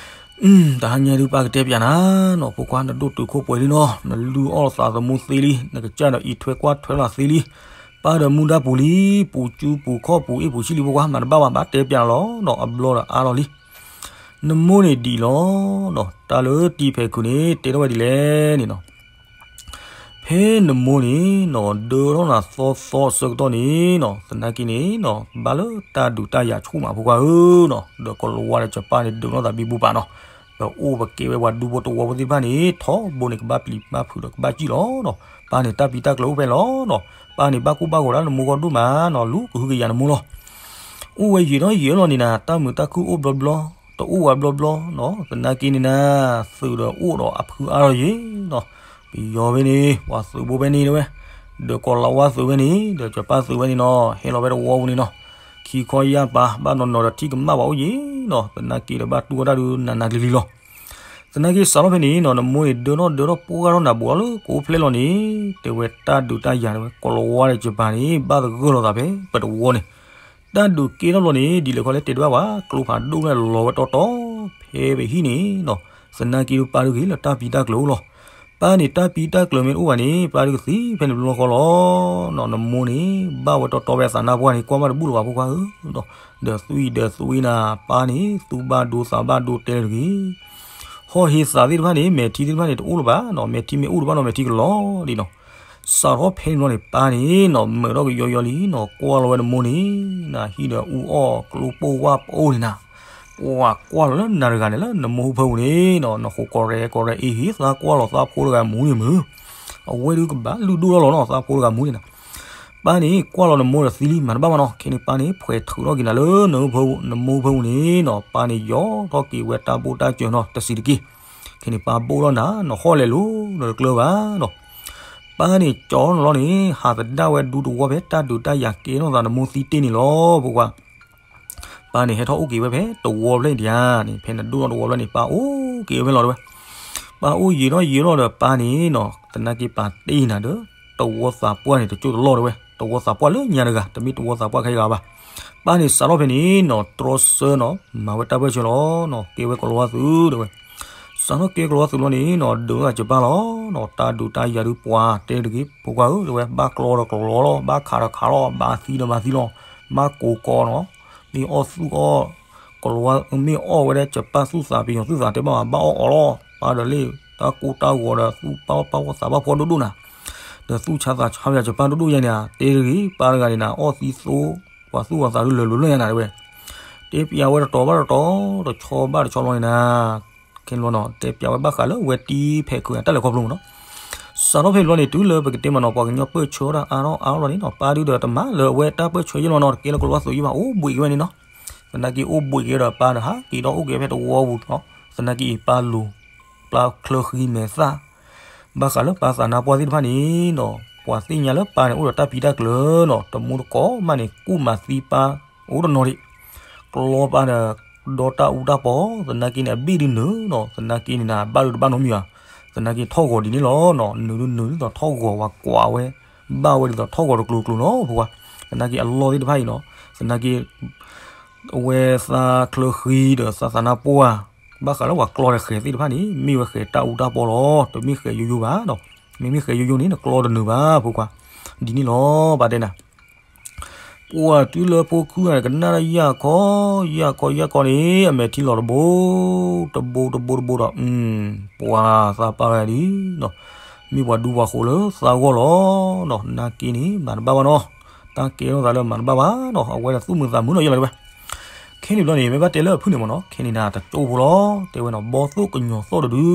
တဟါညါဒုးပၢ်ကတဲပၠးနၤနီၤ ဖိခွါ နဒိၣ်တုာ်ခိၣ်ပှဲၤလံနီၤ, နလုၢ်အီၣ်သးသမူသ့လံ, နကစၢ်ဒီးအံးထွဲကွၢ်ထွဲလီၤသ့လံ, ပၢ်ဒီးမူဒါပူၤလံ, ပူၤကၠူပူၤခီၣ်ပူၤအ့ၣ်ပူၤဆံၣ်လံ ဖိခွါ မၤတဘၣ်ဘၣ်, ဘၣ်တဲပၠးနၤလီၤနီၤ, အဘျီဒီးအါလီၤလံ. နမိၢ်န့ၣ်ဒံးလီၤနီၤ, တၢ်လၢတံၢ်ဖဲးခုးန့ၣ် တဲထီၣ်ဝဲဒ်လဲၣ်န့ၣ်နီၤ, ဖဲနမိၢ်န့ၣ်နီၤ ဒၢထီၣ်နၤသီသီအဆၢကတီၢ်န့ၣ်နီၤ, သနာ်က့န့ၣ်နီၤ ဘၣ်လၢတၢ်ဒုးတၢ်ယၤဆူၣ်မး ဖိခွါဧၢနီၤ, ဒီးကိၤလၤဝါဒီးစီၤပၤန့ၣ် ဒုးထီၣ်သးဘံဘူပာ်နီၤ, ဒီးအိၣ်ပကဲဝဲပှၤဒူဖိတဝီဖိသ့ၣ်တဖၣ်န့ၣ် ထီဘိန့ၣ် ကဘၣ်ပျံၤဘၣ်ဖုးဒီးကဘၣ်စံၣ်လီၤနီၤ, ပၢ်န့ၣ် တၢ်ပံးတၢ်ကျၢၤအိၣ်ဖဲလီၤနီၤ, ပၢ်န့ၣ် ဘၣ်ကူၣ်ဘၣ်ဂီၤဒၣ်နမိၢ်ဂီၢ်ဒိၣ်မးနီၤ, လူၤကဟုကယာ်နမိၢ်လီၤ. အိၣ်ဝဲယံာ်ထီၣ်ယံာ်လီၤန့ၣ်နၤ, တၢ်မုာ်တၢ်ခုၣ်အိၣ်ဘျီဘျီ, တအိၣ်ဝဲဘျီဘျီနီၤ, သနာ်က့န့ၣ်နၤ, သုးဒီးအိၣ်ဒီးအဖုအါထီၣ်ယံာ်နီၤ, ပယီၤဖဲန့ၣ် ပှၤသုးဘိဖဲန့ၣ်ဝဲ, ဒီးကိၤလၤဝါသုးဖဲန့ၣ် ဒီးစီၤပၤသုးဖဲန့ၣ်နီၤ, ဟဲလီၤဖဲတဝီပူၤန့ၣ်နီၤ, ခံခီယၢ်ပၤ ဘၣ်နီၤနီၤဒီးထံၣ်ကမၣ်ပှၤအိၣ်ယံာ်နီၤ, သနာ်က့ဒီးဘၣ်တူၢ်ဝဲတၢ်ဒုးနးနးကျံၤကျံၤလီၤ. သနာ်က့စးထီၣ်ဖဲန့ၣ်နီၤ နမိၢ်န့ၣ် ဒၢထီၣ်ဒၢထီၣ်ပှၢ်ထီၣ်နၤဘူးထီၣ်လၢကိးဖျဲၣ်လီၤန့ၣ်, တဲဝဲတၢ်ဒုးတၢ်ယၤတဲဝဲ ကိၤလၤဝါဒီးစီၤပၤန့ၣ် ဘၣ်သဂၢၢ်လီၤသးဖဲပတဝီန့ၣ်, တၢ်ဒုးကဲထီၣ်ဘျီန့ၣ် ဒ်လဲၣ်ခီလဲၣ်တဲတဘၣ်ဘၣ်, ကျိဖးဒိၣ်န့ၣ်လီၤဝဲတီတီ, ဖဲပဟံၣ်န့ၣ်နီၤ, သနာ်က့ဒုးပၢ်ဒုးဂ့ၤလၢတၢ်ပံးတၢ်ကျၢၤအိၣ်လီၤ. ပၢ်န့ၣ် တၢ်ပံးတၢ်ကျၢၤမ့ၢ်တအိၣ်ဘၣ်န့ၣ် ပၢ်ဒုးကသံဖဲန့ၣ်ဘျီဃီလီၤ. နမိၢ်န့ၣ် ဘၣ်ဝဲတီတီဖဲအသးနါပှၢ်န့ၣ် ကွၢ်ဘၣ်တဘူၣ်လၢၤဘၣ်ဖိခွါဧၢ, ဒီးသွံၣ်ဒီးသွံၣ်နၤ, ပၢ်န့ၣ် သူၣ်ဘၣ်ဒိသးဘၣ်ဒိတဲလၢတဂ့ၤ ဟီၣ်ဟ့သးသ့ၣ်တဖၣ်န့ၣ် မဲာ်ထံသ့ၣ်တဖၣ်န့ၣ် တအိၣ်လၢၤဘၣ်နီၤ, မဲာ်ထံမ့ၢ်အိၣ်တဘၣ်နီၤ မဲာ်ထံကလီၤဒံးနီၤ. စးထီၣ်ဖဲန့ၣ်ဘျီန့ၣ် ပၢ်န့ၣ်နီၤ မုာ်ထီၣ်ကယီယီလံနီၤ, ကွၢ်လီၤဝဲနမိၢ်န့ၣ်နၤ, ဟံၣ်ဒီးအူအီၣ်ကျိပိၢ်ဝၢ်ပအိၣ်န့ၣ်နၤ, ပှၤကွၢ်လီၤလၢနၤတဂၤန့ၣ်လၢနမိၢ်ဖၢပူၤန့ၣ်နီၤ, နဃိကီးရဲကီးရဲအ့ၣ်ဟ့သးကွၢ်လီၤသးဖိတဂၤမူန့ၣ်မုၢ်, အဝဲဒုးကဘၣ်လုၢ်ဒိၣ်ထီၣ်လီၤနီၤ သးဖိတဂၤမူန့ၣ်နၤ. ပၢ်န့ၣ် ကွၢ်လီၤနမိၢ်ဒီးသံလံ မၤတဘၣ်မးနီၤ, ခဲန့ၣ်ပၢ်န့ၣ် ဖှဲးထုးထီၣ်က့ၤနၤလၢနမိၢ်ဖၢပူၤန့ၣ်နီၤ, ပၢ်န့ၣ် ယီၤထီၣ်က့ၤဝဲတၢ်ဘိၣ်တၢ်စၢၤနီၤ တစံးတက့ၢ်. ခဲန့ၣ်ပၢ်ဘိၣ်ထီၣ်နၤ နဟီၣ်လဲၤလိၤဒီးတကျၢၤဘၣ်နီၤ. ပၢ်န့ၣ် ကၠီထီၣ်နၤလီၤန့ၣ် ဟးသဒၣ်ဝဲဒူတဝီဖဲတၢ်ဒုးတၢ်ယၤကဲထီၣ်သးနမိၢ်သံတ့ၢ်န့ၣ်လီၤ ဖိခွါ. ပၢ်န့ၣ်ဟဲထီၣ်အိၣ်က့ၤဝဲဖဲတဝီဖျၢၣ်ဒံးဧါန့ၣ်, ဖဲနဒိၣ်ထီၣ်တဝီဖျၢၣ်န့ၣ် ပၢ်အိၣ်က့ၤဝဲဖဲလီၤတဲဝဲ. ပၢ်အိၣ်ယံာ်ထီၣ်ယံာ်ထီၣ်ဒီးပၢ်န့ၣ်နီၤ, သနာ်က့ပၢ်တ့ၢ်နၤဒီး တဝီသးပှၢ်န့ၣ် တကၠိၢ်တလီၢ်တဲဝဲ, တဝီသးပှၢ်လၢညါတဂၤ, တမ့ၢ်တဝီသးပှၢ်ခဲအံၤဂၤဘၣ်. ပၢ်န့ၣ်စးထီၣ်ဖဲန့ၣ်နီၤ တြီဆၢနီၤ မၤဝဲတၢ်ပၢၢ်ဆၢလီၤနီၤ, ကဲဝဲကိၤလၤဝါသုးတဲဝဲ. စးထီၣ်ကဲကိၤလၤဝါသုးလီၤန့ၣ်နီၤ ဒုးထီၣ်သးစီၤပၤလီၤနီၤ, တၢ်ဒုးတၢ်ယၤဒုးပှၤတဲတဂ့ၤ ဖိခွါဧၢ တဲဝဲ, ဘၣ်ကျီဒီးကျီလီၤ, ဘၣ်ခးဒီးခးလီၤ, ဘၣ်သံဒီးဘၣ်သံလီၤ, ဘၣ်ကိးကီးနီၤ, မ့ၢ်အီၣ်သူၣ်အီၣ် ကိၤလၤဝါ မ့ၢ်အီၣ်ဝဲဒၣ်စီၤပၤသူၣ်သး ပယီၤသူၣ်သးတဲဘၣ်မး ဘၣ်အီၣ်အီၤလီၤ. ပၢ်ဒီးလၢတၢ်ကိၢ်တၢ်ဂီၤဒီးသူၣ်ပၢ်အီၣ်ပၢ်အီၣ်သးဘၣ်ဖှီၣ်ဒိၣ်ဒိၣ်နၤ, ဒီးသူၣ်ဆါသးဆါယၤစီၤပၤဒိၣ်ဒိၣ်ယါန့ၣ်ဧါ, တဲတဂ့ၤ ပၢ်တဂၤန့ၣ်နၤ အီၣ်သံသိ ပှၤသူၣ်ပှၤသးဒုးလၢာ်လၢာ်လၢာ်ယါနၤတဲဝဲ. တဲပျးဝဲတတီၤဘၣ်တတီၤ တဆီဘၣ်တဆီလီၤန့ၣ်နၤ, ခဲန့ၣ်လီၤနီၤ တဲပျးဝဲဘၣ်ဃးလၢအဝဲတံၢ်ဖဲးခုးတၢ်လဲၤခီဖျိမးနီၤ. စးထီၣ်ဖဲန့ၣ်လီၤန့ၣ် တုၤလၢပကတဲမးနီၤ ပှၤကညီပၢၢ်ဆၢတၢ်အါထီၣ်အါထီၣ်လီၤန့ၣ်နီၤ ပၢ်ဒုးဒီးတမၤလၢအဝဲတၢ်ပၢၢ်ဆၢယဲၢ်လီၤနီၤ, တကဲလၢကိၤလၤဝါသုးယဲၢ်ဘၣ် အိၣ်ဘှံးက့ၤဝဲန့ၣ်နီၤ. သနာ်က့အိၣ်ဘှံးက့ၤဒီးပၢ်ဒီးဟးက့ၤဒီးအိၣ်က့ၤဖဲတဝီပူၤနီၤ, သနာ်က့အံၤပၢ်လူၤ ပၢ်ချၢဃံမဲာ်သၣ် ဘၣ်ဃးလၢပၢ်သးနါပှၢ်သ့ၣ်တဖၣ်န့ၣ်နီၤ, ပှၤသ့ၣ်ညါလၢပၢ်န့ၣ်အိၣ်ဒီးတၢ်ပံးတၢ်ကျၢၤနီၤ, တမူတကိးမးန့ၣ် ကူၣ်မၤသံပၢ်အိၣ်တနီၤဒံး, ကျီပၢ်ဒီးဒီတၢ်အူတၢ်ပီ, သနာ်က့န့ၣ် အဘ့ၣ်ဒုးနုာ်နီၤ, သနာ်က့န့ၣ်နၤ ဘၣ်ဒုးတဘၣ်နီတမံၤဘၣ်, သနာ်က့ထီၣ်ဂီၤဒ်န့ၣ်လီၤနီၤ, နုာ်ဒုးနုာ်ဒ်သိးထီၣ်ဂီၤ ပှၤကွၢ်ဝဲ ဘၣ်ဝဲဒ်သိးထီၣ်ဂီၤတကျိၤကျိၤလီၤ ဖိခွါ, သနာ်က့အလီၢ်သ့ၣ်တဖၣ်အံၤနီၤ, သနာ်က့ အဝဲသးချၢဃံဒီးသးသးနါပှၢ်, ဘၣ်ဃးလၢပှၤကျီဒီးဃဲၤသ့ၣ်တဖၣ်န့ၣ် မ့ၢ်ဝဲဃဲၤတၢ်အူတၢ်ပီလီၤ, တမ့ၢ်ဃဲၤယိယိဘၣ်နီၤ, မ့မ့ၢ်ဃဲၤယိယိန့ၣ် နကျီတနုာ်ဘၣ် ဖိခွါ, ဒ်န့ၣ်လီၤ ပၢ်တဲနၤ. ပှၤတုၤလၢဖိခုဂၤန့ၣ် ကနၣ်တၢ်ယၢ်ခီ, ယၢ်ခီယၢ်ခီန့ၣ် အမဲာ်ထံလီၤတဘိ, တဘိတဘိတဘိဒီး, ပှၤသးပာ်ဝဲဒ်နီၤ, မ့ၢ်ပှၤဒူပှၤဃိၤလၢသးဂီၢ်လီၤ. သနာ်က့န့ၣ် မၤတဘၣ်ဘၣ်နီၤ, တၢ်ကဲထီၣ်သးလၢမၤတဘၣ်ဘၣ်နီၤ, အဝဲဒၣ်သူၣ်မုာ်သးမုာ်နီၤ ယဲလီၤတဲဝဲ. ခဲန့ၣ်ဘျီန့ၣ် မ့ၢ်ဘၣ်တဲလၢအဖုၣ်န့ၣ်မ့ၢ်နီၤ, ခဲန့ၣ်နၤတကၠိဖိလီၤ, တဲဝဲနီၤ, ဘီသိၣ်ကညီၤသီၣ်တဒု,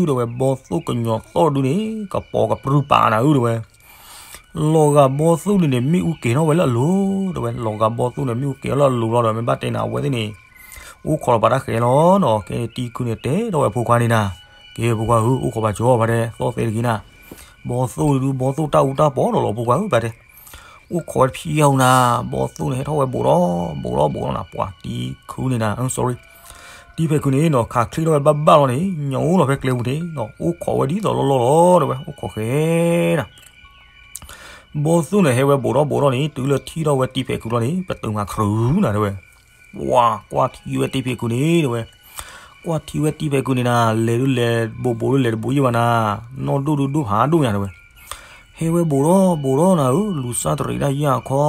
တဲဝဲ, ဘီသိၣ်ကညီၤသီၣ်တဒုန့ၣ် ကပီၤကပြုၢ်ပာ်နၤဧၢ တဲဝဲ. လီၤဂာ်ဘီသိၣ်ဒုန့ၣ် မ့ၣ်အူကဲၤထီၣ်ဝဲလၢအလိၤ, တဲဝဲ, လီၤဂာ်ဘီသိၣ်န့ၣ် မ့ၣ်အူကဲၤထီၣ်လၢအလိၤလီၤဒီး မ့ၢ်ဘၣ်တဲနၤ အဝဲသ့ၣ်န့ၣ် အိၣ်ခိးလီၤပာ်တၢ်ဃဲလီၤနီၤ. ခဲန့ၣ်တံၤခုန့ၣ် တဲထီၣ်ဝဲဖိခွါန့ၣ်နၤ, ကဲဖိခွါဧၢ, အိၣ်ခိးပာ်ကၠီဘၣ်တဲ, သီၣ်သဲတဂ့ၤနၤ, ဘီသိၣ်ဒု ဘီသိၣ်တၢ်အူတၢ်ပီၤဒီးလီၤဖိခွါဧၢ ဘၣ်တဲ. အိၣ်ခိးဝဲတဖျီဧိၤနၤ, ဘီသိၣ်န့ၣ် ဟဲထီၣ်ဝဲဘူးဒီးဘူးဒီးဘူးဒီးနၤ, ပှၤတံၤခုန့ၣ်နၤ, sorry, တံၤဖဲးခုန့ၣ်နီၤ ခးချ့ထီၣ်ဝဲဘၣ်ဘၣ်လီၤန့ၣ် ညၣ်အိၣ်လီၤဖဲကျဲပူၤန့ၣ်နီၤ, အိၣ်ခိးဝဲဒ်သိးလီၢ်လီၢ်လီၤ တဲဝဲ, အိၣ်ခိးဃဲနၤ. ဘီသိၣ်န့ၣ် ဟဲဝဲဘူးဒီးဘူးဒီးန့ၣ် တုၤလၢထံၣ်ထီၣ်ဝဲတံၤဖဲးခုလီၤန့ၣ် ပတုာ်မၤခရူးနၤ တဲဝဲ. ပှၤကွၢ်ထံဝဲတံၤဖဲးခုန့ၣ် တဲဝဲ, ကွၢ်ထံဝဲတံၤဖဲးခုန့ၣ်နၤ, လဲၤဒုးလဲၤဘူးဘူးဒုးလဲၤတဘူးယံၤဘၣ်နၤ, နီၢ်ဒိၣ်ဒုးဒိၣ်ဖးဒိၣ်ညါ တဲဝဲ. ဟဲဝဲဘူးဒီးဘူးဒီးနၤဧၢ, လူၤစၢ်တရံးဒၣ်ယၢ်ခီ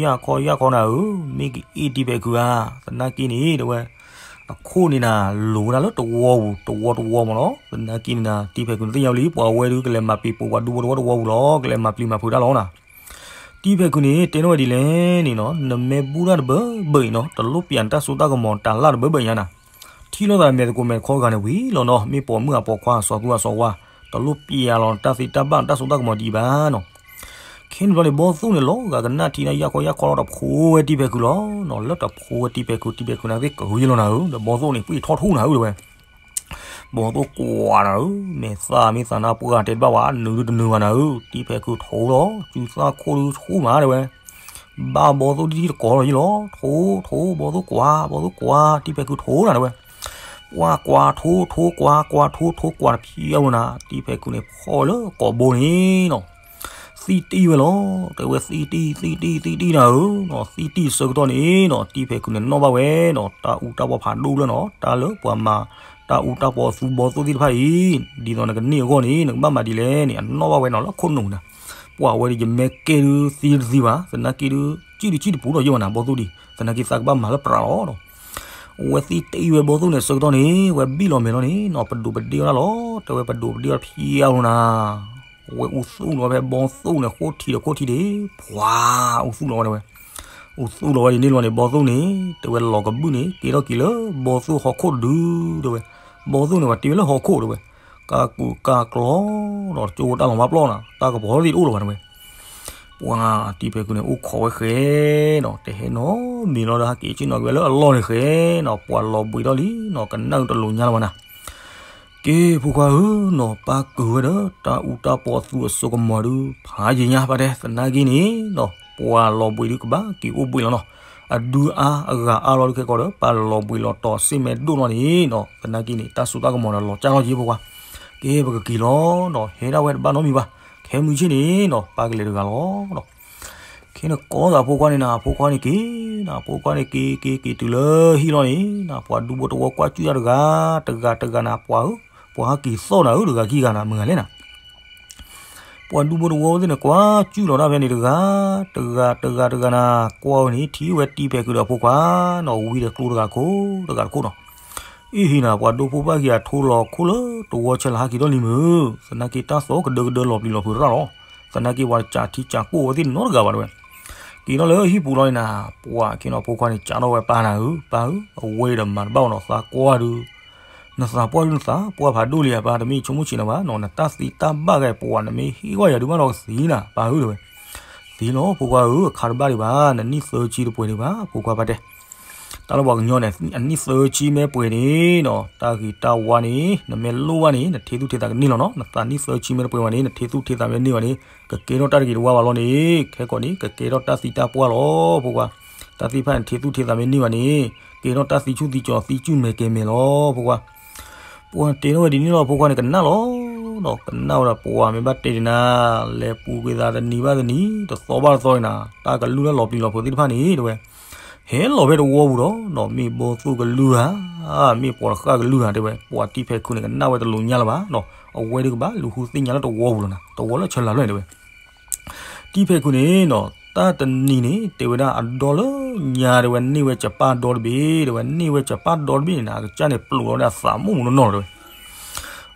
ယၢ်ခီယၢ်ခီနၤဧၢ, မ့ၢ်ကအ့ၣ်တံၤဖဲးခုဧါ, သနာ်က့န့ၣ် တဲဝဲ, အခိၣ်န့ၣ်နၤ လိၤဝဲဒၣ်လၢတဝီပူၤ တဝီတဝီမ့ၢ်နီၤ, သနာ်က့န့ၣ်နၤ တံၤဖဲးခုန့ၣ် သ့ၣ်ညါဝဲလံ ပှၤဝဲဒုးကလဲၤမၤပျံၤပိာ်ပှၤဒူဖိတဝီတဝီပူၤလီၤ, ကလဲၤမၤပျံၤမၤဖုးတၢ်လီၤနၤ. တံၤဖဲးခုန့ၣ် တဲထီၣ်ဝဲဒ်လဲၣ်န့ၣ်နီၤ, နမ့ၢ်ဘူၣ်တၢ်တဘၢဘၢအံၤနီၤ, တလိၣ်ပျံၤနတၢ်စိတၢ်ကမီၤတၢ်လၢ်တဘၢဘၢညါနၤ, ထံၣ်လိာ်သးမဲာ်သကိးမဲာ်တခီဂၤန့ၣ်ဝံၤလီၤနီၤ, မ့ၢ်ပိာ်မုၣ်အပိာ်ခွါအစီၤသူအစီၤဝါ, တလိၣ်ပျံၤလီၤနတၢ်သ့တၢ်ဘၣ်နတၢ်စိတၢ်ကမီၤဒံးဘၣ်နီၤ. ခဲန့ၣ်ဘျီန့ၣ် ဘီသိၣ်န့ၣ် လီၤဂာ်ကနၣ်ထံနၤ ယၢ်ခီယၢ်ခီလီၤ တဖိဝဲတံၤဖဲးခုလီၤနီၤ, လၢတဖိဝဲတံၤဖဲးခု တံၤဖဲးခုန့ၣ်သ့ၣ်ကဟုယလီၤနၤဧၢ, ဒီးဘီသိၣ်န့ၣ် ပှ့ၢ်ထီၣ်ထူၣ်နၤဧၢ ဒီးဘီသိၣ်န့ၣ် ပှ့ၢ်ကွၢ်နၤဧၢ, မဲာ်သၣ်မ့ၢ်သးနါပှၢ်တဲတဘၣ်ဝဲ နုာ်ဒုတနုာ်ဘၣ်နၤဧၢ, တံၤဖဲးခုထိလီၤ, စုသၣ်ခိၣ်ဒုဆူၣ်မးတဲဝဲ, ဘၣ်ဘီသိၣ်ဒ်တကိးလီၤယံၤလီၤ, ထိထိ ဘီသိၣ်ကွၢ် ဘီသိၣ်ကွၢ် တံၤဖဲးခုထိနၤတဲဝဲ, ပှၤကွၢ်ထိထိကွၢ် ကွၢ်ထိထိကွၢ်တဖျီဧိၤနၤ, တံၤဖဲးခုန့ၣ် ဖီၣ်ဝဲလၢကိာ်ဘိန့ၣ်နီၤ သံတံၢ်ဝဲလီၤ, တဲဝဲသံတံၢ် သံတံၢ် သံတံၢ်နၤဧၢနီၤ, သံတံၢ်ဆၢကတီၢ်န့ၣ်နီၤ တံၤဖဲးခုန့ၣ်နီၣ်ဘၣ်ဝဲနီၤ တၢ်အူတၢ်ပီဖးဒိၣ်လၢနီၤ တၢ်လၢပှၤမၤတၢ်အူတၢ်ပီသူဘီသိၣ်သ့ၣ်တဖၣ်အံၤ, ဒ်သိးနကန့ၢ်အဂီၢ်န့ၣ် နကဘၣ်မၤဒ်လဲၣ်န့ၣ် အနီၣ်ဘၣ်ဝဲနီၤလၢခိၣ်နူာ်နၤ, ပှၤဝဲဒ်ယမဲာ်ကဲဒုသံတသံဘၣ် သနာ်က့ဒု ကံၣ်ဒုကံၣ်တပူၤဒီးယဲၢ်ဝဲနၤ ဘီသိၣ်ဒံး သနာ်က့သးကဘၣ်မၤလၢပြးလီၤနီၤ အဝဲသံတံၢ်ဝဲဘီသိၣ်န့ၣ် ဆၢကတီၢ်န့ၣ် ဝဲဘံၣ်လီၤမဲာ်လီၤန့ၣ်နီၤ ပဒိးပဒ့ဝဲဒၣ်လီၤ တဲဝဲပဒိးပဒ့ဝဲဖျီဧိၤနၤ, အဝဲအူသူၣ်လီၤဖဲဘီသိၣ်န့ၣ် ဃိထံဒီးခိၣ်ထံဒ့ၣ် ပှၤအူသူၣ်လီၤဝဲန့ၣ်ဝဲ, အူသူၣ်လီၤဝဲဒ်န့ၣ်လီၤန့ၣ် ဘီသိၣ်န့ၣ် တဲဝဲလီၤကဘုၣ်န့ၣ် ကဲထီၣ်က့ၤလၢဘီသိၣ်ဟီၣ်ခိၣ်တဒု တဲဝဲ, ဘီသိၣ်န့ၣ် ပှၤတ့ဝဲလၢဟီၣ်ခိၣ်တဲဝဲ, ကးကူးကးကျီၤဒီးကၠိတၢ်လီၤမၢ်ပျီၢ်နၤ တၢ်ကပီၤသ့ၣ်တအိၣ်လၢၤဘၣ်တဲဝဲ ပှၤတံၤဖဲးခုန့ၣ် အိၣ်ခိးဝဲဃဲနီၤ တဟဲနီတမံၤလီၤဒီး ဟဲက့ၤဆ့ၣ်နီၤက့ၤဝဲလၢအလီၢ်န့ၣ်ဃဲနီၤ ပှၤလီၤဘှံးထီၣ်လံနီၤ ကနၣ်တလိာ်ညါလၢၤဘၣ်နၤ, ကဲဖိခွါဧၢနီၤ ပၢ်ကုာ်ဝဲဒီးတၢ်အူတၢ်ပီသူအစိကမီၤဒု ဖးယံာ်ညါပၢ်တဲ သနာ်က့န့ၣ်နီၤ ပှၤလီၤဘှံးဒုကဘၣ်က့ၤအိၣ်ဘှံးလီၤနီၤ, အဒုအါအဂၤအါလီၤဒုခဲကိာ်ဒီး ပှၤလီၤဘှံးလီၤတီၤစ့ၢ်မဲာ်ဒိၣ်လီၤန့ၣ်နီၤ သနာ်က့န့ၣ် တၢ်စိတၢ်ကမီၤဒီးလီၤကၢ်လီၤက့ၤဖိခွါ ကဲပကက့ၤလီၤနီၤ ဟဲဒၣ်ဝဲတဘၣ်နီတမံၤဘၣ်, ခဲမုၢ်ဆ့ၣ်န့ၣ်နီၤ ပၢ်ကလဲၤတဂၤလီၤနီၤ ခဲန့ၣ်ကိးသးဖိခွါန့ၣ်နၤ ဖိခွါန့ၣ်က့ၤနၤ ဖိခွါန့ၣ်က့ၤက့ၤက့ၤတုၤလၢဟံၣ်လီၤန့ၣ်နၤ ပှၤဒူဖိတဝီကွၢ်စူၣ်တၢ်တဂၤ တဂၤတဂၤနၤ ပှၤဧၢ ပှၤဟဲက့ၤသီၣ်နၤဧၢ တဂၤခံဂၤနၤ မုၢ်ဂၤလဲၣ်နၤ ပှၤဒူဖိတဝီသ့ၣ်န့ၣ် ကွၢ်စူၣ်လီၤတၢ်ဖဲန့ၣ်တဂၤ တဂၤတဂၤတဂၤနၤ ကွၢ်ဝဲန့ၣ် ထံၣ်ဝဲတံၤဖဲးခုဒီးဖိခွါနီၤ ဝံၤဒီးကျိတဂၤခိၣ် တဂၤတခိၣ်နီၤ အ့ဟ့နၤ ပှၤဒိဖိပၢ်ခံဂၤထိလီၤခိၣ်လၢတဝီဆဲးလၢဟးက့ၤထီၣ်လံမုၢ် သနာ်က့တၢ်သီကဒၢကဒၢလီၤပျံၤလီၤဖုးတၢ်လီၤ သနာ်က့ပှၤတစးထံစးကိၣ်ဝဲသ့ၣ်နီတဂၤဘၣ်တဲဝဲ က့ၤထီၣ်လၢဟံၣ်ပူၤလီၤန့ၣ်နၤ ပှၤက့ၤနီၤဖိခွါန့ၣ် စးထီၣ်ဝဲပၢ်နၤဧၢ ပၢ်ဧၢ အဝဲဒီးမၤတဘၣ်အီၤနီၤ သးကွၢ်ဒု နသးပှၢ်ဒု နသးပှၢ်ဖးဒိၣ်လံဧါ ပၢ်တမ့ၢ်ဆိကမိၣ်ဆံးနၤဘၣ်နီၤ နတၢ်သံတၢ်ဘၣ်ဂ့ၤ ပှၤနမ့ၢ်ဟ့ၣ်ဂီၢ်ယၤဒုးဘၣ်နီၤကသံနၤ ပၢ်ဧၢတဲဝဲ သံလီၤဖိခွါဧၢ အခါတဘၣ်ဒံးဘၣ် နနံၣ်သၢဆံတပှဲၤဒံးဘၣ် ဖိခွါပၢ်တဲ တၢ်လၢပှၤကညီန့ၣ် အနံၣ်သၢဆံမ့ၢ်ပှဲၤန့ၣ်နီၤ တၢ်ဂ့ၤတၢ်ဝါန့ၣ် နမ့ၢ်လိၣ်ဘၣ်န့ၣ် နထံသူၣ်ထံသးကန့ၢ်လီၤနီၤ နသးနံၣ်သၢဆံမ့ၢ်တပှဲၤဘၣ်န့ၣ် နထံသူၣ်ထံသးမ့ၢ်တန့ၢ်ဘၣ်န့ၣ် ကကဲထီၣ်တၢ်တဂ့ၤတဝါဘၣ်လီၤန့ၣ် ခဲကိာ်န့ၣ် ကကဲထီၣ်တၢ်သံတၢ်ပှၢ်လီၤ ဖိခွါ တၢ်သံတဖၣ်န့ၣ် ထံသူၣ်ထံသးမ့ၢ်န့ၢ်ဘၣ်န့ၣ် ကဲထီၣ်တၢ်သံဆူၣ်သံကၠီၤသံဆူၣ်မဲာ်ကဲၤမဲာ်လီၤ ဖိခွါ ပှၤတဲထီၣ်ဝဲဒ်န့ၣ်လီၤ ဖိခွါန့ၣ်ကနၣ်လီၤနီၤ ကနၣ်ဝဲဒၣ်ပှၤမ့ၢ်ဘၣ်တဲဒ်နၤ လဲၤပူၤကွံာ်သးတနံၤဘၣ်တနံၤ တသီဘၣ်တသီန့ၣ်နၤ တၢ်ကလုၢ်လၢလီၤပျံၤလီၤဖုးသ့ၣ်တဖၣ်န့ၣ်တဲဝဲ ဟဲလီၤဖဲတဝီပူၤဒီးနီၤ မ့ၢ်ဘီသိၣ်ကလုၢ်ဧါ မ့ၢ်ပှၤတဃၣ်ကလုၢ်ဧါတဲဝဲ ပှၤတံၤဖဲးခုန့ၣ် ကနၣ်ဝဲတလိၤညါလၢၤဘၣ်နီၤ အဝဲဒုးကဘၣ်လူၤဃုသ့ၣ်ညါလၢတဝီပူၤလီၤနၤ တဝီလၢဆၢလၤလွဲၢ်န့ၣ်တဲဝဲ တံၤဖဲးခုန့ၣ်နီၤ တၢ်တနံၤန့ၣ် တဲဝဲဒၣ်အဒီလၢညါ တဲဝဲ န့ၢ်ဝဲစပၢ်ဒီတဘ့ၣ် တဲဝဲ န့ၢ်ဝဲစပၢ်ဒီတဘ့ၣ်န့ၣ် အကစၢ်န့ၣ် ပျိာ်လီၤဝဲဒၣ်သးမိၣ်မူနီၢ်နီၢ် တဲဝဲ.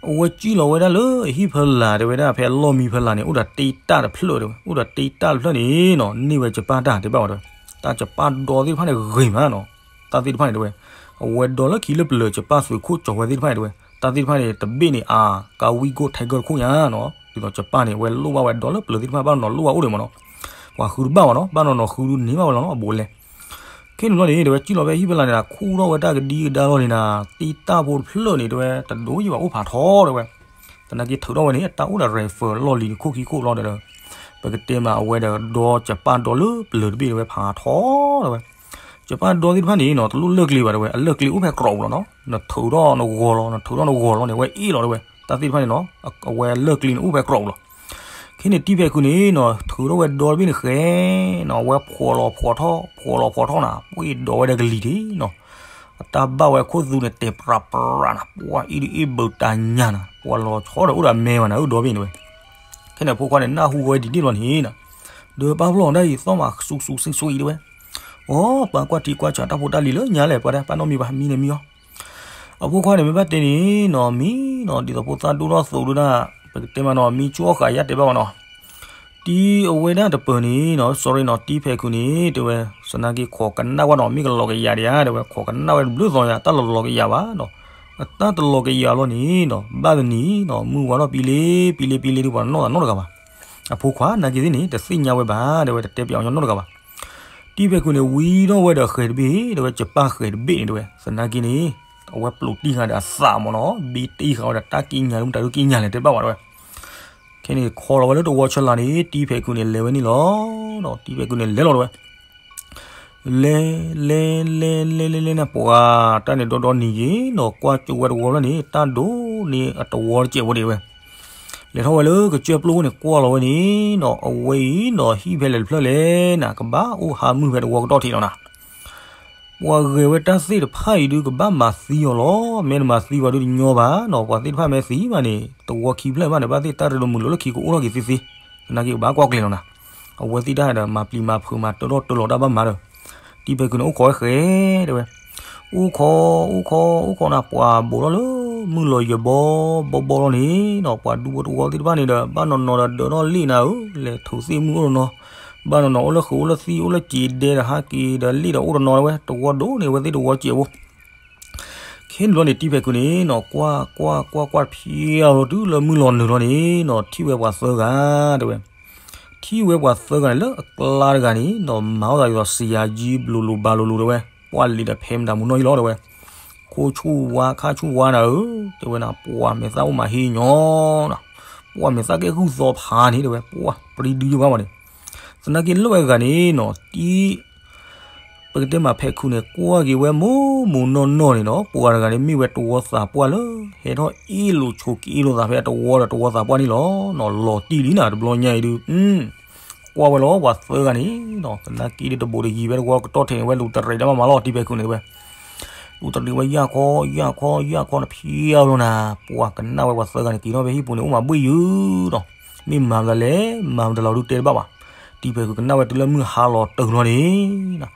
အဝဲစံၣ်လီၤဝဲဒၣ်လၢဟံၣ်ဖီလာ် တဲဝဲဒၣ် ဖဲအလီၢ်မံဖီလာ်န့ၣ် အိၣ်ဒီးတ့တၢ်တဖျၢၣ် တဲဝဲ အိၣ်ဒီးတ့တၢ်တဖျၢၣ်န့ၣ်နီၤ န့ၢ်ဝဲစပၢ်တၢ် တဲဘၣ်ဝဲ တဲဝဲ. တၢ်စပၢ်ဒီသ့ၣ်တဖၣ်န့ၣ်ဂ့ၤမးနီၤ တၢ်သ့ၣ်တဖၣ်န့ၣ် တဲဝဲ. အဝဲဒီလၢခံလၢပျၢၤ စပၢ်သုးခိၣ်ကၠီၤဝဲသ့ၣ်တဖၣ်န့ၣ် တဲဝဲ တၢ်သ့ၣ်တဖၣ်န့ၣ် တဘ့ၣ်န့ၣ် အကါဝံၣ်ကိၣ်ထဲကၢၢ်တခိၣ်ညါနီၤ ဒ်သိးစပၢ်န့ၣ် အဝဲလိၣ်ဘၣ်ဝဲဒီလၢပျၢၤသ့ၣ်တဖၣ် ဘၣ်နီၤနီၤလိၣ်ဘၣ်အိၣ်ဒံးမးနီၤ ပှၤဃုတဘၣ်ဘၣ်နီၤ ဘၣ်နီၤနီၤဃုဒုန့ၢ်ဘၣ်ဝဲလီၤနီၤ အဘူးအလဲ. ခဲန့ၣ်ဘျီန့ၣ် တဲဝဲ စံၣ်လီၤဖဲဟံၣ်ဖီလာ်န့ၣ် ခူၣ်ထီၣ်ဝဲတၢ်ကဒံကဒါလီၤန့ၣ်နီၤ တ့တၢ်ဖိတဖျၢၣ်န့ၣ် တဲဝဲ တဒိးယံာ်ဘၣ်အိၣ်ဖးထီ တဲဝဲ. သနာ်က့ထုးထီၣ်ဝဲန့ၣ် အတၢ်အိၣ်ဒီး rifle လီၢ်လံၤန့ၣ် ခိၣ်ခံခိၣ်လီၤဒီး ပကတဲမးအဝဲဒီးဒီ စပၢ်ဒီလၢပျၢၤတဘ့ၣ် တဲဝဲ ဖးထီ တဲဝဲ. စပၢ်ဒီသ့ၣ်တဖၣ်န့ၣ်နီၤ တလိၣ်လၢၢ်ကျ့ဘၣ် တဲဝဲ အလၢၢ်ကျ့အိၣ်ဖဲကြီပူၤလီၤနီၤ နထုးထီၣ်နဂီၤလီၤ နထုးထီၣ်နဂီၤလီၤန့ၣ် အဝဲအ့ၣ်လီၤ တဲဝဲ တၢ်သ့ၣ်တဖၣ်န့ၣ်နီၤ အဝဲလၢၢ်ကျ့န့ၣ်အိၣ်ဖဲကြီပူၤလီၤ. ခဲန့ၣ် တံၢ်ဖဲးခုးန့ၣ်နီၤ ထုးထီၣ်ဝဲဒီတဘ့ၣ်န့ၣ်ဃဲနီၤ အဝဲဖှီၣ်လီၤဖှီၣ်ထီၣ် ဖှီၣ်လီၤဖှီၣ်ထီၣ်နၤ ပှ့ၤဒီးဝဲဒီးကလံၤထံးနီၤ အတၢ်ဘၣ်ဝဲခိၣ်သူန့ၣ် တဲာ်ပြးပြးနၤ ပှၤအံၤဒ်အ့ၣ်ဘုးတၢ်ညါနၤ ပှၤလီၤဆီဒီးအိၣ်ဒီးအမဲဝဲနၤ အုၣ်ဒီဘ့ၣ်န့ၣ်ဝဲ. ခဲန့ၣ်အဖိခွါန့ၣ် နၢ်ဟူဝဲဒ်န့ၣ်လီၤန့ၣ်နီၤ ဒီးပၢ်ဖျီၣ်ဒၣ်အံၤသီၣ်မးစူးစူးစံးစံးအံၤတဲဝဲ အိ ပှၤကွၢ်ထံကွၢ်ဆးတၢ်ဖိတၢ်လံၤလၢညါလဲၣ် ပှၤဒၣ် ပၢ်နီတမံၤဘၣ် မံန့ၣ်မံအီၤ အဖိခွါန့ၣ် မ့ၢ်ဘၣ်တဲန့ၣ်နီၤ မံနီၤ ဒ်သိးဖိသၣ်ဒိၣ်ထီၣ်သိးဒိၣ်ဒၣ် ပကတဲမးနီၤ မံဆူၣ်အီၣ်ဃာ်ယါတဲဘၣ်ဝဲနီၤ တံၢ်အဝဲဒၣ်တပၢၤန့ၣ်နီၤ sorry နီၤ တံၢ်ဖဲးခုးန့ၣ် တဲဝဲ သနာ်က့ခိးကနၣ်ဝဲနီၤ မ့ၢ်ကလီၤကယၤဒံးဧါ တဲဝဲ ခိးကနၣ်ဝဲတဘျုးသီယါ တၢ်လီၤလီၤကယၤဘၣ်နီၤ အတၢ်တလီၤကယၤလီၤန့ၣ်နီၤ ဘၣ်တနံၤနီၤ မုၢ်ဝါထီၣ်ပံလ့ပံလ့ပံလ့ဒုး ပှၤနီၢ်သးနီတဂၤဘၣ် အဖိခွါနာ်က့သ့ၣ်န့ၣ် တသ့ၣ်ညါဝဲဘၣ် တဲဝဲ တတဲပၠးအီၤညီနီတဂၤဘၣ် တံၢ်ဖဲးခုးန့ၣ် ဝံထီၣ်ဝဲဒီးဃဲၤတဘ့ၣ် တဲဝဲ စပၢ်ဃဲၤတဘ့ၣ်န့ၣ် တဲဝဲ သနာ်က့န့ၣ် အဝဲပျိာ်တံၢ်ဃာ်ဒီးအသးမ့ၢ်နီၤ ဘံတံၢ်ဃာ်ဝဲဒီးတၢ်ကံးညာ်လၢမတၤဒုးကံးညာ်လဲၣ် တဲဘၣ်ဝဲ တဲဝဲ. ခဲန့ၣ် ခီလီၤဝဲလၢတဝီဆၢလၢ်န့ၣ် တံၢ်ဖဲးခုးန့ၣ် လဲၤဝဲန့ၣ်လီၤ. တံၢ်ဖဲးခုးန့ၣ် လဲၤလီၤတဲဝဲ လဲၤ လဲၤ လဲၤ လဲၤ လဲၤ လဲၤနၤ ပှၤတၢ်န့ၣ်ဒီဒီနံၤက့ၤနီၤ ကွၢ်ကၠိဝဲတဝီလၢန့ၣ် တၢ်ဒိၣ်န့ၢ်အတဝီတစဲးဖိဒံးဝဲ လဲၤထီၣ်ဝဲလၢကစၢၢ်ပျိၢ်န့ၣ် ကွၢ်လီၤဝဲန့ၣ်နီၤ အဝဲအံၤနီၤ ဟံၣ်ဖဲလဲၣ်တဖျၢၣ်လဲၣ်နၤ ကဘၣ်အိၣ်ဟးမုၢ်ဖဲတဝီကတီၢ်ထံးလီၤနၤ ပှၤဂဲၤဝဲတၢ်သ့ၣ်တဖၣ်အံၤဒုး ကဘၣ်မၤသံအီၤလီၤ. မ့ၢ်တမၤသံဘၣ်ဒုးတညီဘၣ်နီၤ ပှၤသ့ၣ်တဖၣ်မ့ၢ်သံဘၣ်န့ၣ် တဝီခံဖျၢၣ်ဘၣ်န့ၣ် ဘၣ်သ့ၣ်တၢ်ရ့လိာ်မုာ်လိာ်လၢခံကအိၣ်ထီၣ်က့ၤသ့သ့ သနာ်က့ကဘၣ်ကွၢ်ကျဲၤလီၤနၤ အဝဲသ့ၣ်တၢ်ဒီး မၤပျံၤမၤဖုးမၤတၢထီၣ်တၢလီၤတၢ်ဘၣ်မၤဒီး တံၢ်ဖဲးခုးန့ၣ် အိၣ်ခိးဝဲဃဲတဲဝဲ အိၣ်ခိး အိၣ်ခိး အိၣ်ခိးနၤ ပှၤဘူးထီၣ်လၢ မုၢ်လီၤယဲၢ်ဘီဘီဘီလီၤန့ၣ်နီၤ ပှၤဒူဖိတဝီသ့ၣ်တဖၣ်န့ၣ်ဒီး ဘၣ်နီၢ်နီၢ်ဒီးဒၢးထီၣ်လ့ၣ်နၤဧၢ လဲၤထုးသ့ၣ်မုၢ်အိၣ်တနီၤ ဘၣ်နီၢ်နီၢ်အိၣ်လၢဃုာ်အိၣ်လၢသံအိၣ်လၢစံးဒဲဒီးဟးက့ၤဒီးလ့ၣ်ဒီးအိၣ်တနီၤတဲဝဲ တဝီဒိၣ်န့ၢ်ဝဲသ့ၣ်တဝီစဲးဖိ ခဲန့ၣ်ဘျီန့ၣ် တံၢ်ဖဲးခုးန့ၣ်နီၤ ကွၢ်ကွၢ်ကွၢ်ကွၢ်တဖျဲလီၤ တုၤလၢမုၢ်လီၤနုာ်လီၤန့ၣ်နီၤ ထံၣ်ဝဲပှၤသၢဂၤတဲဝဲ ထံၣ်ဝဲပှၤသၢဂၤန့ၣ် လၢအကျါတဂၤန့ၣ်နီၤ မၤအီၣ်သးဒ်သိး စယၤကၠံ ဘျိးလိၤဘၤလိၤလိၤတဲဝဲ ပှၤလံၤဒီးဖဲမတၤမူနီၢ်အံၤလီၤတဲဝဲ ခိၣ်ဆူၣ်ဝါခါဆူၣ်ဝါနၤဧၢ တဲဝဲနၤ ပှၤမဲာ်သၣ်အိၣ်မးဟ့ၣ်ညီနၤ ပှၤမဲာ်သၣ်ကဲၣ်ဂုၢ်သီဖးန့ၣ်တဲဝဲ ပှၤပြံဒုယိဘၣ်ဝဲန့ၣ် သနာ်က့လၢဝဲဂၤန့ၣ်နီၤ တံၢ် ပကတဲမးဖဲးခုးန့ၣ် ကွၢ်က့ၤဝဲမိၢ်မိၢ်နီၢ်နီၢ်န့ၣ်နီၤ ပှၤတဂၤန့ၣ်မ့ၢ်ဝဲတဝီသးပှၢ်လၢ ဟဲထီၣ်အ့ၣ်လိာ်ဆိးက့လိာ်သးဖဲအတဝီဒီးတဝီသးပှၢ်န့ၣ်လီၤနီၤ လီၤတံၢ်လံနၤ တဘျီညါအံၤဒုး ကွၢ်ဝဲလီၤပှၤသၢဂၤန့ၣ်နီၤ သနာ်က့ဒုးတဘူးတယံၤဖဲတဝီကတီၢ်ထံးန့ၣ် ဝဲလူၤတရံးတၢ်ဘၣ်မးလီၤ တံၢ်ဖဲးခုးန့ၣ်တဲဝဲ လူၤတရံးဝဲယၢ်ခီ ယၢ်ခီ ယၢ်ခီန့ၣ်ဖျဲလီၤနၤ ပှၤကနၣ်ဝဲပှၤသၢဂၤန့ၣ်က့ၤထီၣ်ဖဲဟံၣ်ပူၤန့ၣ် အိၣ်မးဘှ့ၣ်ယုာ်နီၤ မ့ၢ်မၤမတၤလဲၣ် မၤမတၤလီၤဒုးတဲတဘၣ်ဘၣ် တံၢ်ဖဲးခုးကနၣ်ဝဲတုၤလၢမုၢ်ဟါလီၤတၢၢ်လီၤန့ၣ်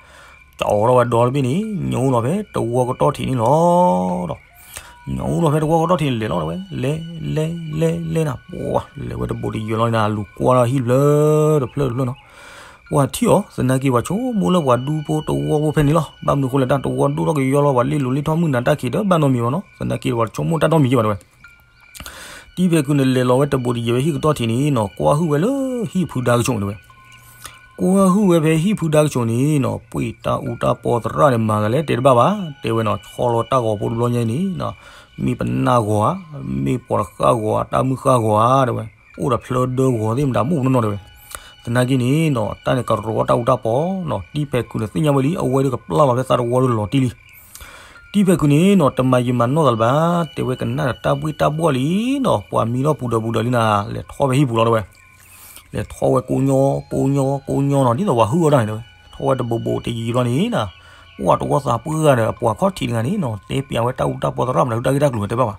ကအိးထီၣ်ဝဲဒီတဘ့ၣ်န့ၣ် ညိးလီၤဖဲတဝီကတီၢ်ထံးန့ၣ်လီၤဒီး ညိးလီၤဖဲတဝီကတီၢ်ထံးန့ၣ် လဲၤလီၤတဲဝဲ လဲၤ လဲၤ လဲၤ လဲၤနၤ ပှၤလဲၤဝဲတဘူးတယံၤလီၤန့ၣ် လူၤကွၢ်ထီၣ်ဟံၣ်တဖျၢၣ်တဖျၢၣ်တဖျၢၣ်နီၤ ပှၤထံၣ်အီၤ သနာ်က့ပှၤဆိကမိၣ်လၢပှၤဒူဖိတဝီဖိဖဲန့ၣ်လီၤ ဘၣ်မနုၤအဃိလဲၣ် တၢ်တဝီဒိၣ်ထီၣ်ကယီလီၤ ပှၤလ့ၣ်လိၤလ့ၣ်ထီၣ်မုၢ်နၤတၢ်ခံးဒီးဘၣ်နီတမံၤဘၣ်နီၤ သနာ်က့ပှၤတဆိကမိၣ်တၢ်နီတမံၤဘၣ်တဲဝဲ တံၢ်ဖဲးခုးန့ၣ် လဲၤလီၤဝဲတဘူးတယံၤဝဲဟံၣ်ကတီၢ်ထံးန့ၣ်နီၤ ကွၢ်ဟုၣ်ဝဲလၢဟံၣ်ဖုဒါကဆိးတဲဝဲ ကွၢ်ဟုၣ်ဝဲဖဲဟံၣ်ဖုဒါကဆိးန့ၣ်နီၤ ပှ့ၤတၢ်အူတၢ်ပီသရၣ်န့ၣ် မၤသးလဲၣ်တဲတဘၣ်ဘၣ် တဲဝဲနီၤ ဆီလီၤတၢ်ဂီၤဖိတဘျီညါအံၤန့ၣ် မ့ၢ်ပနၢ်ဂီၤဧါ မ့ၢ်ပှၤတဃၣ်ဂီၤဧါ တၢ်မုၢ်ဃၣ်ဂီၤဧါ တဲဝဲ အိၣ်ဒီးဖျၢဒၢဂီၤသ့ၣ်မတၤမ့ၢ်နီၢ်နီၢ်တဲဝဲ သနာ်က့န့ၣ်နီၤ တၢ်န့ၣ်ကရီတၢ်အူတၢ်ပီနီၤ တံၢ်ဖဲးခုးန့ၣ်သ့ၣ်ညါဝဲလံ အဝဲဒုးကပျၢ်လီၤဖဲသးတဝီဒုးလီၤတံၢ်လံ တံၢ်ဖဲးခုးန့ၣ်နီၤ တမၤယံာ်မၤနီၢ်သးလၢၤဘၣ် တဲဝဲကနၣ်ဒီးတၢ်ဘှ့ၣ်တၢ်ဘှီၣ်လံနီၤ ပှၤမံထီၣ်ပူၤဒၢးပူၤဒၢးလံနၤ လဲၤထီၣ်ဖဲဟံၣ်ပူၤလီၤတဲဝဲ လဲၤထီၣ်ဝဲကိးညီ ကိးညီ ကိးညီနီၤ ဒ်သိးပှၤဟုၣ်အီၣ်တၢ်န့ၣ်တဲဝဲ ထီၣ်ဝဲတဘူးဘူးတယံၤလီၤန့ၣ်နီၤ ပှၤတဝီသးပှၢ်ဂၤဒီးအပှၤခီၣ်ထံးတဂၤန့ၣ်နီၤ တဲပျးဝဲတၢ်အူတၢ်ပီသရၣ်မတၤဒုးတၢ်ဂ့ၢ်တၢ်ကျိၤတဲဘၣ်ဘၣ်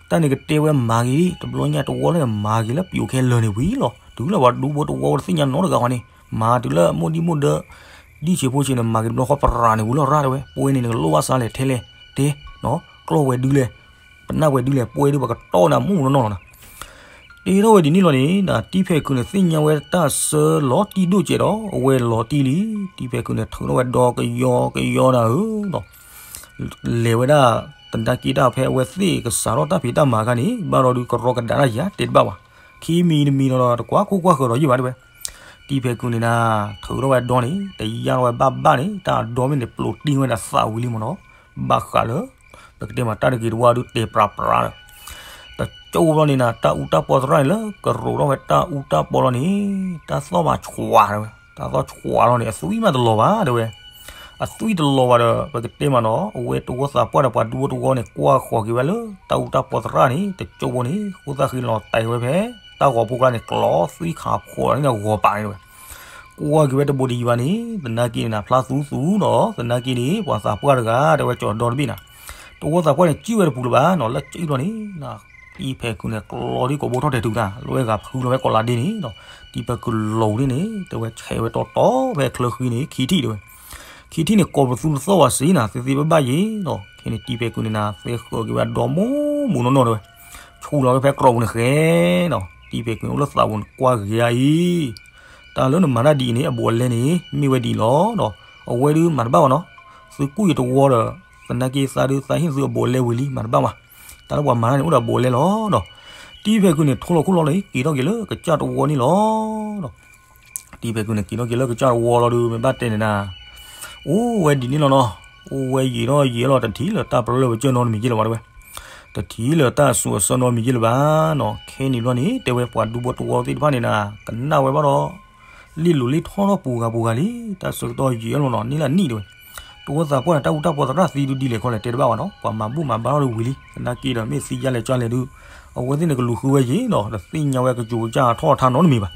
တၢ်န့ၣ်ကတဲဝဲမၤဂ့ၤ တဘျီညါတဝီလၢန့ၣ် မၤဂ့ၤလၢပယိၤခဲလၢာ်န့ၣ်ဝံၤလီၤ တုၤလၢပှၤဒူဖိတဝီတသ့ၣ်ညါနီတဂၤဃီန့ၣ် မၤတုၤလၢမိၢ်ဒံၣ်မိၢ်ဒၢ ဒံၣ်ဆံးဖိဆံးန့ၣ် မၤက့ၤတဘျီဃီ ပရၤန့ၣ် ဝံၤလီၤရၣ်တဲဝဲ, ပှဲၤန့ၣ်နကလိၣ်ဘၣ်စးလဲၣ်ထဲလဲၣ်, တဲ, ကျီၢ်ဝဲဒုလဲၣ်, ပနၢ်ဝဲဒုလဲၣ်, ပှဲၤဒု ပှၤကတီၢ်နၤမူးနီၢ်နီၢ်လီၤနၤ. တဲထီၣ်ဝဲဒ်န့ၣ်လီၤန့ၣ် တံၤဖဲးခုးန့ၣ် သ့ၣ်ညါဝဲတၢ်ဆၢလီၤတံၢ်ဒိၣ်စဲးဒီး အဝဲလီၤတံၢ်လံ. တံၤဖဲးခုးန့ၣ် ထုးထီၣ်ဝဲဒီကယီကယီနၤဧၢ ဒီး လဲၤဝဲဒၣ် သနာ်က့တၢ်ဖဲအဝဲသ့ၣ်ကစးထီၣ်တၢ်ဖံးတၢ်မၤအခါန့ၣ် ဘၣ်ဒီးဒုးကရီကဒါတၢ်ယၤတဲတဘၣ်ဘၣ်, ခံမံၤတမံၤဒီး တကွၢ်ခိၣ်ကွၢ်ဃၢၤဒီးယံာ်ဘၣ်တဲဝဲ. တံၤဖဲးခုးန့ၣ်နၤ ထုးထီၣ်ဝဲဒီန့ၣ် တယၢ်ထီၣ်ဝဲဘၣ်ဘၣ်န့ၣ် တၢ်အဒီမ့ၢ်န့ၣ် ပျိးတံၢ်ဝဲဒၣ်သးဝံၤလံမ့ၢ်နီၤ, ဘၣ်ဃးလၢ ပကတဲမးတၢ်တဂ့ၤတဝါဒုးတဲာ်ပြးပြးဒီး တကၠိဘျီန့ၣ်နၤ တၢ်အူတၢ်ပီသရၣ်န့ၣ်လၢကရိးထီၣ်ဝဲတၢ်အူတၢ်ပီလီၤန့ၣ် တၢ်သီၣ်မးဆှးတဲဝဲ, တၢ်သီၣ်ဆှးလီၤန့ၣ် အသွံၣ်မးတလီၤဘၣ်တဲဝဲ. အသွံၣ်တလီၤဘၣ်ဒီး ပကတဲမးနီၤ အဝဲတဝီသးပှၢ်ဒီးပှၤဒူဖိတဝီန့ၣ် ကွၢ်ဃီၤက့ၤဝဲလၢ တၢ်အူတၢ်ပီသရၣ်န့ၣ် တကၠိဖိန့ၣ် ဃိသၣ်ဃ့လီၤတဲာ်ဝဲဖဲ တၢ်ဂီၤဖိကျါန့ၣ် ကျီသွံၣ်ခးဖှီးန့ၣ်ဂီၤပာ်န့ၣ်တဲဝဲ. ကွၢ်က့ၤဝဲတဘိးတယံၤဘၣ်န့ၣ် သနာ်က့န့ၣ်နၤ ဖျါသူသူဒီး သနာ်က့န့ၣ် ပှၤသးပှၢ်တဂၤတဲဝဲ ကၠီၤဒီတဘ့ၣ်နၤ, တဝီသးပှၢ်န့ၣ် စံၣ်ဝဲတပူၤလၢၤဘၣ်နီၤ လၢစံၣ်ဘျီန့ၣ် တံၤဖဲးခုးန့ၣ် ကျီဒ်ကိးဘိထီၣ်တဲာ်တုၤနၤ လၢဝဲဂၤဖုလီၤဝဲကိးလးဒ့န့ၣ်ဒီး တံၤဖဲးခုးလိၤဒ့န့ၣ် တဲဝဲဆဲးဝဲတီတီဖဲချၢဃံန့ၣ် ခံထံၣ်တဲဝဲ. ခံထံၣ်န့ၣ် ကိးပသူတသီၣ်ဘၣ်စ့နၤ သ့သ့ဘၣ်ဘၣ်ယံၤဒီး ခဲန့ၣ်တံၤဖဲးခုးန့ၣ်နၤ သဲဃၢၤက့ၤဝဲဒီမူးမူးနီၢ်နီၢ်တဲဝဲ. ဆူလီၤဝဲဖဲကြီပူၤန့ၣ်ဃဲနီၤ တံၤဖဲးခုးန့ၣ် အိၣ်လၢသးပူၤန့ၣ် ကွၢ်ဂ့ၤအါအံၤ တၢ်လၢနမၤတၢ်ဒ်အံၤန့ၣ် အဘူးအလဲန့ၣ် မ့ၢ်ဝဲဒ်အံၤလီၤဒီး အဝဲဒုးမၤတဘၣ်ဘၣ်နီၤ. သုကူၣ်ယတဝီဒီး သနာ်က့သးဒုးသးဟ့ၣ်သုအဘူးအလဲဝံၤလံ မၤတဘၣ်ဘၣ်. တၢ်လၢပှၤမၤတၢ်န့ၣ်အိၣ်ဒီးဘူးအလဲလီၤဒီး တံၤဖဲးခုးန့ၣ် ထိလီၤခိၣ်လီၤလံ က့ၤထီၣ်က့ၤလၢကစၢ်တဝီန့ၣ်လီၤဒီး တံၤဖဲးခုးန့ၣ် က့ၤထီၣ်က့ၤလၢကစၢ်တဝီလီၤဒီး မ့ၢ်ဘၣ်တဲန့ၣ်နၤ အိၣ်ဝဲဒ်န့ၣ်လီၤနီၤ. အိၣ်ဝဲယံာ်ထီၣ်ယံာ်လီၤ တထံၣ်လၢၤတၢ်ပရၢပကၢၢ်နီတမံၤက့လၢၤဘၣ်တဲဝဲ. တထံၣ်လၢၤတၢ်အဆူးအဆၢနီတမံၤက့လၢၤဘၣ်နီၤ. ခဲန့ၣ်ဘျီန့ၣ် တဲဝဲပှၤဒူဖိတဝီသ့ၣ်တဖၣ်န့ၣ်နၤ ကနၣ်ဝဲဘၣ်ဒီး လ့ၣ်လိၤလ့ၣ်ထီၣ်ထီၣ်ပူၤဂၤပူၤဂၤလံ. တၢ်ဆၢကတီၢ်ယံာ်လီၤနီၤ န့ၢ်လၢနံၣ်တဲဝဲ. တဝီသးပှၢ်န့ၣ် တၢ်အူတၢ်ပီသရၣ်သံဒုးဒ်လဲၣ်ခီလဲၣ် တဲတဘၣ်ဘၣ်နီၤ. ပှၤမၤဘူၣ်မၤဘါထီၣ်ဒုးဝံၤလံ. သနာ်က့ဒီး မ့ၢ်သံယါလဲၣ်ကၠါလဲၣ်ဒုး အဝဲသ့ၣ်န့ၣ်ကလူၤဃုဝဲယံာ်နီၤ တသ့ၣ်ညါဝဲကစူၤကစၢ်ထီၣ်ထါနီတမံၤဘၣ်.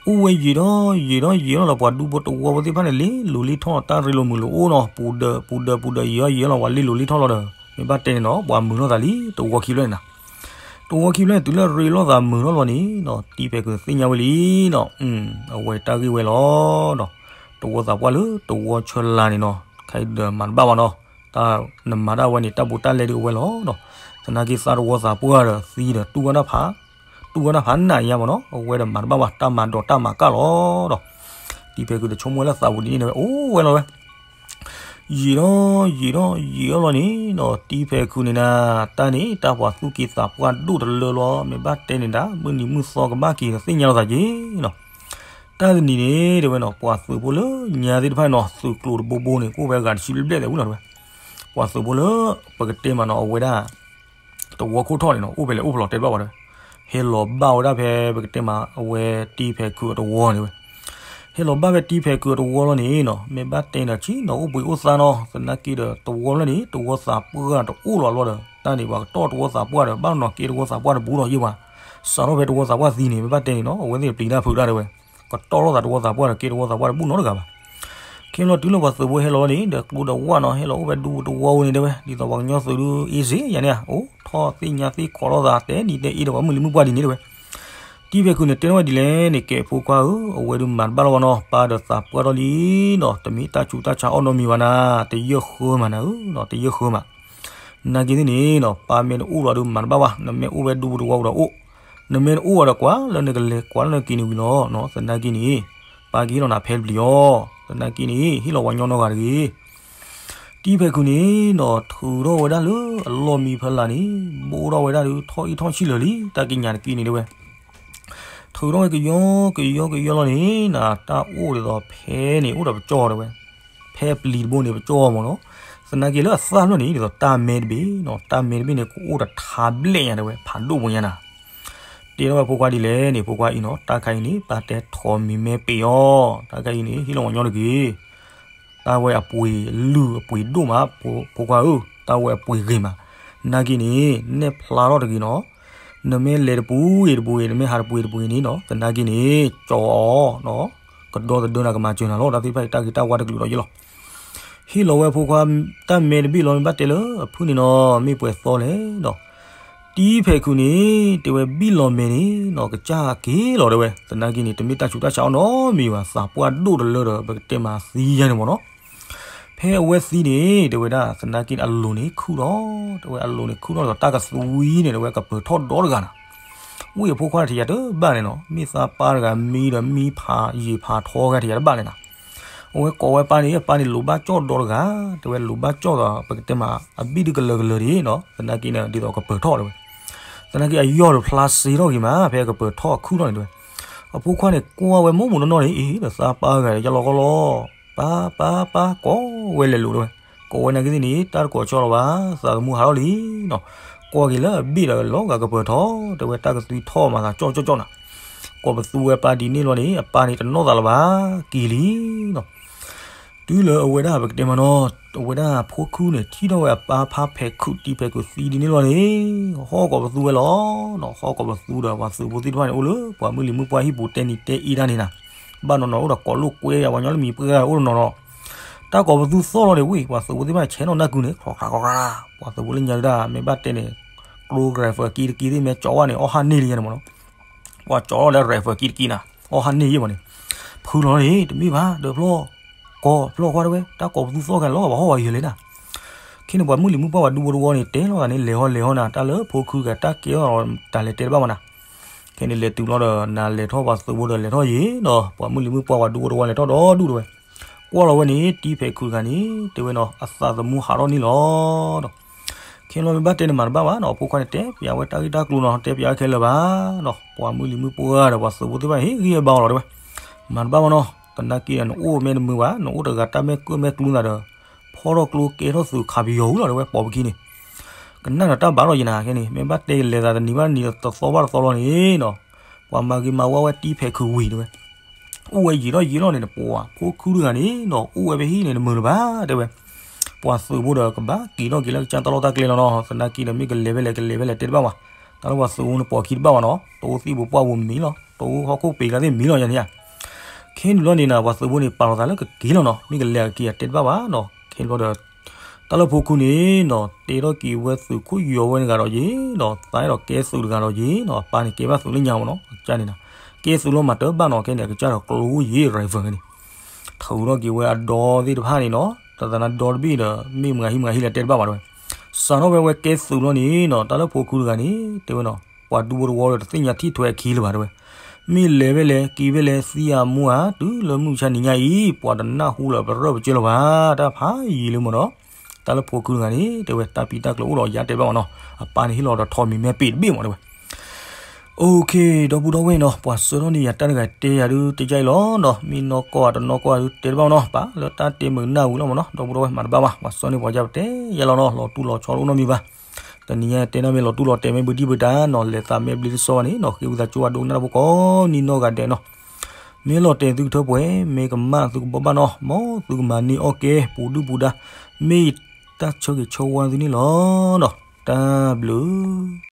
အိၣ်ဝဲယံာ်ဒီးယံာ်ဒီးယံာ်လီၤဒီး ပှၤဒူဖိတဝီဖိသ့ၣ်တဖၣ်န့ၣ် လ့ၣ်လိၤလ့ၣ်ထီၣ် တၢ်ရ့လိာ်မုာ်လိာ်အိၣ်နီၤ ပူၤဒၢးပူၤဒၢးပူၤဒၢးယံာ်ဒီးယံာ်လီၤ ပှၤလ့ၣ်လိၤလ့ၣ်ထီၣ်လီၤဒီး မ့ၢ်ဘၣ်တဲန့ၣ်နီၤ ပှၤမုာ်ထီၣ်သးလံ တဝီခံဖျၢၣ်န့ၣ်နၤ. တဝီခံဖျၢၣ်န့ၣ် တုၤလၢရ့လိာ်သးမုာ်ထီၣ်လီၤန့ၣ်နီၤ တံၤဖဲးခုးသ့ၣ်ညါဝဲလံနီၤ အဝဲတၢ်ဂ့ၢ်ဝဲလီၤဒီး တဝီသးပှၢ်လၢတဝီဆၢလါန့ၣ်နီၤ ခဲအံၤဒီးမၤတဘၣ်ဘၣ်နီၤ. တၢ်နမၤတၢ်ဝဲန့ၣ် တၢ်ဘူးတၢ်လဲဒုးအဝဲလီၤဒီး သနာ်က့သးတဝီသးပှၢ်ဒီးသံဒီး တူၢ်ဝဲဒၣ်ဖး တူၢ်ဝဲဒၣ်ဖးနးယါမ့ၢ်နီၤ အဝဲဒီးမၤတဘၣ်ဘၣ် တၢ်မၤဒိးတၢ်မၤကၢ်လီၤဒီး တံၤဖဲးခုးတဆိကမိၣ်ဝဲလၢသးပူၤဒ်န့ၣ်ဝဲ အိၣ်ဝဲလီၤဝဲ ယံာ်ဒီးယံာ်ဒီးယံာ်အီၤလီၤန့ၣ်ဒီး တံၤဖဲးခုးန့ၣ်နၤ တၢ်န့ၣ် တၢ်ပှၤသူၣ်က့သးပှၢ်ဒိၣ်တလၢလီၤ မ့ၢ်ဘၣ်တဲန့ၣ်ဒၣ် မုၢ်နံၤမုၢ်သီကဘၣ်က့ၤဒီးသ့ၣ်ညါလီၤသးက့ၤနီၤ. တၢ်တနံၤန့ၣ်တဲဝဲနီၤ ပှၤသုးဖိလၢညါသ့ၣ်တဖၣ်နီၤ သုးကျိၤတဘိဘိန့ၣ် ကအိၣ်ဝဲဂၤတဆံဘျဲၣ်ဘျဲၣ်ဝဲလီၤတဲဝဲ. ပှၤသုးဖိလၢ ပကတဲမးနီၤ အဝဲဒၣ် တဝီခိၣ်ထီၣ်န့ၣ်နီၤ အိၣ်ဖဲလဲၣ်အိၣ်ဖဲလဲၣ်တဲတဘၣ်ဘၣ်တဲဝဲ. ဟဲလီၤဘၣ်ဝဲဒၣ်ဖဲပကတဲမး အဝဲတံၤဖဲးခုးအတဝီန့ၣ်ဝဲ ဟဲလီၤဘၣ်ဖဲတံၤဖဲးခုးအတဝီလီၤန့ၣ်နီၤ မ့ၢ်ဘၣ်တဲန့ၣ်ဒီး ဆ့ၣ်နီၤအိၣ်ဘှံးအိၣ်သါနီၤ သနာ်က့ဒီး တဝီလၢန့ၣ် တဝီသးပှၢ်တအိၣ်လီၤဘျီဒီး တၢ်န့ၣ် ပှၤကတီၢ်တဝီသးပှၢ်ဒီး ဘၣ်နီၤက့တဝီသးပှၢ်တဘူးဒီးယဲၢ်ပှၤ စးထီၣ်ဖဲတဝီသးပှၢ်သံန့ၣ် မ့ၢ်ဘၣ်တဲန့ၣ်နီၤ အဝဲသ့ၣ်ပျံၤတၢ်ဖုးတၢ်တဲဝဲ ကတီၢ်လိာ်သးတဝီသးပှၢ်ဒီး က့တဝီသးပှၢ်တဘူးနီတဂၤဘၣ်. ခဲလီၤတုၤလၢပှၤသုးဖိဟဲလီၤန့ၣ် ဒီးကျိဒီးဝၣ်နီၤ ဟဲလီၤအိၣ်ဖဲဒူတဝီဝဲန့ၣ်တဲဝဲ ဒ်သိးပှၤကညီသုးဒုး အ့စ့ယၤန့ၣ် အိၣ်ထီၣ်သ့ၣ်ညါသ့ၣ်ခိးလိာ်သးတဲနံၤတဲအ့ဒီးပှၤမုၢ်လံၤမုၢ်ပှၢ်ဒ်န့ၣ်တဲဝဲ. တံၤဖဲးခုးန့ၣ်တဲထီၣ်ဝဲဒ်လဲၣ်န့ၣ် ကဲဖိခွါဧၢ အဝဲဒုးမၤတဘၣ်လီၤဝဲနီၤ ပၢ်ဒီးသးပှၢ်ထီၣ်လံနီၤ တမ့ၢ်တၢ်ဆူးတၢ်ဆါအီၣ်နီတမံၤဘၣ်နၤ တယၢၢ်ဃၢမးနၤဧၢနီၤ တယၢၢ်ဃၢမး နာ်က့သ့ၣ်န့ၣ်နီၤ ပၢ်မ့ၢ်တအိၣ်လီၤဒီးမၤတဘၣ်ဘၣ် နမ့ၢ်အိၣ်ဝဲဒူပူၤတဝီပူၤဒီးအိၣ် နမ့ၢ်တအိၣ်ဘၣ်ဒီးကွၢ်လၢနကလဲၤကွၢ်လၢနက့ၤန့ၣ်ဝံၤလီၤနီၤ သနာ်က့န့ၣ် ပၢ်ကဟ့ၣ်လီၤနၤဖဲတပျံၤအီၤ သနာ်က့န့ၣ် ဟ့ၣ်လီၤပှၤညီနီတဂၤတဂ့ၤ တံၤဖဲးခုးန့ၣ်နီၤ ထုးထီၣ်ဝဲဒၣ်လၢအလီၢ်မံဖီလာ်န့ၣ် ဘိၣ်ထီၣ်ဝဲဒၣ်ဒုးထီၣ်အံၣ်ထီၣ်ဆံၣ်လၢာ်လံ တၢ်ကံးညာ်တက့ၢ်န့ၣ်တဲဝဲ ထုးထီၣ်ဝဲကယီကယီကယီလီၤန့ၣ်နီၤ တၢ်အိၣ်ဒ်သိးဖဲန့ၣ် အိၣ်ဒီးပကၠီတဲဝဲ ဖဲပျံၤတဘိန့ၣ် ပကၠီမ့ၢ်နီၤ သနာ်က့လၢအသၣ်ဖျၢၣ်န့ၣ် ဒ်သိးတၢ်မဲတဘ့ၣ်နီၤ တၢ်မဲတဘ့ၣ်န့ၣ် ကအိၣ်တထးဘျဲၣ်ညါတဲဝဲ ဖးဒိၣ်ပူၤညါနၤ တဲထီၣ်ဝဲဖိခွါဒ်လဲၣ်န့ၣ် ဖိခွါအံၤနီၤ တၢ်ခါအံၤန့ၣ် ပၢ်တဲထိးမံၤမဲပ့ၤအီၤ တၢ်ခါအံၤန့ၣ် ဟ့ၣ်လီၤပှၤညီတဂ့ၤ တၢ်ဝဲအပှ့ၤလုၢ်အပှ့ၤဒိၣ်မး ဖိခွါဧၢ တၢ်ဝဲအပှ့ၤဂ့ၤမး နာ်က့န့ၣ် နဲၣ်ဖျါထီၣ်တဂ့ၤနီၤ နမ့ၢ်လဲၤတပူၤဂ့ၤတပူၤဂ့ၤ နမ့ၢ်ဟးတပူၤဂ့ၤတပူၤဂ့ၤန့ၣ်နီၤ သနာ်က့န့ၣ် ကၠီအီၤ ကဒီသဒၢနၤကမၤစၢၤနၤလီၤ တၢ်သ့ၣ်တဖၣ်အံၤ တၢ်ဂ့ၤတၢ်ဝါတကလုာ်ဒီးယဲလီၤ ဟ့ၣ်လီၤဝဲဖိခွါ တၢ်မဲတဘ့ၣ်လီၤ မ့ၢ်ဘၣ်တဲလၢအဖုၣ်န့ၣ်နီၤ မ့ၢ်ပှဲၤသီလဲၣ်ဒီး တံဖဲးခုးန့ၣ် တဲဝဲဘံၣ်လီၤမဲာ်န့ၣ်နီၤ ကစၢ်က့ၤလီၤတဲဝဲ, သနာ်က့န့ၣ် တမ့ၢ်တၢ်ဆူးတၢ်ဆါအီၤနီတမံၤဘၣ်, သးပှၢ်ဒိၣ်တလၢဒီး ပကတဲမးသံယဲန့ၣ်မ့ၢ်နီၤ. ဖဲအဝဲသံန့ၣ် တဲဝဲဒၣ် သနာ်က့န့ၣ် အလိၤန့ၣ်ခုၣ်လီၤ, တဲဝဲအလိၤန့ၣ်ခုၣ်လီၤဒီး တၢ်ကသွံန့ၣ် တဲဝဲကပၢၤထီၣ်ဒီတဂၤနီၤ. ဝံၣ်အဖိခွါန့ၣ် ထံၣ်ယၤတဘၣ်န့ၣ်နီၤ, မ့ၢ်သးပၢ်တဂၤမံဒီး မံဖးယံာ်ဖးထီဂၤ ထံၣ်ယၤတဘၣ်န့ၣ်နီၤ. အဝဲကိးဝဲပၢ်န့ၣ် အပၢ်န့ၣ်လိၤဘၣ်ကၠီၣ်ဒီတဂၤ, တဲဝဲလိၤဘၣ်ကၠီၣ်ဒီး ပကတဲမး အဘံၣ်ဒုးကလၢၤကလၢၤဒ်နီၤ, သနာ်က့န့ၣ် ဒ်သိးကပၢၤထီၣ်တဲဝဲ. သနာ်က့အယီၢ်ဒီးဖျါစ့ထီၣ်ဂ့ၤမး ဖဲကပၢၤထီၣ်အခုၣ်ထီၣ်န့ၣ်တဲဝဲ. အဖိခွါန့ၣ်ကွၢ်ဝဲမိၢ်မိၢ်နီၢ်နီၢ်န့ၣ် အ့ ဒီးသးပၢ်ဂၤဒီး ယလီၤကီလီၤ, ပၢ် ပၢ် ပၢ် ကိးဝဲလဲၤလိၤတဲဝဲ. ကိးဝဲနာ်က့သ့ၣ်န့ၣ် တၢ်တကိးဆီလီၤဘၣ်, သးသမူဟးထီၣ်လံနီၤ. ကွၢ်က့ၤလၢအဘ့ၣ်ဒီးလီၤဂာ်ကပၢၤထီၣ်, တဲဝဲတၢ်ကသွံထီၣ်မးသးကၠီၣ်ကၠီၣ်ကၠီၣ်နီၤ. ကိးပသူဝဲပၢ်ဒ်န့ၣ်လီၤန့ၣ် အပၢ်န့ၣ်တနီၣ်သးလၢၤဘၣ်, က့ၤလံနီၤ. တုၤလၢအဝဲဒၣ်ပကတဲမးနီၤ, အဝဲဒၣ်ဖိခုန့ၣ် ထံၣ်ထီၣ်ဝဲအပၢ်ဖါဖဲးခုးတံဖဲးခုးသံဒ်န့ၣ်လီၤန့ၣ်, ဟီၣ်ကိးပသူဝဲလီၤနီၤ. ဟီၣ်ကိးပသူဒီးပှၤသုးဖိသ့ၣ်တဖၣ်န့ၣ် အိၣ်လၢပှၤမုၢ်လံၤမုၢ်ပှၢ်ဟံၣ်ပူၤတဲနံၤတဲအ့တၢ်န့ၣ်နီၤ. ဘၣ်နီၢ်နီၢ်အိၣ်ဒီးကိးလိာ်ကွဲယၤ ပှၤညီလၢမံၤပှၢ်အိၣ်နီၢ်နီၢ်နီၤ. တၢ်ကိးပသူသီၣ်လီၤန့ၣ် ဝံၣ် ပှၤသုးဖိသ့ၣ်တဖၣ်ဆဲးနီၣ်နၢ်ကုန့ၣ် ခြီခြီခြီခြီ, ပှၤသုးဖိလၢညါဒၣ် မ့ၢ်ဘၣ်တဲန့ၣ် ကျိ rifle ကံတကံသ့ၣ် မ့ၢ်ကၠီဝဲန့ၣ် အီၣ်ဟးန့ၢ်လံယဲန့ၣ်မ့ၢ်နီၤ. ပှၤကၠီလီၤလၢ rifle ကံတကံနီၤ အီၣ်ဟးန့ၢ်ယဲမ့ၢ်န့ၣ်. ဖုလီၤန့ၣ် တမ့ၢ်ဘၣ် ဒီးဖျီၣ် ကိးဖျီၣ်ခွါတဲဝဲ တၢ်ကိးပသူသီၣ်ခဲလီၤ ပှၤဟီၣ်ဝဲယဲလဲၣ်နီၤ. ခဲန့ၣ် ပှၤမုၢ်လံၤမုၢ်ပှၢ်ပှၤဒူဖိတဝီန့ၣ် တဲလီၤသးန့ၣ် လဲၤဟီၣ်လဲၤဟီၣ်နၤ တၢ်လၢဖိခုဂၤတၢ်ကဲထီၣ်တၢ်လဲၤတဲတဘၣ်မးနၤ. ခဲန့ၣ် လဲၤတုၤလီၤဒီး နၤလဲၤထီၣ်ပှၤသုးဖိဒီးလဲၤထီၣ်ယဲဒီး ပှၤမုၢ်လံၤမုၢ်ပှၢ်ပှၤဒူဖိတဝီလဲၤထီၣ်ဒီဒူၣ်တဲဝဲ. ကွၢ်လီၤဝဲန့ၣ် တံဖဲးခုးတဂၤန့ၣ် တဲဝဲနီၤ အသးသမူဟးထီၣ်န့ၣ်လီၤဒီး ခဲလီၤမ့ၢ်ဘၣ်တဲန့ၣ်မၤတဘၣ်ဘၣ်နီၤ. အဖိခွါန့ၣ် တဲပျးဝဲတၢ်ဂ့ၢ်တၢ်ကျိၤနီၤ တဲပျးဝဲခဲလၢာ်ဘၣ်နီၤ. ပှၤမုၢ်လံၤမုၢ်ပှၢ်ဒီးပှၤသုးဖိသ့ၣ်တဖၣ်န့ၣ် ဟ့ၣ်ဂံၢ်ဟ့ၣ်ဘါအီၤလီၤတဲဝဲ. မၤတဘၣ်ဘၣ်နီၤ သနာ်က့ဒီး နအိၣ်မ့ၢ်တမုာ်ဘၣ် နအိၣ်တဂၤတၢ်မဲာ်ကၢၣ်မဲာ်ကျူနၤဒီး ဖီၣ်ထီၣ်ကျိကဲထီၣ်သုးခးပယီၤဝံၤလီၤတဲဝဲ ပိာ်ပခံန့ၣ် ကနၣ်ဒီးတၢ်ဘၣ်ထီၣ်ယဲနၤ ခဲန့ၣ် မ့ၢ်ဘၣ်တဲလဲၤသးတနံၤဘၣ်တနံၤ တသီဘၣ်တသီလီၤန့ၣ်နီၤ ပှၤမၤဂ့ၤမၤဝါဝဲတံဖဲးခုးဝံၤတဲဝဲ. အိၣ်ဝဲယံာ်ထီၣ်ယံာ်လီၤန့ၣ် ပှၤဖိခုတဂၤန့ၣ်နီၤ အိၣ်ဝဲဖဲဟံၣ်န့ၣ် တမုာ်လၢၤဘၣ်တဲဝဲ. ပှၤသုးဖိဒီးကဘၣ်က့ၤထီၣ်က့ၤလၢကစၢ်တၢ်လီၢ်တၢ်ကျဲလီၤနီၤ သနာ်က့ဒီး မ့ၢ်ကလဲၤဖဲလဲၣ်ကလဲၤဖဲလဲၣ်တဲတဘၣ်ဘၣ်. တၢ်လၢပှၤသုးဖိန့ၣ် ပိာ်ခံတဘၣ်ဘၣ်နီၤ တအိၣ်သံၣ်ပူၤပှၢ်ပူၤမံၤလီၤ တအိၣ်ဟီၣ်ခိၣ်ပ့ၤကျါသ့ၣ်မံၤလီၤယဲန့ၣ်ဧါ. ခဲန့ၣ်ဘျီန့ၣ်နီၤ ပှၤသုးဖိန့ၣ် ပာ်လီၤသးလၢကက့ၤလီၤနီၤ မ့ၢ်ကလဲၤကက့ၤတဲတဘၣ်ဘၣ်နီၤ. ခဲန့ၣ်ဘျီဒီး တၢ်လၢဖိခုန့ၣ်နီၤ တဲထီၣ်က့ၤဝဲသုးခိၣ်ယီၤဝဲန့ၣ်ဂၤဒီးယဲ ဒီးသးအဲၣ်ဒိးကဲသုးတဂၤဒီးယဲနီၤ အပၢ်န့ၣ်ကဲဘၣ်သုးလၢညါမ့ၢ်နီၤ အကစၢ်န့ၣ်နီၤ ကဲသုးလီၤမၤတဘၣ်နီၤ ခဲန့ၣ် အကစၢ်ဒီးကျိယဲ rifle န့ၣ် ထုးထီၣ်က့ၤဝဲအဒီသ့ၣ်တဖၣ်န့ၣ်နီၤ တသးနါဒီတဘ့ၣ်ဒီး မ့ၢ်မတၤဟံၣ်မတၤဟံၣ်လဲၣ်တဲတဘၣ်ဘၣ်တဲဝဲ. စးထီၣ်ဖဲဝဲကဲသုးလီၤန့ၣ်နီၤ တၢ်လၢဖိခုတဂၤန့ၣ် တဲဝဲနီၤ ပှၤဒူဖိတဝီဒီးတသ့ၣ်ညါထံၣ်ထွဲအခံလၢၤဘၣ်တဲဝဲ. မ့ၢ်လဲၤဖဲလဲၣ် က့ၤဖဲလဲၣ် သံဧါမူဧါ တုၤလၢမုၢ်မဆါနံၤညါအံၤ ပှၤတနၢ်ဟူလၢၤပရၢၢ်ပကၢလၢၤဘၣ် တၢ်ဖးယံာ်လၢမ့ၢ်နီၤ. တၢ်လၢဖိခုတဂၤန့ၣ် တဲဝဲတၢ်ပံးတၢ်ကျိၤအိၣ်ဒီးယၤတဲတဘၣ်မ့ၢ်နီၤ အပၢ်န့ၣ်ဟ့ၣ်လီၤဒီးထိးမံၤမဲပ့ၤတဘ့ၣ်မ့ၢ်တဲဝဲ. အိၣ်ခ့ ဒီပုၢ်ဒီဝဲၢ်နီၤ ပှၤဆှၢထီၣ်န့ၢ်ယၤတၢ်တဂၤတဲယၤဒုးတဲယါအံၤလီၤနီၤ မ့ၢ်နီၢ်ကီၢ်ဧါတနီၢ်ကီၢ်ဧါဒုးတဲတဘၣ်မ့ၢ်နီၤ ပာ်လၢတၢ်တဲမုာ်နၢ်ဝံၤလီၤမ့ၢ်နီၤ ဒီပုၢ်ဒီဝဲၢ်မၤတဘၣ်ဘၣ် ပှၤဆှၢန့ၢ်ပှၤယါပတဲယါလီၤနီၤ လီၤတူၢ်လီၤဆီတအိၣ်နီတမံၤဘၣ်. တနံၤညါတဲနီတမံၤလီၤတူၢ်လီၤတဲာ်မ့ၢ်ဘုဒံၣ်ဘုဒါနီၤ လဲၤသးမဲဘျ့တစီဘၣ်န့ၣ်နီၤ ဃ့ဝံသးစူၤဝဲဒိကနၣ်တၢ်ဖိကိးနံၤနီၢ်ဂၤဒဲးနီၤ မ့ၢ်လီၤတဲာ်သုကထၢပှဲၤ မ့ၢ်ကမၣ်သုကဘီဘၣ်နီၤ မ်သုကမၤန့ၢ်အီၣ်ကဲ ပူၤဒုၣ်ပူၤဒါ မ့ၢ်တၢ်ဆၢဂ့ၤဆၢဝါသုန့ၣ်လီၤနီၤ တၢ်ဘျုး